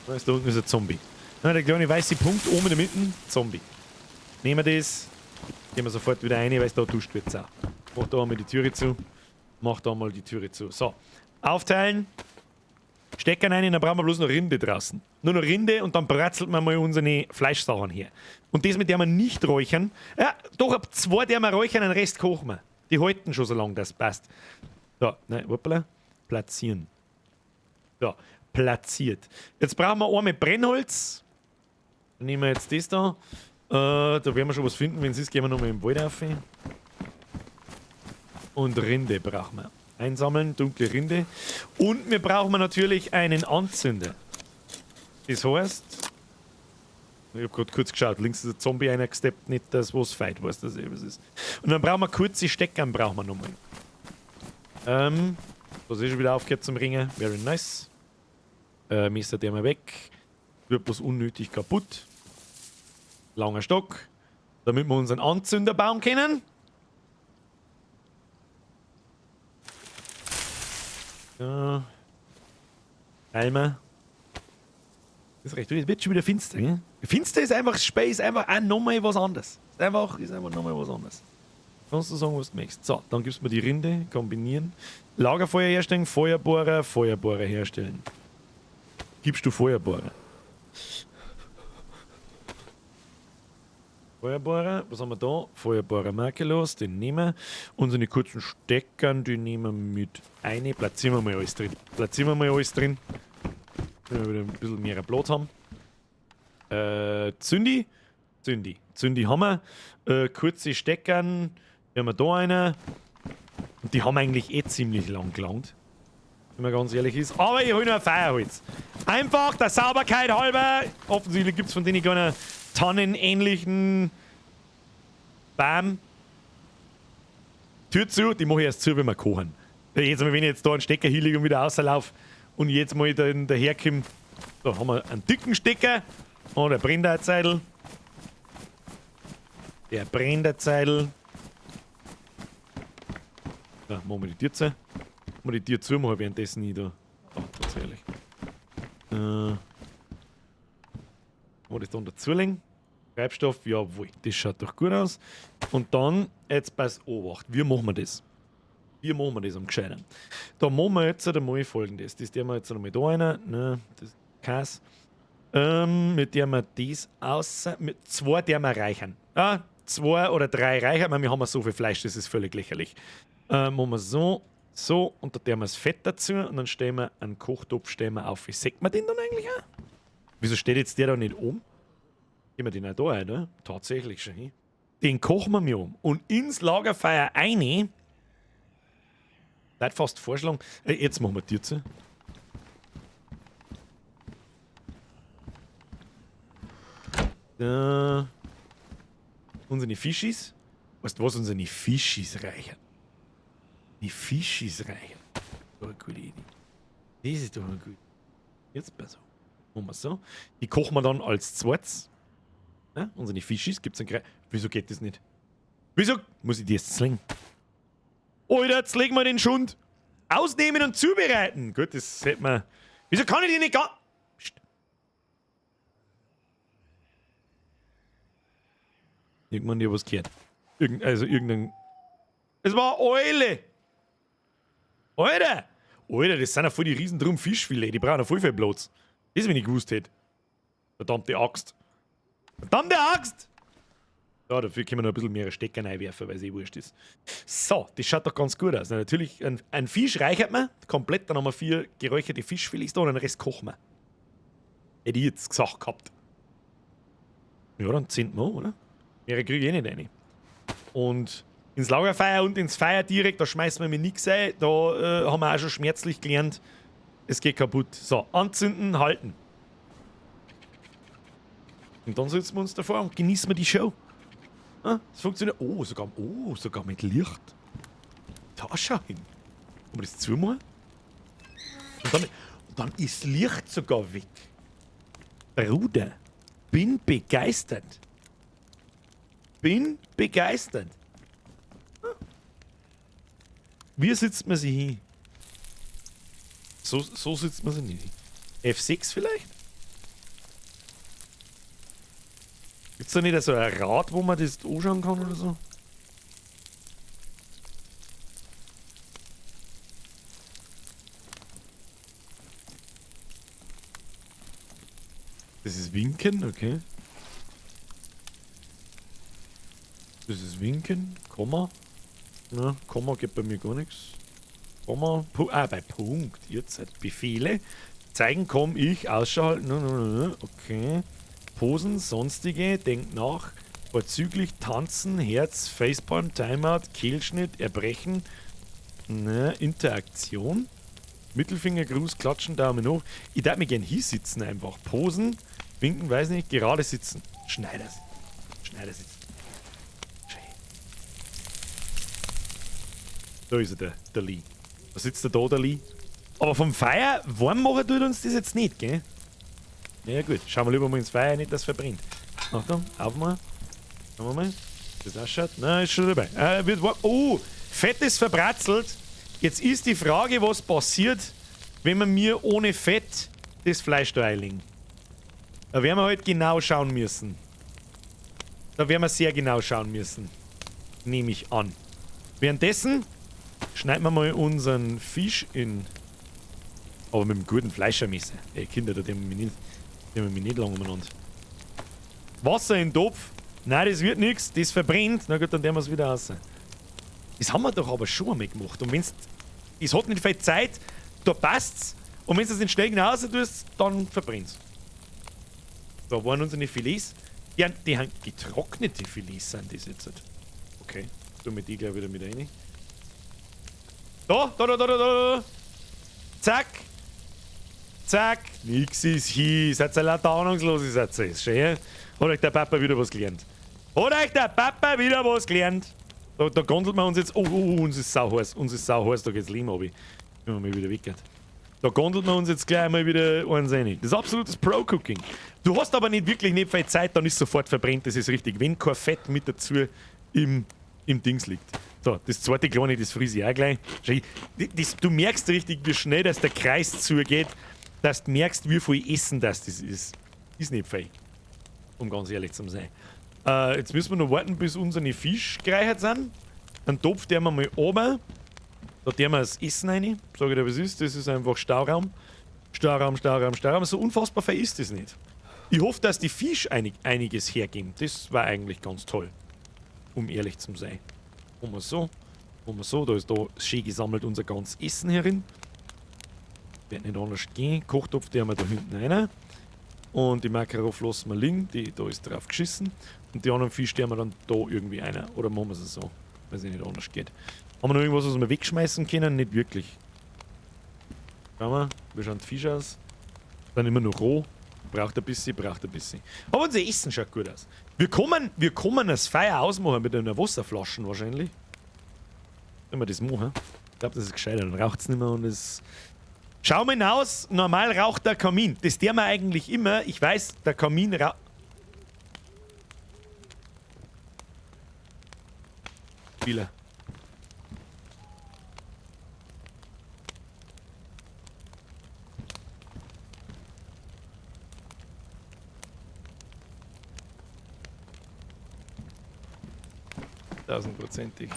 Da ist da unten ist ein Zombie. Na, der kleine weiße Punkt oben in der Mitte. Zombie. Nehmen wir das. Gehen wir sofort wieder rein, weil es da duscht wird. Auch. Mach da einmal die Türe zu. Mach da mal die Türe zu. So. Aufteilen. Steckern rein, dann brauchen wir bloß noch Rinde draußen. Nur noch Rinde und dann bratzelt man mal unsere Fleischsachen hier. Und das mit der wir nicht räuchern. Ja, doch, ab zwei der wir räuchern, den Rest kochen wir. Die halten schon so lange, das passt. So, nein, hoppala. Platzieren. So, platziert. Jetzt brauchen wir einmal Brennholz. Dann nehmen wir jetzt das da. Da werden wir schon was finden. Wenn es ist, gehen wir nochmal im Wald auf. Und Rinde brauchen wir. Einsammeln, dunkle Rinde. Und wir brauchen natürlich einen Anzünder. Das heißt, ich hab grad kurz geschaut, links ist ein Zombie einer gesteppt, nicht das, was feit, weißt du, was ist. Und dann brauchen wir kurze Steckern, brauchen wir nochmal. Das ist schon wieder aufgehört zum Ringen. Very nice. Messer der mal weg. Wird bloß unnötig kaputt. Langer Stock. Damit wir unseren Anzünder bauen können. Ja. Eimer. Das ist recht. Es wird schon wieder finster, gell? Finster ist einfach Space, einfach auch nochmal was anderes. Ist einfach nochmal was anderes. Kannst du sagen, was du möchtest. So, dann gibst du mir die Rinde, kombinieren. Lagerfeuer herstellen, Feuerbohrer, Feuerbohrer herstellen. Gibst du Feuerbohrer? Feuerbohrer, was haben wir da? Feuerbohrer makellos, den nehmen wir. Unsere kurzen Steckern, die nehmen wir mit eine. Platzieren wir mal alles drin. Platzieren wir mal alles drin. Wenn wir wieder ein bisschen mehr Platz haben. Zündi. Zündi. Zündi haben wir. Kurze Steckern. Wir haben da eine. Und die haben eigentlich eh ziemlich lang gelangt. Wenn man ganz ehrlich ist. Aber ich hol nur ein Feuerholz. Einfach der Sauberkeit halber. Offensichtlich gibt's von denen gar nicht tannenähnlichen Bam. Tür zu, die mache ich erst zu, wenn wir kochen. Jetzt mal, wenn ich jetzt da einen Stecker hinlege und wieder rauslaufe und jetzt mal dann daherkomme, da haben wir einen dicken Stecker und der brennt eine Zeitl. Der brennt eine Zeitl. Da, machen wir die Tür zu. Machen wir die Tür zu, machen währenddessen ich da. Oh, tatsächlich. Machen wir das dann dazulegen. Treibstoff, jawohl, das schaut doch gut aus. Und dann, jetzt pass Obacht, wie machen wir das? Wie machen wir das am Gescheiten? Da machen wir jetzt einmal Folgendes. Das tun wir jetzt einmal da rein. Ne, das ist Kass. Mit der wir das außer. Mit zwei der wir reichern. Ah, 2 oder 3 reichern. Ich meine, wir haben ja so viel Fleisch, das ist völlig lächerlich. Machen wir so, so und da tun wir das Fett dazu und dann stellen wir einen Kochtopf stellen wir auf. Wie sieht man den dann eigentlich auch? Wieso steht jetzt der da nicht oben? Gehen wir den auch da ein, ne? Tatsächlich schon hin. Den kochen wir mir um. Und ins Lagerfeuer rein. Leute fast vorschlagen. Jetzt machen wir die zu. Da. Unsere Fischis. Weißt du was? Unsere Fischis reichen. Die Fischis reichen. Das ist doch eine gute Idee. Das ist doch eine gute Idee. Jetzt pass auf. Machen wir so. Die kochen wir dann als zweites. Ja, unsere Fischis gibt's einen Wieso geht das nicht? Wieso muss ich die jetzt zwingen? Alter, jetzt legen wir den Schund. Ausnehmen und zubereiten. Gut, das hätten wir. Wieso kann ich die nicht gar. Psst. Irgendwann hier was gehört. Irgendein. Es war Eule! Alter! Alter, das sind ja voll die riesen drum Fischfilet. Die brauchen ja voll viel Platz. Das, wenn ich gewusst hätte. Verdammte Axt. Verdammte Axt! Ja, dafür können wir noch ein bisschen mehr Stecker reinwerfen, weil es eh wurscht ist. So, das schaut doch ganz gut aus. Na, natürlich, ein Fisch reichert man komplett. Dann haben wir 4 geräucherte Fischfilets da und den Rest kochen wir. Hätte ich jetzt gesagt gehabt. Ja, dann 10 Mal, oder? Mehr kriege ich eh nicht rein. Und ins Lagerfeuer und ins Feuer direkt, da schmeißen wir mir nix ein. Da haben wir auch schon schmerzlich gelernt, es geht kaputt. So, anzünden, halten. Und dann setzen wir uns davor und genießen wir die Show. Ah, das funktioniert. Oh, sogar mit Licht. Da schau hin. Wollen wir das zumachen? Und dann ist Licht sogar weg. Bruder, bin begeistert. Bin begeistert. Wie sitzt man sich hin? So sitzt man sich nicht hin. F6 vielleicht? Gibt's da nicht so ein Rad, wo man das anschauen kann oder so? Das ist Winken, okay. Das ist Winken, Komma. Na, Komma geht bei mir gar nichts. Komma, bei Punkt. Jetzt seid Befehle. Zeigen, komm ich, Ausschau halten. Na, na, na, na, okay. Posen, sonstige, denk nach, vorzüglich, tanzen, Herz, Facepalm, Timeout, Kehlschnitt, Erbrechen, ne, Interaktion, Mittelfingergruß, Klatschen, Daumen hoch. Ich darf mich gern hinsitzen einfach. Posen, winken, weiß nicht, gerade sitzen. Schneidersitz. Schneidersitz. Schön. Da ist er, der Lee. Da sitzt der da, der Lee. Aber vom Feuer warm machen tut uns das jetzt nicht, gell? Ja gut, schauen wir lieber mal ins Feuer, nicht dass es verbrennt. Achtung, aufmachen. Schauen wir mal, wie das ausschaut. Nein, ist schon dabei. Wird warm. Oh, Fett ist verbratzelt. Jetzt ist die Frage, was passiert, wenn wir mir ohne Fett das Fleisch da einlegen. Da werden wir halt genau schauen müssen. Da werden wir sehr genau schauen müssen. Nehme ich an. Währenddessen schneiden wir mal unseren Fisch in... Aber mit einem guten Fleischermesser. Ey, Kinder, da nehmen wir mich nicht, nehmen wir mich nicht lang umeinander. Wasser in den Topf. Nein, das wird nichts, das verbrennt. Na gut, dann tun wir es wieder raus. Das haben wir doch aber schon einmal gemacht. Und wenn's. Es hat nicht viel Zeit, da passt's. Und wenn du es nicht schnell genug raus tust, dann verbrennt's. Da waren unsere Filets. Ja, die haben getrocknete Filets sind das jetzt. Okay, tun wir die gleich wieder mit rein. Da, da, da, da, da, da. Zack. Zack. Nix ist hier. Seid ihr lauter ahnungslos, seid ihr. Schön. Hat euch der Papa wieder was gelernt. Hat euch der Papa wieder was gelernt. Da, da gondelt man uns jetzt. Oh, oh, oh, uns ist sauheiß. Uns ist sauheiß. Da geht's Leben runter. Wenn wir mal wieder weg. Da gondelt man uns jetzt gleich mal wieder eins rein. Das ist absolutes Pro-Cooking. Du hast aber nicht wirklich nicht viel Zeit, dann ist sofort verbrennt. Das ist richtig. Wenn kein Fett mit dazu im Dings liegt. So, das zweite kleine, das frise ich auch gleich. Das, du merkst richtig, wie schnell dass der Kreis zugeht, dass du merkst, wie viel Essen das ist. Ist nicht viel. Um ganz ehrlich zu sein. Jetzt müssen wir noch warten, bis unsere Fisch gereichert sind. Dann Topf der wir mal runter. Da tun wir das Essen rein. Sag ich dir, was ist. Das ist einfach Stauraum. Stauraum, Stauraum, Stauraum. So unfassbar viel ist das nicht. Ich hoffe, dass die Fisch einiges hergeben. Das war eigentlich ganz toll. Um ehrlich zu sein. Machen wir so. Machen wir so. Da ist da schön gesammelt unser ganzes Essen herin. Wird nicht anders gehen. Kochtopf, der haben wir da hinten rein. Und die Makarov lassen wir liegen. Die, da ist drauf geschissen. Und die anderen Fisch, die haben wir dann da irgendwie einer. Oder machen wir es so. Weil es nicht anders geht. Haben wir noch irgendwas, was wir wegschmeißen können? Nicht wirklich. Schauen wir, wie schauen die Fische aus? Dann immer noch roh. Braucht ein bisschen, braucht ein bisschen. Aber unser Essen schaut gut aus. Wir kommen das Feuer ausmachen mit einer Wasserflasche wahrscheinlich. Wenn wir das machen. Ich glaube, das ist gescheiter. Dann raucht es nicht mehr und es. Schau mal hinaus, normal raucht der Kamin. Das der wir eigentlich immer. Ich weiß, der Kamin raucht. Spieler. Tausendprozentig.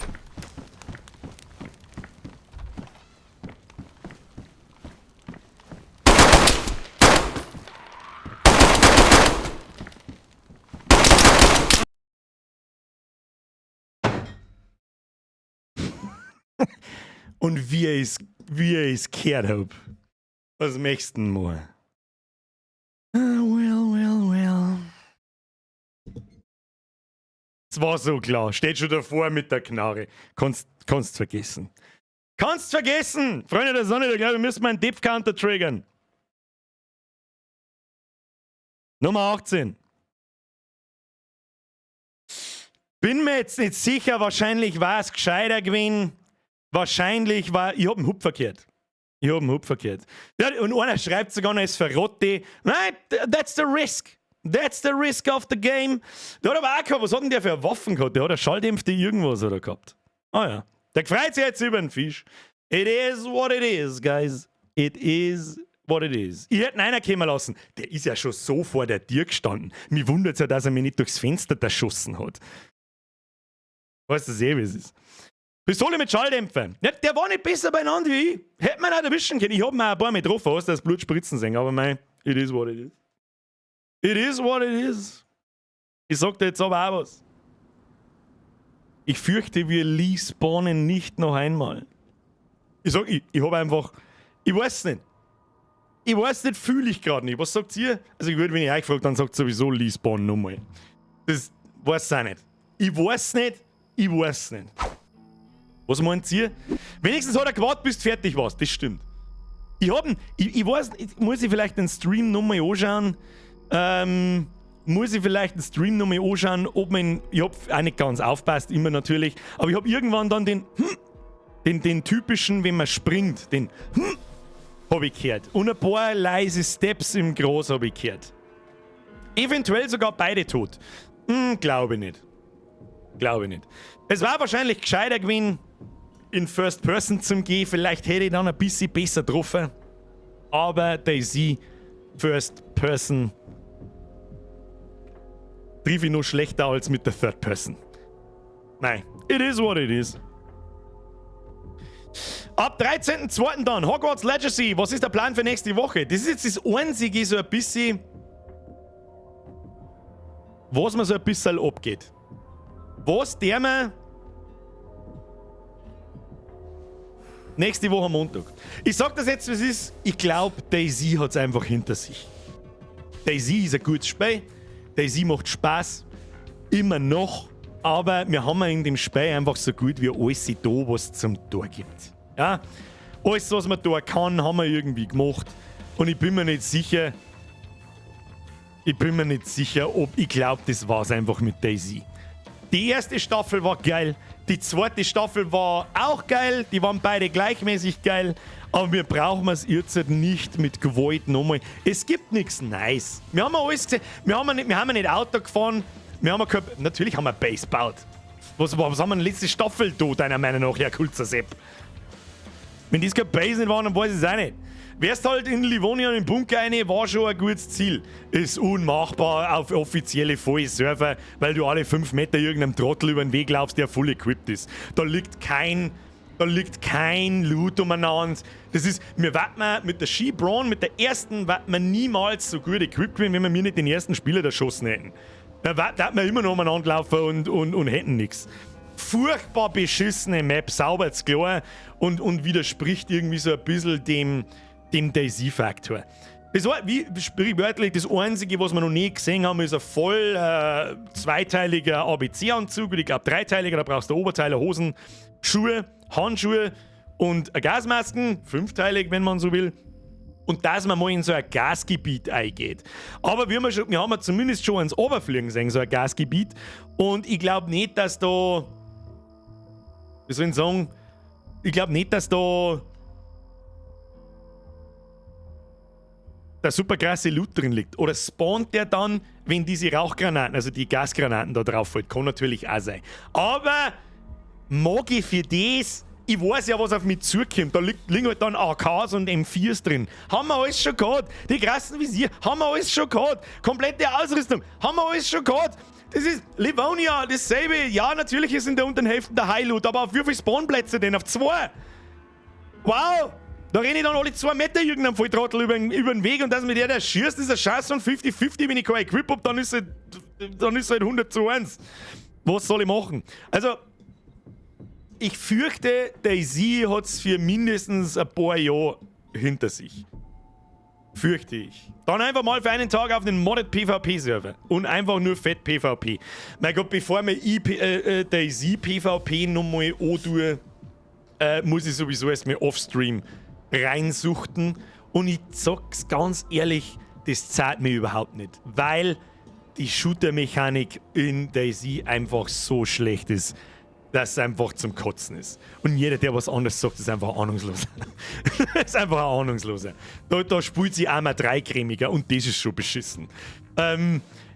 Und wie ich es gehört hab. Was möchtest du denn mal? Ah, well, well, well. Es war so klar. Steht schon davor mit der Knarre. Kannst vergessen. Kannst vergessen! Freunde der Sonne, da glaube ich, müssen wir einen Depth Counter triggern. Nummer 18. Bin mir jetzt nicht sicher, wahrscheinlich war es gescheiter gewesen. Wahrscheinlich war. Ich hab einen Hub verkehrt. Ich hab einen Hub verkehrt. Ja, und einer schreibt sogar noch, es verrotte. Nein, that's the risk. That's the risk of the game. Der hat aber auch gehabt, was hat denn der für Waffen gehabt? Der hat eine Schalldämpfte irgendwas oder gehabt. Ah ja. Der freut sich jetzt über den Fisch. It is what it is, guys. It is what it is. Ich hätte ihn einer kommen lassen. Der ist ja schon so vor der Tür gestanden. Mich wundert ja, dass er mich nicht durchs Fenster erschossen hat. Weißt du eh, wie es ist. Pistole mit Schalldämpfer. Ja, der war nicht besser beieinander wie ich. Hätte man auch erwischen können. Ich hab mir auch ein paar Mal getroffen, hast du das Blut spritzen sehen. Aber mei, it is what it is. It is what it is. Ich sag dir jetzt aber auch was. Ich fürchte, wir respawnen nicht noch einmal. Ich sag, ich hab einfach. Ich weiß nicht. Ich weiß nicht, fühle ich gerade nicht. Was sagt ihr? Also, ich würde, wenn ich euch frage, dann sagt sowieso Respawn nochmal. Das weiß ich auch nicht. Ich weiß nicht. Ich weiß nicht. Was meint ihr? Wenigstens hat er gewartet, bis du fertig warst. Das stimmt. Ich hab ihn, ich weiß, muss ich vielleicht den Stream nochmal anschauen? Muss ich vielleicht den Stream nochmal anschauen, ob man. Ich hab auch nicht ganz aufpasst, immer natürlich. Aber ich hab irgendwann dann den typischen, wenn man springt, den habe ich gehört. Und ein paar leise Steps im Gras habe ich gehört. Eventuell sogar beide tot. Glaube ich nicht. Glaube ich nicht. Es war wahrscheinlich gescheiter gewesen, in First Person zum gehen. Vielleicht hätte ich dann ein bisschen besser getroffen. Aber DayZ First Person triff ich noch schlechter als mit der Third Person. Nein, it is what it is. Ab 13.02. Dann Hogwarts Legacy. Was ist der Plan für nächste Woche? Das ist jetzt das einzige so ein bisschen. Was mir so ein bisschen abgeht. Was der mir nächste Woche am Montag. Ich sag das jetzt, wie es ist. Ich glaube, DayZ hat es einfach hinter sich. DayZ ist ein gutes Spiel. DayZ macht Spaß. Immer noch. Aber wir haben in dem Spiel einfach so gut wie alles da, was es zum Tor gibt. Ja? Alles, was man da kann, haben wir irgendwie gemacht. Und ich bin mir nicht sicher, ich bin mir nicht sicher, ob ich glaube, das war es einfach mit DayZ. Die erste Staffel war geil, die zweite Staffel war auch geil, die waren beide gleichmäßig geil, aber wir brauchen es jetzt nicht mit Gewalt nochmal. Es gibt nichts Nice. Wir haben alles gesehen, wir haben nicht, wir haben nicht Auto gefahren, wir haben kein, natürlich haben wir Base gebaut. Was, was haben wir denn letzte Staffel da, deiner Meinung nach, Herr Kulzer Sepp? Wenn das kein Base nicht war, dann weiß ich es auch nicht. Wärst halt in Livonia im Bunker eine, war schon ein gutes Ziel. Ist unmachbar auf offizielle Voll-Server, weil du alle 5 Meter irgendeinem Trottel über den Weg laufst, der full equipped ist. Da liegt kein Loot umeinander. Das ist, mir wird man mit der Ski-Brawn, mit der ersten, wird man niemals so gut equipped werden, wenn wir mir nicht den ersten Spieler erschossen hätten. Da wird man immer noch umeinander laufen und hätten nichts. Furchtbar beschissene Map, sauber zu klar und widerspricht irgendwie so ein bisschen dem DayZ-Faktor. Das war, wie sprichwörtlich, das Einzige, was wir noch nie gesehen haben, ist ein voll zweiteiliger ABC-Anzug. Ich glaube, dreiteiliger, da brauchst du Oberteile, Hosen, Schuhe, Handschuhe und Gasmasken. Fünfteilig, wenn man so will. Und dass man mal in so ein Gasgebiet eingeht. Aber wir haben ja zumindest schon ins Oberfliegen gesehen, so ein Gasgebiet. Und ich glaube nicht, dass da. Wie soll ich sagen? Ich glaube nicht, dass da der super krasse Loot drin liegt. Oder spawnt der dann, wenn diese Rauchgranaten, also die Gasgranaten da drauf fällt? Kann natürlich auch sein. Aber mag ich für das? Ich weiß ja, was auf mich zukommt. Da liegen halt dann AKs und M4s drin. Haben wir alles schon gehabt. Die krassen Visier, haben wir alles schon gehabt. Komplette Ausrüstung, haben wir alles schon gehabt. Das ist Livonia, dasselbe. Ja, natürlich ist in der unteren Hälfte der High Loot, aber auf wie viele Spawnplätze denn? Auf 2? Wow! Da renne ich dann alle 2 Meter irgendeinem Volltrottel über den Weg und dass mir der schießt, ist eine Chance von 50-50. Wenn ich kein Equip hab, dann ist halt 100:1. Was soll ich machen? Also, ich fürchte, DayZ hat's für mindestens ein paar Jahre hinter sich. Fürchte ich. Dann einfach mal für einen Tag auf den Modded PvP-Server und einfach nur fett PvP. Mein Gott, bevor mir DayZ PvP nochmal antue, muss ich sowieso erstmal offstream reinsuchten. Und ich sag's ganz ehrlich, das zahlt mir überhaupt nicht, weil die Shooter-Mechanik in DayZ einfach so schlecht ist, dass es einfach zum Kotzen ist. Und jeder, der was anderes sagt, ist einfach ahnungslos. Ist einfach ein Ahnungsloser. Da spielt sich einmal dreicremiger und das ist schon beschissen.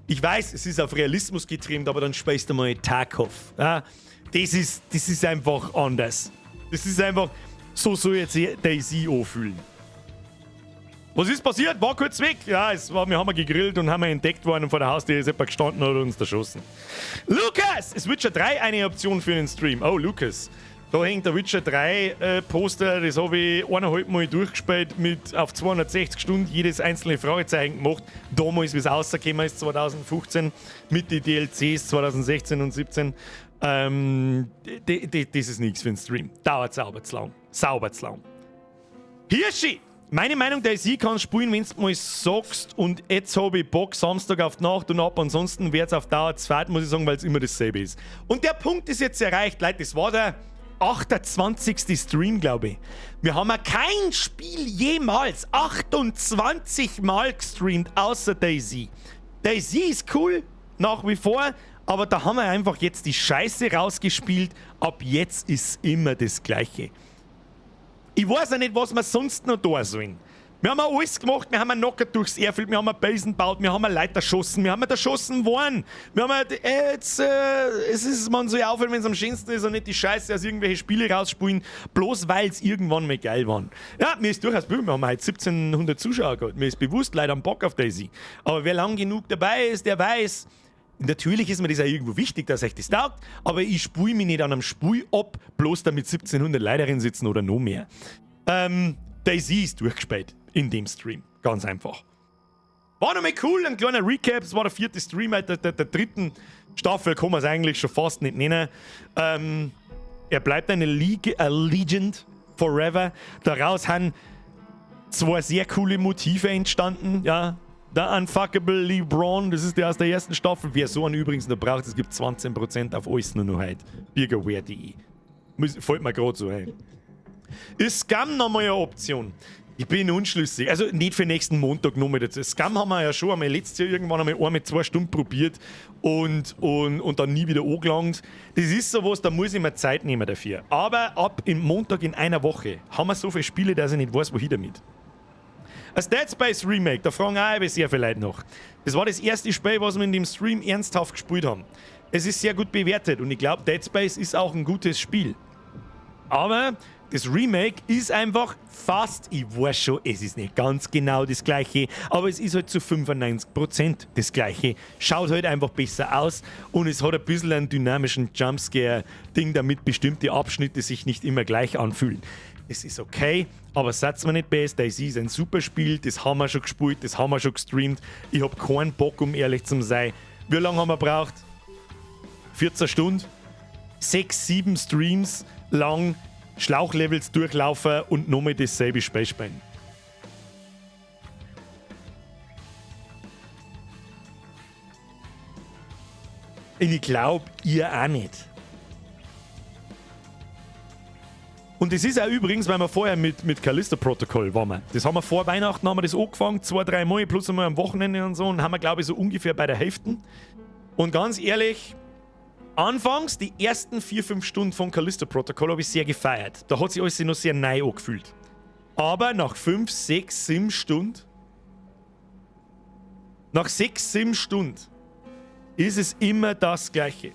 Ich weiß, es ist auf Realismus getrimmt, aber dann spielst du mal Tarkov. Ja, das ist einfach anders. Das ist einfach, so soll jetzt DayZ anfühlen. Was ist passiert? War kurz weg. Ja, wir haben gegrillt und haben entdeckt worden und vor der Haustür ist jemand gestanden und hat uns erschossen. Lukas! Ist Witcher 3 eine Option für einen Stream? Oh, Lukas. Da hängt der Witcher 3 Poster, das habe ich eineinhalb Mal durchgespielt, mit auf 260 Stunden jedes einzelne Fragezeichen gemacht. Damals, wie es rausgekommen ist, 2015, mit den DLCs 2016 und 17. Das ist nichts für einen Stream. Dauert sauber zu lang. Sauber zu lang. Hirschi! Meine Meinung, DayZ kann spielen, wenn du mal sagst, und jetzt hab ich Bock Samstag auf die Nacht und ab, ansonsten wird's auf Dauer zweit, muss ich sagen, weil's immer dasselbe ist. Und der Punkt ist jetzt erreicht, Leute, das war der 28. Stream, glaub ich. Wir haben ja kein Spiel jemals 28 Mal gestreamt, außer DayZ. DayZ ist cool, nach wie vor, aber da haben wir einfach jetzt die Scheiße rausgespielt. Ab jetzt ist immer das Gleiche. Ich weiß ja nicht, was wir sonst noch da sollen. Wir haben auch alles gemacht, wir haben einen Knocker durchs Airfield, wir haben einen Basen gebaut, wir haben eine Leute erschossen, wir haben erschossen worden. Wir haben jetzt, es ist, man soll ja aufhören, wenn's am schönsten ist und nicht die Scheiße aus irgendwelchen Spiele rausspielen, bloß weil's irgendwann mal geil waren. Ja, mir ist durchaus bewusst, wir haben heute 1700 Zuschauer gehabt, mir ist bewusst, Leute haben Bock auf DayZ. Aber wer lang genug dabei ist, der weiß, natürlich ist mir das auch irgendwo wichtig, dass euch das taugt, aber ich spule mich nicht an einem Spiel ab, bloß damit 1700 Leute drin sitzen oder noch mehr. DayZ ist durchgespielt in dem Stream. Ganz einfach. War nochmal cool, ein kleiner Recap. Es war der vierte Stream der dritten Staffel, kann man es eigentlich schon fast nicht nennen. Er bleibt eine a Legend forever. Daraus haben zwei sehr coole Motive entstanden. Ja, der Unfuckable LeBron, das ist der aus der ersten Staffel. Wer so einen übrigens noch braucht, es gibt 20% auf alles nur noch heute. Birgerwear.de. Fällt mir gerade so ein. Ist Scum nochmal eine Option? Ich bin unschlüssig. Also nicht für nächsten Montag nochmal dazu. Scum haben wir ja schon einmal letztes Jahr irgendwann einmal 2 Stunden probiert und dann nie wieder angelangt. Das ist sowas, da muss ich mir Zeit nehmen dafür. Aber ab im Montag in einer Woche haben wir so viele Spiele, dass ich nicht weiß, wohin damit. Das Dead Space Remake, da fragen auch sehr viele Leute noch. Das war das erste Spiel, was wir in dem Stream ernsthaft gespielt haben. Es ist sehr gut bewertet und ich glaub, Dead Space ist auch ein gutes Spiel. Aber das Remake ist einfach fast, ich weiß schon, es ist nicht ganz genau das gleiche, aber es ist halt zu 95% das gleiche. Schaut halt einfach besser aus und es hat ein bisschen einen dynamischen Jumpscare-Ding, damit bestimmte Abschnitte sich nicht immer gleich anfühlen. Es ist okay, aber seid's mir nicht best, DayZ ist ein super Spiel, das haben wir schon gespielt, das haben wir schon gestreamt. Ich hab keinen Bock, um ehrlich zu sein. Wie lange haben wir gebraucht? 14 Stunden? 6, 7 Streams lang Schlauchlevels durchlaufen und nochmal dasselbe Spiel spielen. Und ich glaub, ihr auch nicht. Und das ist auch übrigens, weil wir vorher mit Callisto Protocol waren. Das haben wir vor Weihnachten haben wir das angefangen, 2, 3 Mal, plus einmal am Wochenende und so, und haben wir, glaub ich, so ungefähr bei der Hälfte. Und ganz ehrlich, anfangs, die ersten 4, 5 Stunden von Callisto Protocol habe ich sehr gefeiert. Da hat sich alles noch sehr neu angefühlt. Aber nach 5, 6, 7 Stunden, nach 6, 7 Stunden ist es immer das Gleiche.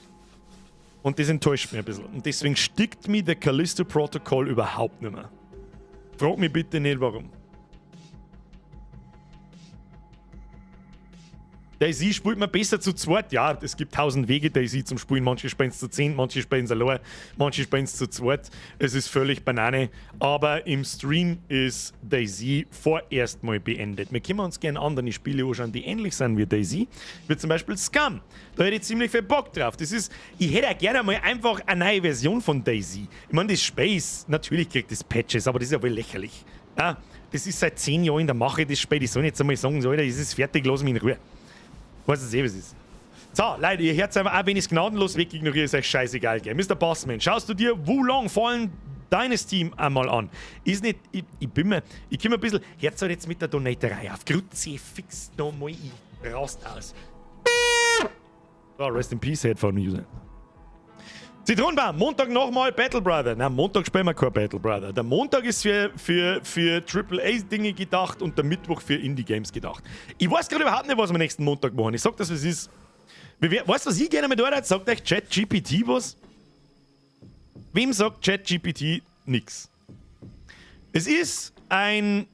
Und das enttäuscht mich ein bisschen. Und deswegen stickt mich der Callisto Protocol überhaupt nicht mehr. Frag mich bitte nicht, warum. DayZ spielt man besser zu zweit. Ja, es gibt 1000 Wege, DayZ zum Spielen. Manche spielen es zu 10, manche spielen es allein, manche spielen es zu zweit. Es ist völlig Banane. Aber im Stream ist DayZ vorerst mal beendet. Wir können uns gerne andere Spiele anschauen, die ähnlich sind wie DayZ. Wie zum Beispiel Scum. Da hätte ich ziemlich viel Bock drauf. Ich hätte auch gerne mal einfach eine neue Version von DayZ. Ich meine, das Space, natürlich kriegt das Patches, aber das ist ja wohl lächerlich. Ja, das ist seit 10 Jahren in der Mache, das Spiel. Ich soll jetzt einmal sagen, so, Alter, es ist fertig, lass mich in Ruhe. Weiß es eh, was es ist. So, Leute, ihr hört's einfach, auch wenn ich's gnadenlos wegignoriere, ist euch scheißegal, gell? Mister Bossman, schaust du dir Wo Long Fallen Dynasty einmal an? Ist nicht, ich, ich bin mir, ich komm ein bisschen, hört's halt jetzt mit der Donaterei auf. Kruzifix nochmal, ich rast aus. So, rest in peace, Headphone User. Zitronenbaum, Montag nochmal Battle Brother. Na, Montag spielen wir kein Battle Brother. Der Montag ist für Triple A Dinge gedacht und der Mittwoch für Indie Games gedacht. Ich weiß gerade überhaupt nicht, was wir nächsten Montag machen. Ich sag das, was es ist. Weißt du, was ich gerne mit euch Sagt euch ChatGPT was? Wem sagt ChatGPT nix? Es ist ein,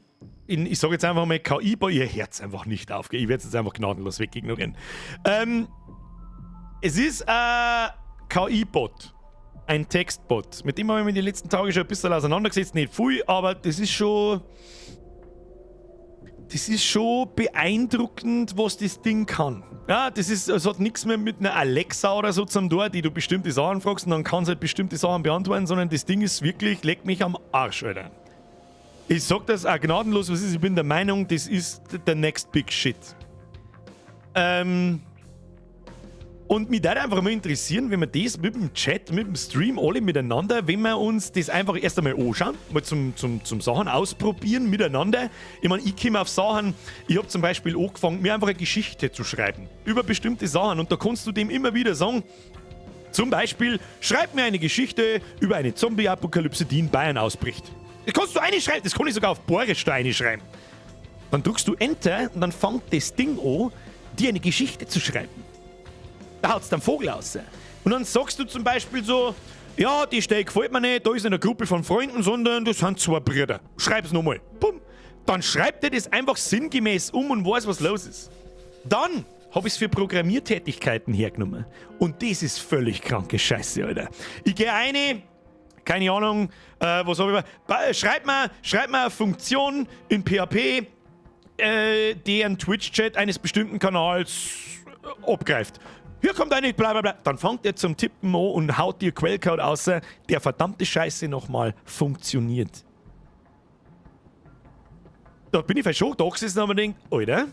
in, ich sag jetzt einfach mal KI, bei ihr Herz einfach nicht auf. Ich werd's jetzt einfach gnadenlos wegignorieren. Es ist ein K I-Bot, ein Textbot, mit dem habe ich mich die letzten Tage schon ein bisschen auseinandergesetzt. Nicht viel, aber das ist schon beeindruckend, was das Ding kann. Ja, es hat nichts mehr mit einer Alexa oder so zum tun, die du bestimmte Sachen fragst und dann kannst du halt bestimmte Sachen beantworten, sondern das Ding ist wirklich, leck mich am Arsch, Alter. Ich sag das auch gnadenlos, was ist, ich bin der Meinung, das ist der next big shit. Und mich würde einfach mal interessieren, wenn wir das mit dem Chat, mit dem Stream alle miteinander, wenn wir uns das einfach erst einmal anschauen, mal zum Sachen ausprobieren miteinander. Ich meine, ich komme auf Sachen, ich hab zum Beispiel angefangen, mir einfach eine Geschichte zu schreiben über bestimmte Sachen und da kannst du dem immer wieder sagen, zum Beispiel, schreib mir eine Geschichte über eine Zombie-Apokalypse, die in Bayern ausbricht. Das kannst du reinschreiben, das kann ich sogar auf Bayerisch da reinschreiben. Dann drückst du Enter und dann fängt das Ding an, dir eine Geschichte zu schreiben. Da haut's dann Vogel raus. Und dann sagst du zum Beispiel so, ja, die Stelle gefällt mir nicht, da ist eine Gruppe von Freunden, sondern das sind 2 Brüder. Schreib's nochmal. Bumm. Dann schreibt er das einfach sinngemäß um und weiß, was los ist. Dann hab ich's für Programmiertätigkeiten hergenommen. Und das ist völlig kranke Scheiße, Alter. Ich geh rein, keine Ahnung, was hab ich mal. Schreib mir eine Funktion in PHP, deren Twitch-Chat eines bestimmten Kanals abgreift. Hier kommt eine, bla bla bla. Dann fängt er zum Tippen an und haut dir Quellcode aus, der verdammte Scheiße nochmal funktioniert. Da bin ich schon da gesessen und hab mir gedacht, Alter,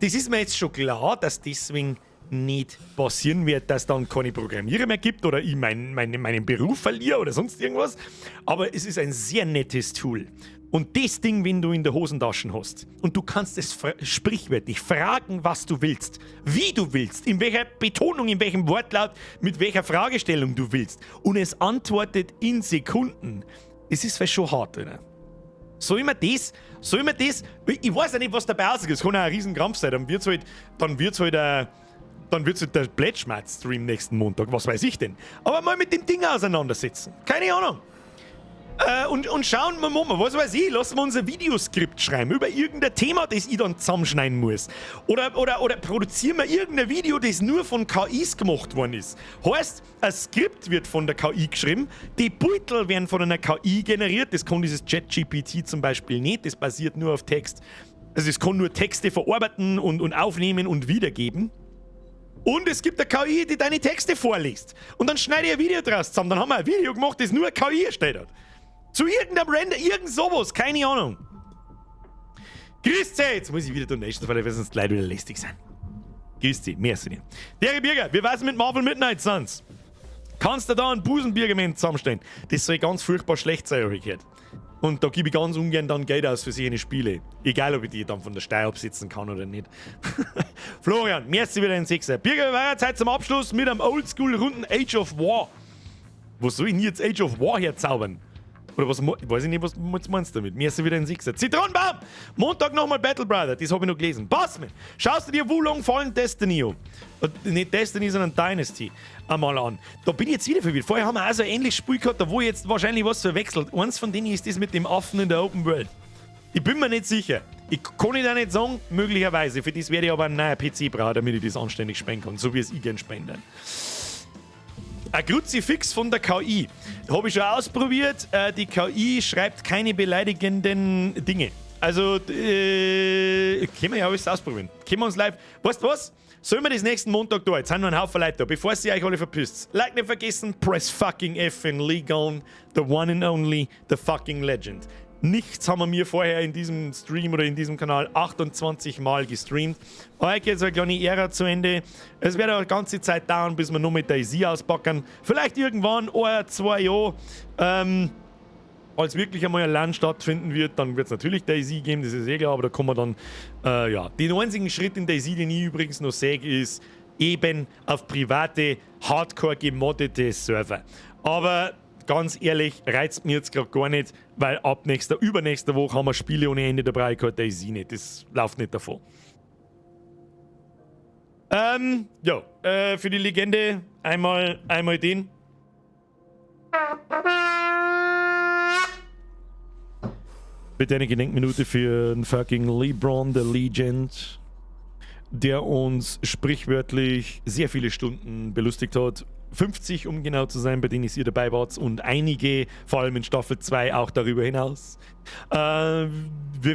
das ist mir jetzt schon klar, dass deswegen nicht passieren wird, dass dann keine Programmierer mehr gibt oder ich meinen Beruf verliere oder sonst irgendwas. Aber es ist ein sehr nettes Tool. Und das Ding, wenn du in der Hosentasche hast und du kannst es sprichwörtlich fragen, was du willst, wie du willst, in welcher Betonung, in welchem Wortlaut, mit welcher Fragestellung du willst und es antwortet in Sekunden. Das ist schon hart, oder? Soll man das, ich weiß ja nicht, was dabei rausgeht, es kann auch ein Riesenkrampf sein, dann wird's halt der Plätschmatz-Stream nächsten Montag, was weiß ich denn. Aber mal mit dem Ding auseinandersetzen, keine Ahnung. Und schauen wir mal, was weiß ich, lassen wir uns ein Videoskript schreiben über irgendein Thema, das ich dann zusammenschneiden muss. Oder produzieren wir irgendein Video, das nur von KIs gemacht worden ist. Heißt, ein Skript wird von der KI geschrieben, die Beutel werden von einer KI generiert, das kann dieses ChatGPT zum Beispiel nicht, das basiert nur auf Text. Also es kann nur Texte verarbeiten und aufnehmen und wiedergeben. Und es gibt eine KI, die deine Texte vorliest. Und dann schneide ich ein Video draus zusammen. Dann haben wir ein Video gemacht, das nur eine KI erstellt hat. Zu irgendeinem Render, irgend sowas, keine Ahnung. Grüß dich! Jetzt muss ich wieder Donations, weil sonst Leute wieder lästig sein. Grüß dich, merci dir. Der Birger, wie war's mit Marvel Midnight Suns? Kannst du da einen Busenbiergemeinde zusammenstellen? Das soll ganz furchtbar schlecht sein, habe ich gehört. Und da gebe ich ganz ungern dann Geld aus für solche Spiele. Egal, ob ich die dann von der Steuer absetzen kann oder nicht. Florian, merci wieder ein Sechser. Birger, war Zeit zum Abschluss mit einem Oldschool-Runden Age of War. Wo soll ich denn jetzt Age of War herzaubern? Oder was, weiß ich nicht, was meinst du damit? Mir ist wieder ein Sechser. Zitronenbaum! Montag nochmal Battle Brother, das habe ich noch gelesen. Pass mir! Schaust du dir Wo Long Fallen Destiny an? Nicht Destiny, sondern Dynasty einmal an. Da bin ich jetzt wieder verwirrt. Vorher haben wir auch so ein ähnliches Spiel gehabt, da wo ich jetzt wahrscheinlich was verwechselt. Eins von denen ist das mit dem Affen in der Open World. Ich bin mir nicht sicher. Ich kann ich da nicht sagen, möglicherweise. Für das werde ich aber einen neuen PC brauchen, damit ich das anständig spielen kann, so wie es ich gern spielen kann. Ein Kruzifix von der KI. Habe ich schon ausprobiert. Die KI schreibt keine beleidigenden Dinge. Also, können wir ja alles ausprobieren. Können wir uns live. Weißt du was? Sollen wir das nächsten Montag da? Jetzt sind noch ein Haufen Leute da. Bevor sie euch alle verpisst. Like nicht vergessen, press fucking F in Legon, the one and only, the fucking legend. Nichts haben wir mir vorher in diesem Stream oder in diesem Kanal 28 Mal gestreamt. Heute geht so eine kleine Ära zu Ende. Es wird auch eine ganze Zeit dauern, bis wir noch mit DayZ auspacken. Vielleicht irgendwann, 1, 2 Jahre. Als wirklich einmal ein LAN stattfinden wird, dann wird es natürlich DayZ geben, das ist eh klar, aber da kommen wir dann, ja. Den einzigen Schritt in DayZ, den ich übrigens noch sehe, ist eben auf private, hardcore gemoddete Server. Aber ganz ehrlich, reizt mir jetzt gerade gar nicht, weil ab nächster, übernächster Woche haben wir Spiele ohne Ende dabei, kein DayZ nicht. Das läuft nicht davon. Ja, für die Legende einmal den. Bitte eine Gedenkminute für den fucking LeBron, the Legend, der uns sprichwörtlich sehr viele Stunden belustigt hat. 50, um genau zu sein, bei denen ihr dabei wart und einige, vor allem in Staffel 2, auch darüber hinaus. Wir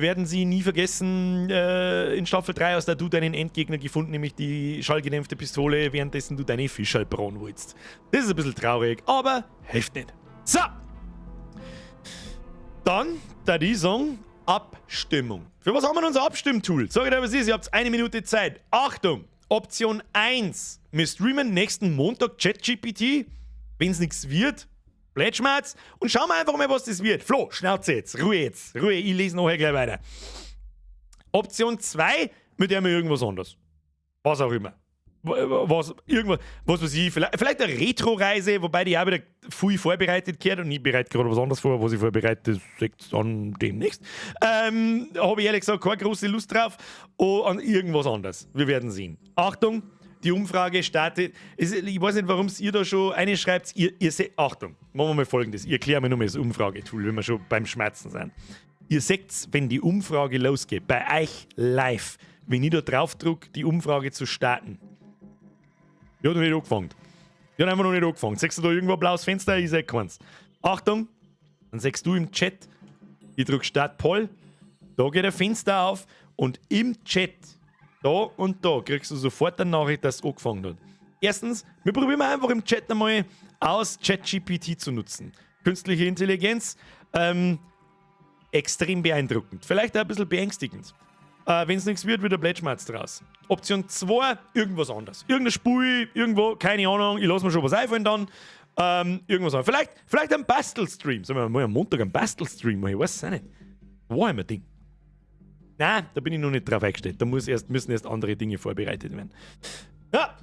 werden sie nie vergessen. In Staffel 3 hast du deinen Endgegner gefunden, nämlich die schallgedämpfte Pistole, währenddessen du deine Fischerl brauen wolltest. Das ist ein bisschen traurig, aber hilft nicht. So! Dann, da die Song, Abstimmung. Für was haben wir unser Abstimmtool? Sag ich dir, was ist, ihr habt eine Minute Zeit. Achtung! Option 1. Wir streamen nächsten Montag ChatGPT. Wenn es nichts wird, Blätschmerz. Und schauen wir einfach mal, was das wird. Flo, Schnauze jetzt. Ruhe jetzt. Ruhe, ich lese nachher gleich weiter. Option 2, mit der wir irgendwas anderes. Was auch immer. Was, irgendwas, was weiß ich, vielleicht eine Retro-Reise, wobei die auch wieder viel vorbereitet gehört und ich bereite gerade was anderes vor, was ich vorbereite, das dann demnächst. Habe ich ehrlich gesagt keine große Lust drauf. Oh, an irgendwas anderes. Wir werden sehen. Achtung, die Umfrage startet. Ich weiß nicht, warum ihr da schon eine schreibt. Ihr seht, Achtung, machen wir mal Folgendes. Ich erkläre mir nur mal das Umfragetool, wenn wir schon beim Schmerzen sind. Ihr seht, wenn die Umfrage losgeht, bei euch live, wenn ich da drauf drücke, die Umfrage zu starten. Die hat noch nicht angefangen. Die hat einfach noch nicht angefangen. Siehst du da irgendwo ein blaues Fenster? Ich seh keins. Achtung, dann siehst du im Chat, ich drück Start Poll. Da geht ein Fenster auf und im Chat, da und da, kriegst du sofort eine Nachricht, dass es angefangen hat. Erstens, wir probieren einfach im Chat einmal aus, ChatGPT zu nutzen. Künstliche Intelligenz, extrem beeindruckend. Vielleicht auch ein bisschen beängstigend. Wenn es nichts wird, wird ein Blättschmerz draus. Option 2, irgendwas anderes. Irgendein Spiel, irgendwo, keine Ahnung, ich lasse mir schon was einfallen dann. Irgendwas anderes. Vielleicht ein Bastelstream. Sollen wir mal am Montag einen Bastelstream machen? Ich weiß es auch nicht. War immer Ding. Nein, da bin ich noch nicht drauf eingestellt. Da müssen erst andere Dinge vorbereitet werden. Ja,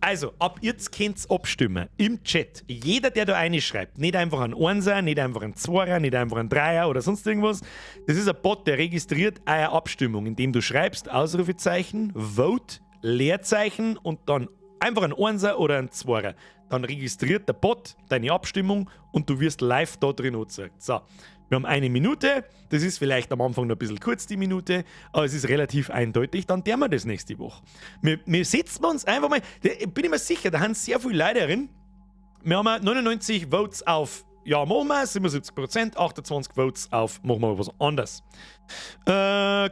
also, ab jetzt könnt's abstimmen. Im Chat. Jeder, der da reinschreibt, nicht einfach ein Einser, nicht einfach ein Zweier, nicht einfach ein Dreier oder sonst irgendwas. Das ist ein Bot, der registriert eure Abstimmung, indem du schreibst Ausrufezeichen, Vote, Leerzeichen und dann einfach ein Einser oder ein Zweier. Dann registriert der Bot deine Abstimmung und du wirst live da drin angezeigt. So, wir haben eine Minute. Das ist vielleicht am Anfang noch ein bisschen kurz, die Minute, aber es ist relativ eindeutig. Dann tun wir das nächste Woche. Wir setzen uns einfach mal, da bin ich mir sicher, da haben sehr viele Leute drin. Wir haben 99 Votes auf ja, machen wir, 77%, 28 Votes auf machen wir was anderes.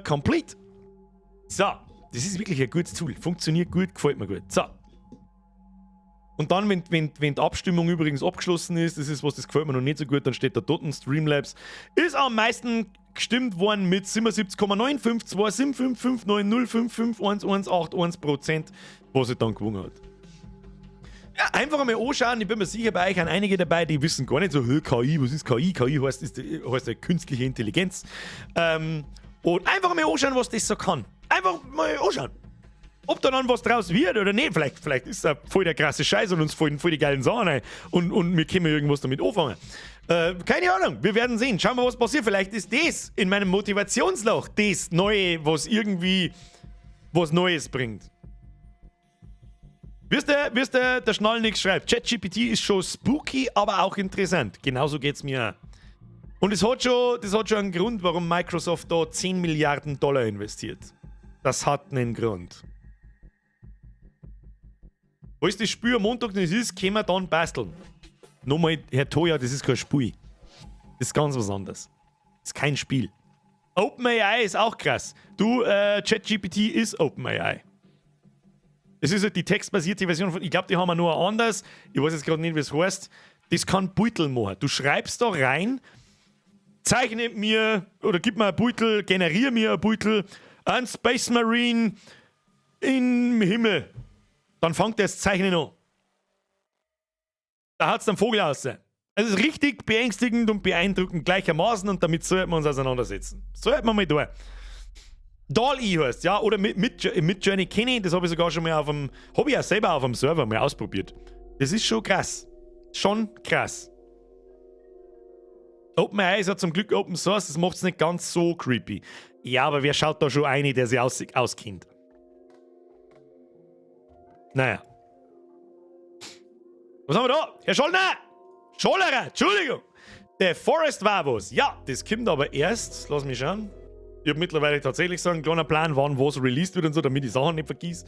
Complete. So, das ist wirklich ein gutes Tool. Funktioniert gut, gefällt mir gut. So. Und dann, wenn die Abstimmung übrigens abgeschlossen ist, das ist was, das gefällt mir noch nicht so gut, dann steht da dort Streamlabs, ist am meisten gestimmt worden mit 77,9527559055118 1%, was sie dann gewonnen hat. Ja, einfach einmal anschauen, ich bin mir sicher, bei euch sind einige dabei, die wissen gar nicht so, KI, was ist KI? KI heißt ja künstliche Intelligenz. Und einfach mal anschauen, was das so kann. Einfach mal anschauen. Ob da dann was draus wird oder nicht, vielleicht ist das voll der krasse Scheiß und uns fallen voll die geilen Sachen ein und wir können irgendwas damit anfangen. Keine Ahnung, wir werden sehen. Schauen wir, was passiert. Vielleicht ist das in meinem Motivationsloch das Neue, was irgendwie was Neues bringt. Wirst du, der Schnall nichts schreibt. ChatGPT ist schon spooky, aber auch interessant. Genauso geht's mir auch. Und das hat schon einen Grund, warum Microsoft da 10 Milliarden Dollar investiert. Das hat einen Grund. Falls das Spiel am Montag nicht ist, können wir dann basteln. Nochmal, Herr Toya, das ist kein Spiel. Das ist ganz was anderes. Das ist kein Spiel. OpenAI ist auch krass. Du, ChatGPT ist OpenAI. Es ist halt die textbasierte Version von, ich glaube, die haben wir nur anders. Ich weiß jetzt gerade nicht, wie es heißt. Das kann Beutel machen. Du schreibst da rein, zeichne mir oder gib mir ein Beutel, generiere mir ein Beutel, ein Space Marine im Himmel. Dann fängt das Zeichnen an. Da hat's dann Vogel aus. Es ist richtig beängstigend und beeindruckend gleichermaßen und damit sollten wir uns auseinandersetzen. Sollten wir mal da. DALL-E heißt, ja, oder mit Journey kenne ich, das habe ich sogar schon mal auf dem, habe ich auch selber auf dem Server mal ausprobiert. Das ist schon krass. Schon krass. OpenAI ist ja zum Glück Open Source, das macht es nicht ganz so creepy. Ja, aber wer schaut da schon eine, der sich auskennt? Naja. Was haben wir da? Herr Schollner! Schollerer, Entschuldigung! The Forest war was. Ja, das kommt aber erst, lass mich schauen. Ich habe mittlerweile tatsächlich so einen kleinen Plan, wann was released wird und so, damit ich Sachen nicht vergiss.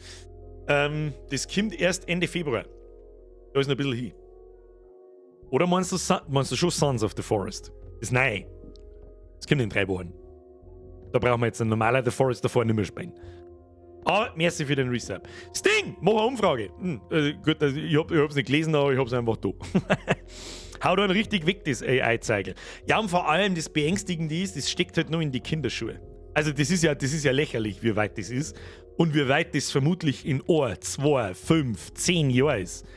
Das kommt erst Ende Februar. Da ist noch ein bisschen hin. Oder meinst du schon Sons of the Forest? Das ist neu. Das kommt in 3 Wochen. Da brauchen wir jetzt ein normaler The Forest davor nicht mehr spielen. Aber merci für den Resub. Sting, mach eine Umfrage. Gut, also ich hab's nicht gelesen, aber ich hab's einfach da. Hau dann richtig weg, das AI-Zeigel. Ja, und vor allem das Beängstigende ist, das steckt halt nur in die Kinderschuhe. Also das ist ja lächerlich, wie weit das ist. Und wie weit das vermutlich in 1, 2, 5, 10 Jahren ist.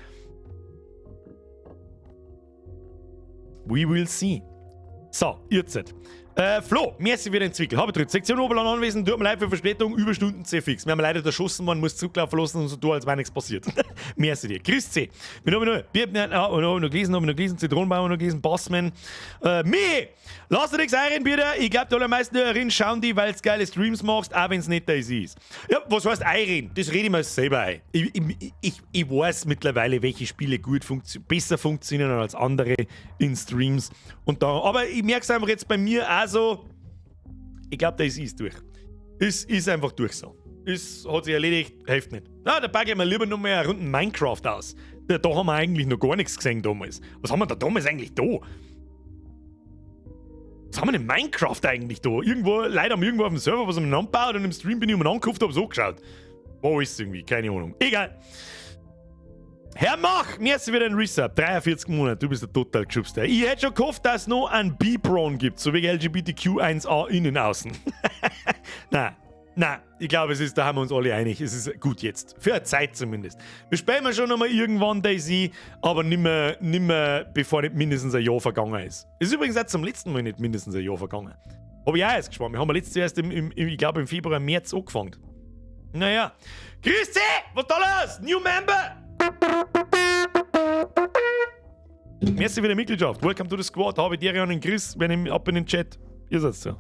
We will see. So, jetzt. Flo, merci für den Zwickel. Habe drin. Sektion Oberland anwesend, tut mir leid für Verspätung, Überstunden C fix. Wir haben leider erschossen, man muss zurücklaufen lassen und so tun, als wäre nichts passiert. Merci dir. Chris C. Wir haben noch, wir haben noch gelesen, haben noch gelesen, Zitronenbaum haben noch gelesen, Bassman. Mi! Lass dir nichts einreden, bitte. Ich glaub, die allermeisten Hörerinnen schauen die, weil's geile Streams machst, auch wenn's nicht das ist. Ja, was heißt einreden? Das rede ich mir selber ein. Ich weiß mittlerweile, welche Spiele besser funktionieren als andere in Streams. Und da, aber ich merk's einfach jetzt bei mir auch so, ich glaub, das ist durch. Ist einfach durch so. Hat sich erledigt, hilft nicht. Na, da packe ich mir lieber noch mal eine Runde Minecraft aus. Da haben wir eigentlich noch gar nichts gesehen damals. Was haben wir da damals eigentlich da? Was haben wir denn Minecraft eigentlich da? Irgendwo, Leute haben irgendwo auf dem Server was umeinander gebaut und im Stream bin ich umeinander gehupft, hab's angeschaut. Wo ist irgendwie? Keine Ahnung. Egal. Herr Mach, merci für den Resub. 43 Monate, du bist der total geschubster. Ich hätte schon gehofft, dass es noch ein B-Prawn gibt, so wie LGBTQ1A innen außen. Na, ich glaube, es ist, da haben wir uns alle einig. Es ist gut jetzt. Für eine Zeit zumindest. Wir spielen schon nochmal irgendwann DayZ, aber nimmer, nimmer, bevor nicht mindestens ein Jahr vergangen ist. Ist übrigens auch zum letzten Mal nicht mindestens ein Jahr vergangen. Habe ich auch erst gespannt. Wir haben letztes Jahr erst im, ich glaube, im Februar, März angefangen. Naja. Grüß dich! Was ist da los? New Member! Merci für die Mitgliedschaft. Welcome to the squad. Habe dir und den Chris, wenn ich ab in den Chat. Ihr seid's ja.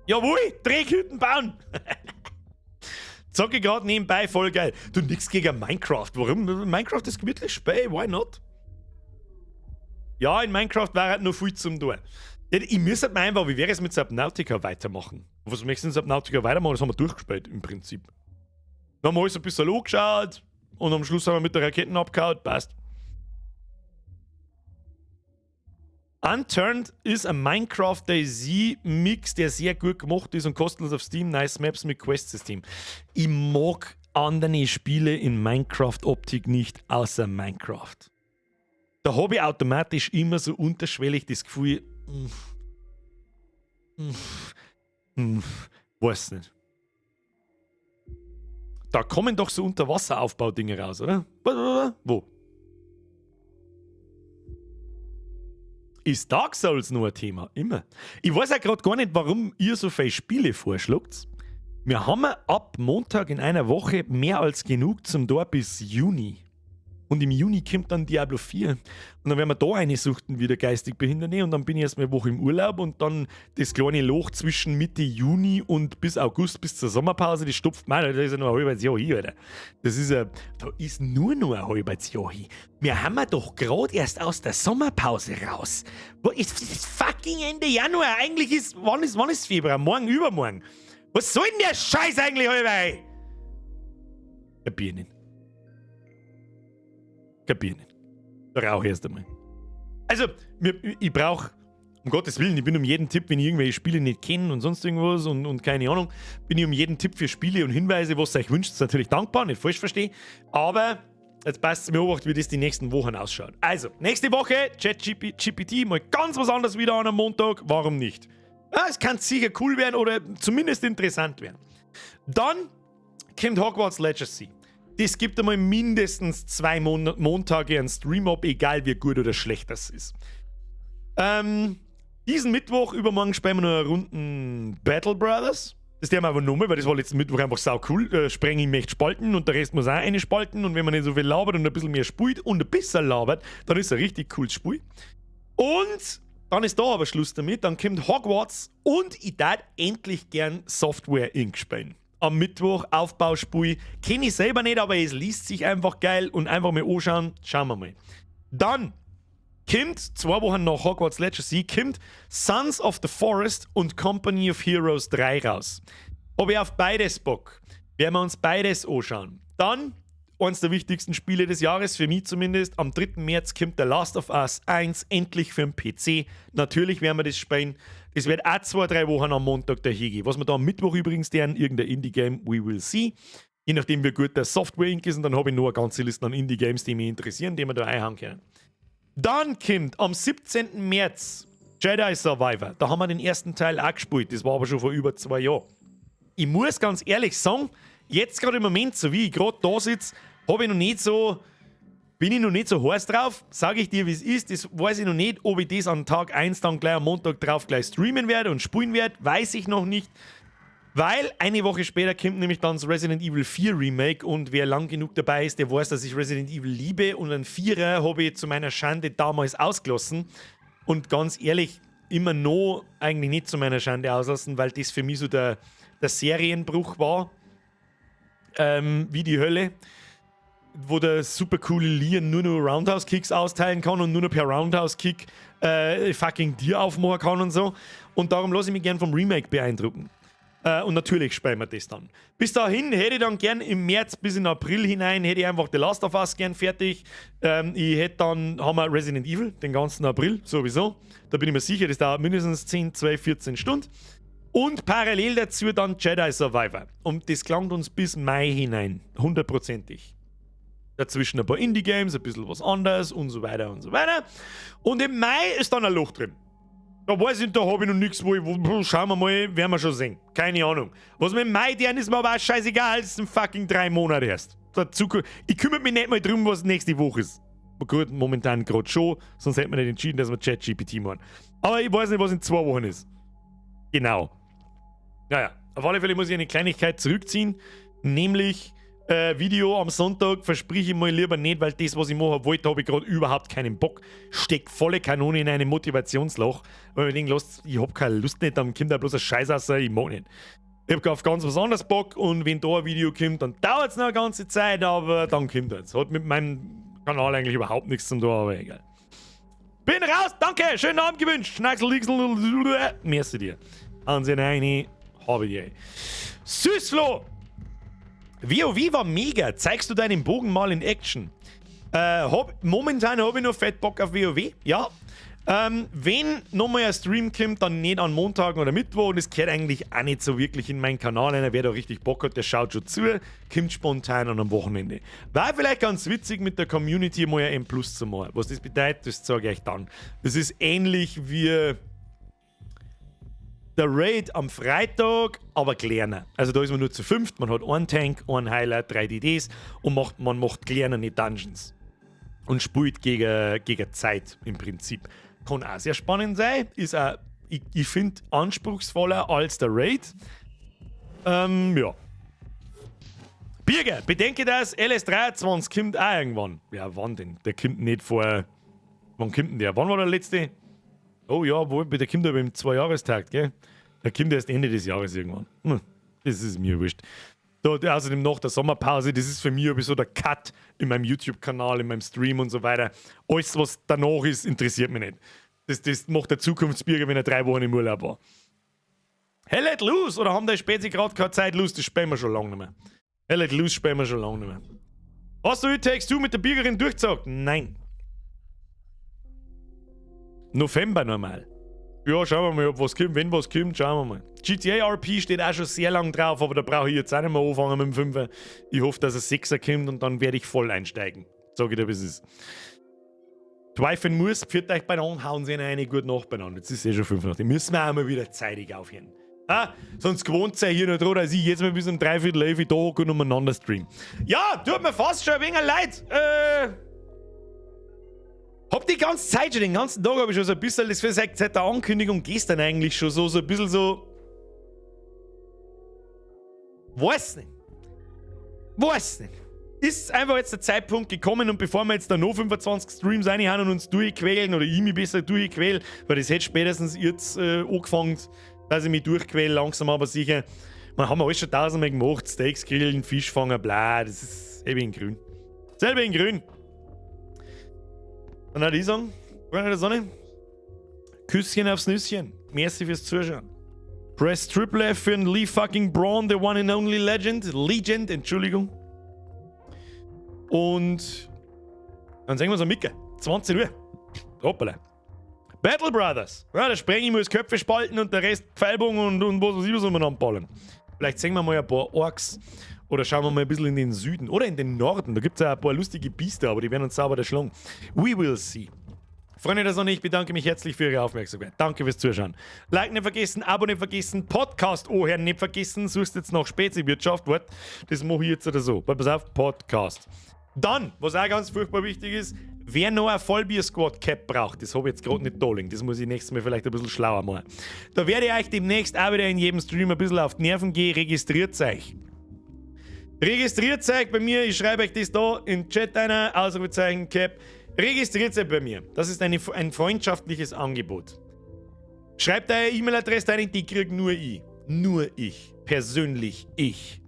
Jawohl, Dreckhütten bauen! Zocke gerade nebenbei, voll geil. Du, nix gegen Minecraft. Warum? Minecraft ist gemütlich Spiel, why not? Ja, in Minecraft wäre halt noch viel zum tun. Ja, ich müsste mir einfach, wie wäre es mit Subnautica weitermachen? Was möchtest du in Subnautica weitermachen? Das haben wir durchgespielt im Prinzip. Dann haben wir alles ein bisschen angeschaut und am Schluss haben wir mit der Raketen abgehauen. Passt. Unturned ist ein Minecraft DayZ Mix, der sehr gut gemacht ist und kostenlos auf Steam. Nice Maps mit Quest-System. Ich mag andere Spiele in Minecraft-Optik nicht, außer Minecraft. Da habe ich automatisch immer so unterschwellig das Gefühl, weiß nicht. Da kommen doch so Unterwasseraufbaudinge raus, oder? Wo? Ist Dark Souls nur ein Thema? Immer. Ich weiß ja gerade gar nicht, warum ihr so viele Spiele vorschlagt. Wir haben ab Montag in einer Woche mehr als genug zum Tor bis Juni. Und im Juni kommt dann Diablo 4. Und dann werden wir da eine suchten, wieder geistig Behinderte. Und dann bin ich erstmal eine Woche im Urlaub und dann das kleine Loch zwischen Mitte Juni und bis August, bis zur Sommerpause, das stopft man, da ist ja noch ein halbes Jahr hin, Alter. Das ist ja, da ist nur noch ein halbes Jahr hin. Wir haben ja doch gerade erst aus der Sommerpause raus. Wo ist, ist fucking Ende Januar? Eigentlich ist, wann ist Februar? Morgen, übermorgen. Was soll denn der Scheiß eigentlich, Alter? Kapier nicht. Kapier nicht. Da rauche ich erst einmal. Also, ich brauche, um Gottes Willen, ich bin um jeden Tipp, wenn ich irgendwelche Spiele nicht kenne und sonst irgendwas und keine Ahnung, bin ich um jeden Tipp für Spiele und Hinweise, was ihr euch wünscht, natürlich dankbar, nicht falsch verstehen. Aber jetzt passt es mir beobachten, wie das die nächsten Wochen ausschaut. Also, nächste Woche ChatGPT, mal ganz was anderes wieder an am Montag. Warum nicht? Ja, es kann sicher cool werden oder zumindest interessant werden. Dann kommt Hogwarts Legacy. Das gibt einmal mindestens 2 Montage einen Stream ab, egal wie gut oder schlecht das ist. Diesen Mittwoch, übermorgen spielen wir noch eine Runden Battle Brothers. Das der wir aber nochmal, weil das war letzten Mittwoch einfach sau cool. Spreng ich möchte spalten und der Rest muss auch eine spalten. Und wenn man nicht so viel labert und ein bisschen mehr spielt und ein bisschen labert, dann ist es ein richtig cooles Spiel. Und dann ist da aber Schluss damit. Dann kommt Hogwarts und ich darf endlich gern Software Inc. spielen. Am Mittwoch Aufbauspiel. Kenn ich selber nicht, aber es liest sich einfach geil und einfach mal anschauen. Schauen wir mal. Dann kommt, 2 Wochen nach Hogwarts Legacy, kommt Sons of the Forest und Company of Heroes 3 raus. Hab ich auf beides Bock. Werden wir uns beides anschauen. Dann, eins der wichtigsten Spiele des Jahres, für mich zumindest, am 3. März kommt The Last of Us 1 endlich für den PC. Natürlich werden wir das spielen. Das wird auch 2, 3 Wochen am Montag der Higi. Was wir da am Mittwoch übrigens deren, irgendein Indie-Game, we will see. Je nachdem, wie gut der Software Inc. ist, und dann habe ich noch eine ganze Liste an Indie-Games, die mich interessieren, die wir da einhauen können. Dann kommt am 17. März Jedi Survivor. Da haben wir den ersten Teil auch gespielt. Das war aber schon vor über 2 Jahren. Ich muss ganz ehrlich sagen, jetzt gerade im Moment, so wie ich gerade da sitze, hab ich noch nicht so, bin ich noch nicht so heiß drauf. Sag ich dir, wie es ist. Das weiß ich noch nicht, ob ich das an Tag 1 dann gleich am Montag drauf gleich streamen werde und spielen werde. Weiß ich noch nicht. Weil eine Woche später kommt nämlich dann das Resident Evil 4 Remake und wer lang genug dabei ist, der weiß, dass ich Resident Evil liebe und einen 4er habe ich zu meiner Schande damals ausgelassen. Und ganz ehrlich, immer noch eigentlich nicht zu meiner Schande auslassen, weil das für mich so der Serienbruch war. Wie die Hölle, wo der super coole Leon nur noch Roundhouse-Kicks austeilen kann und nur noch per Roundhouse-Kick fucking Tier aufmachen kann und so. Und darum lasse ich mich gern vom Remake beeindrucken. Und natürlich spielen wir das dann. Bis dahin hätte ich dann gern im März bis in April hinein, hätte ich einfach The Last of Us gern fertig. Ich hätte dann, haben wir Resident Evil, den ganzen April sowieso. Da bin ich mir sicher, das dauert mindestens 10, 12, 14 Stunden. Und parallel dazu dann Jedi Survivor. Und das klangt uns bis Mai hinein. Hundertprozentig. Dazwischen ein paar Indie-Games, ein bisschen was anderes und so weiter und so weiter. Und im Mai ist dann ein Loch drin. Da weiß ich, da habe ich noch nichts, wo ich, wo, schauen wir mal, werden wir schon sehen. Keine Ahnung. Was mir im Mai deren ist mir aber auch scheißegal, es sind fucking 3 Monate erst. Dazu, ich kümmere mich nicht mal drum, was nächste Woche ist. Gut, momentan gerade schon, sonst hätte man nicht entschieden, dass wir ChatGPT machen. Aber ich weiß nicht, was in 2 Wochen ist. Genau. Naja, auf alle Fälle muss ich eine Kleinigkeit zurückziehen, nämlich Video am Sonntag verspreche ich mal lieber nicht, weil das, was ich machen wollte, habe ich gerade überhaupt keinen Bock. Steck volle Kanone in einem Motivationsloch, weil ich mir denke, ich habe keine Lust nicht, dann kommt da bloß ein Scheiß raus, ich mag nicht. Ich habe auf ganz was anderes Bock und wenn da ein Video kommt, dann dauert es noch eine ganze Zeit, aber dann kommt es. Hat mit meinem Kanal eigentlich überhaupt nichts zu tun, aber egal. Bin raus, danke, schönen Abend gewünscht. Schnacksel, Lixel, merci dir. Hauen Sie rein, habe ich. Süßflo! WoW war mega. Zeigst du deinen Bogen mal in Action? Momentan habe ich noch fett Bock auf WoW, ja. Wenn nochmal ein Stream kommt, dann nicht an Montagen oder Mittwoch und es gehört eigentlich auch nicht so wirklich in meinen Kanal. Einer, wer da richtig Bock hat, der schaut schon zu, kommt spontan an am Wochenende. War vielleicht ganz witzig, mit der Community mal ein M Plus zu machen. Was das bedeutet, das zeige ich euch dann. Das ist ähnlich wie der Raid am Freitag, aber kleiner. Also da ist man nur zu fünft, man hat einen Tank, einen Heiler, drei DDs und man macht kleinere Dungeons. Und spielt gegen Zeit im Prinzip. Kann auch sehr spannend sein, ist auch, ich finde, anspruchsvoller als der Raid. Ja. Birger, bedenke das, LS23 kommt auch irgendwann. Ja, wann denn? Der kommt nicht vor. Wann kommt denn der? Wann war der letzte? Oh ja, wohl, der kommt aber im Zweijahrestakt, gell? Der kommt erst Ende des Jahres irgendwann. Das ist mir wurscht. Da, außerdem nach der Sommerpause, das ist für mich so der Cut in meinem YouTube-Kanal, in meinem Stream und so weiter. Alles, was danach ist, interessiert mich nicht. Das macht der Zukunftsbürger, wenn er 3 Wochen im Urlaub war. Hell Let Loose! Oder haben die Spezi gerade keine Zeit Lust? Das spielen wir schon lange nicht mehr. Hell Let Loose spielen wir schon lange nicht mehr. Hast du It Takes Two mit der Bürgerin durchgezockt? Nein. November normal. Ja, schauen wir mal, ob was kommt. Wenn was kommt, schauen wir mal. GTA RP steht auch schon sehr lang drauf, aber da brauche ich jetzt auch nicht mehr anfangen mit dem 5er. Ich hoffe, dass ein 6er kommt und dann werde ich voll einsteigen. Sag ich dir, wie es ist. Twyfen muss, pfiat euch beieinander, hauen sie eine gute Nacht beieinander. Jetzt ist eh schon 5 nach. Die müssen wir auch mal wieder zeitig aufhören. Ah, sonst gewohnt sei hier noch dran, dass ich jetzt mal bis um 10:45 da hocke und umeinander stream. Ja, tut mir fast schon ein wenig leid. Hab die ganze Zeit schon, den ganzen Tag habe ich schon so ein bisschen, das seit der Ankündigung gestern eigentlich schon so ein bisschen so. Weiß nicht. Weiß nicht. Ist einfach jetzt der Zeitpunkt gekommen und bevor wir jetzt da noch 25 Streams reinhauen und uns durchquälen oder ich mich besser durchquäle, weil das hätte spätestens jetzt angefangen, dass ich mich durchquäle, langsam aber sicher. Man haben wir alles schon tausendmal gemacht, Steaks grillen, Fisch fangen, bla, das ist eben in grün. Selber in grün. Dann würde ich sagen, Freunde der Sonne, Küsschen aufs Nüsschen. Merci fürs Zuschauen. Press Triple F für den Lee fucking Braun, the one and only Legend. Legend, Entschuldigung. Und dann sehen wir uns am Micke. 20 Uhr. Hoppala. Battle Brothers. Ja, der Sprengi muss Köpfe spalten und der Rest Pfeilbogen und was weiß ich was umeinander ballern. Vielleicht sehen wir mal ein paar Orks oder schauen wir mal ein bisschen in den Süden oder in den Norden. Da gibt es ja ein paar lustige Biester, aber die werden uns sauber erschlagen. We will see. Freunde der Sonne, ich bedanke mich herzlich für Ihre Aufmerksamkeit. Danke fürs Zuschauen. Like nicht vergessen, Abo nicht vergessen, Podcast anhören nicht vergessen. Suchst jetzt nach Spezi-Wirtschaft, warte, das mache ich jetzt oder so. Pass auf, Podcast. Dann, was auch ganz furchtbar wichtig ist, wer noch ein Vollbier-Squad-Cap braucht, das habe ich jetzt gerade nicht da liegen, das muss ich nächstes Mal vielleicht ein bisschen schlauer machen. Da werde ich euch demnächst auch wieder in jedem Stream ein bisschen auf die Nerven gehen. Registriert euch. Registriert euch bei mir, ich schreibe euch das da in den Chat einer, Ausrufezeichen Cap. Registriert euch bei mir. Das ist ein freundschaftliches Angebot. Schreibt eure E-Mail-Adresse rein, die krieg nur ich. Nur ich. Persönlich ich.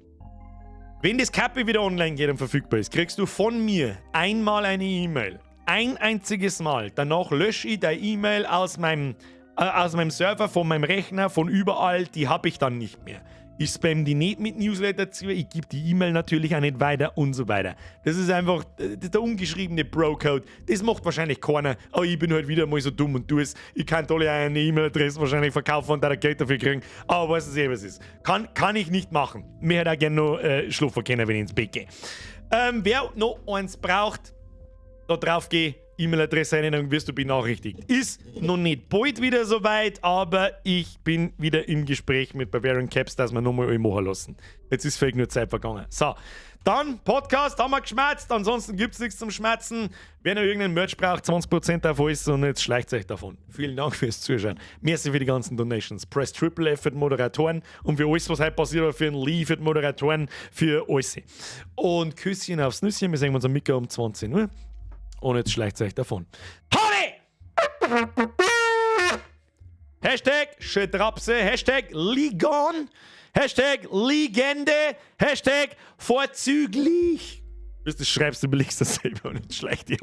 Wenn das Cappy wieder online geht und verfügbar ist, kriegst du von mir einmal eine E-Mail. Ein einziges Mal. Danach lösche ich deine E-Mail aus meinem Server, von meinem Rechner, von überall. Die habe ich dann nicht mehr. Ich spam die nicht mit Newsletter zu, ich gebe die E-Mail natürlich auch nicht weiter und so weiter. Das ist einfach der ungeschriebene Bro-Code. Das macht wahrscheinlich keiner. Aber ich bin halt wieder mal so dumm und tu es. Ich kann alle eine E-Mail-Adresse wahrscheinlich verkaufen und da Geld dafür kriegen. Aber weißt du eh, was ist. Kann ich nicht machen. Mir hätte auch gerne noch schlafen können, wenn ich ins Bett gehe. Wer noch eins braucht, da drauf geh, E-Mail-Adresse rein, dann wirst du benachrichtigt. Ist noch nicht bald wieder soweit, aber ich bin wieder im Gespräch mit Bavarian Caps, dass wir nochmal machen lassen. Jetzt ist völlig nur Zeit vergangen. So, dann Podcast haben wir geschmatzt, ansonsten gibt es nichts zum Schmatzen. Wer noch irgendeinen Merch braucht, 20% auf alles und jetzt schleicht euch davon. Vielen Dank fürs Zuschauen. Merci für die ganzen Donations. Press Triple F für die Moderatoren und für alles, was heute passiert, für den Lee, für die Moderatoren, für alles. Und Küsschen aufs Nüsschen. Wir sehen uns am Mittag um 20 Uhr. Und jetzt schleicht euch davon. Howdy! #Schötrapse, #Ligon, #Legende, #vorzüglich. Bis du schreibst, überlegst du selber und nicht schlecht. Ich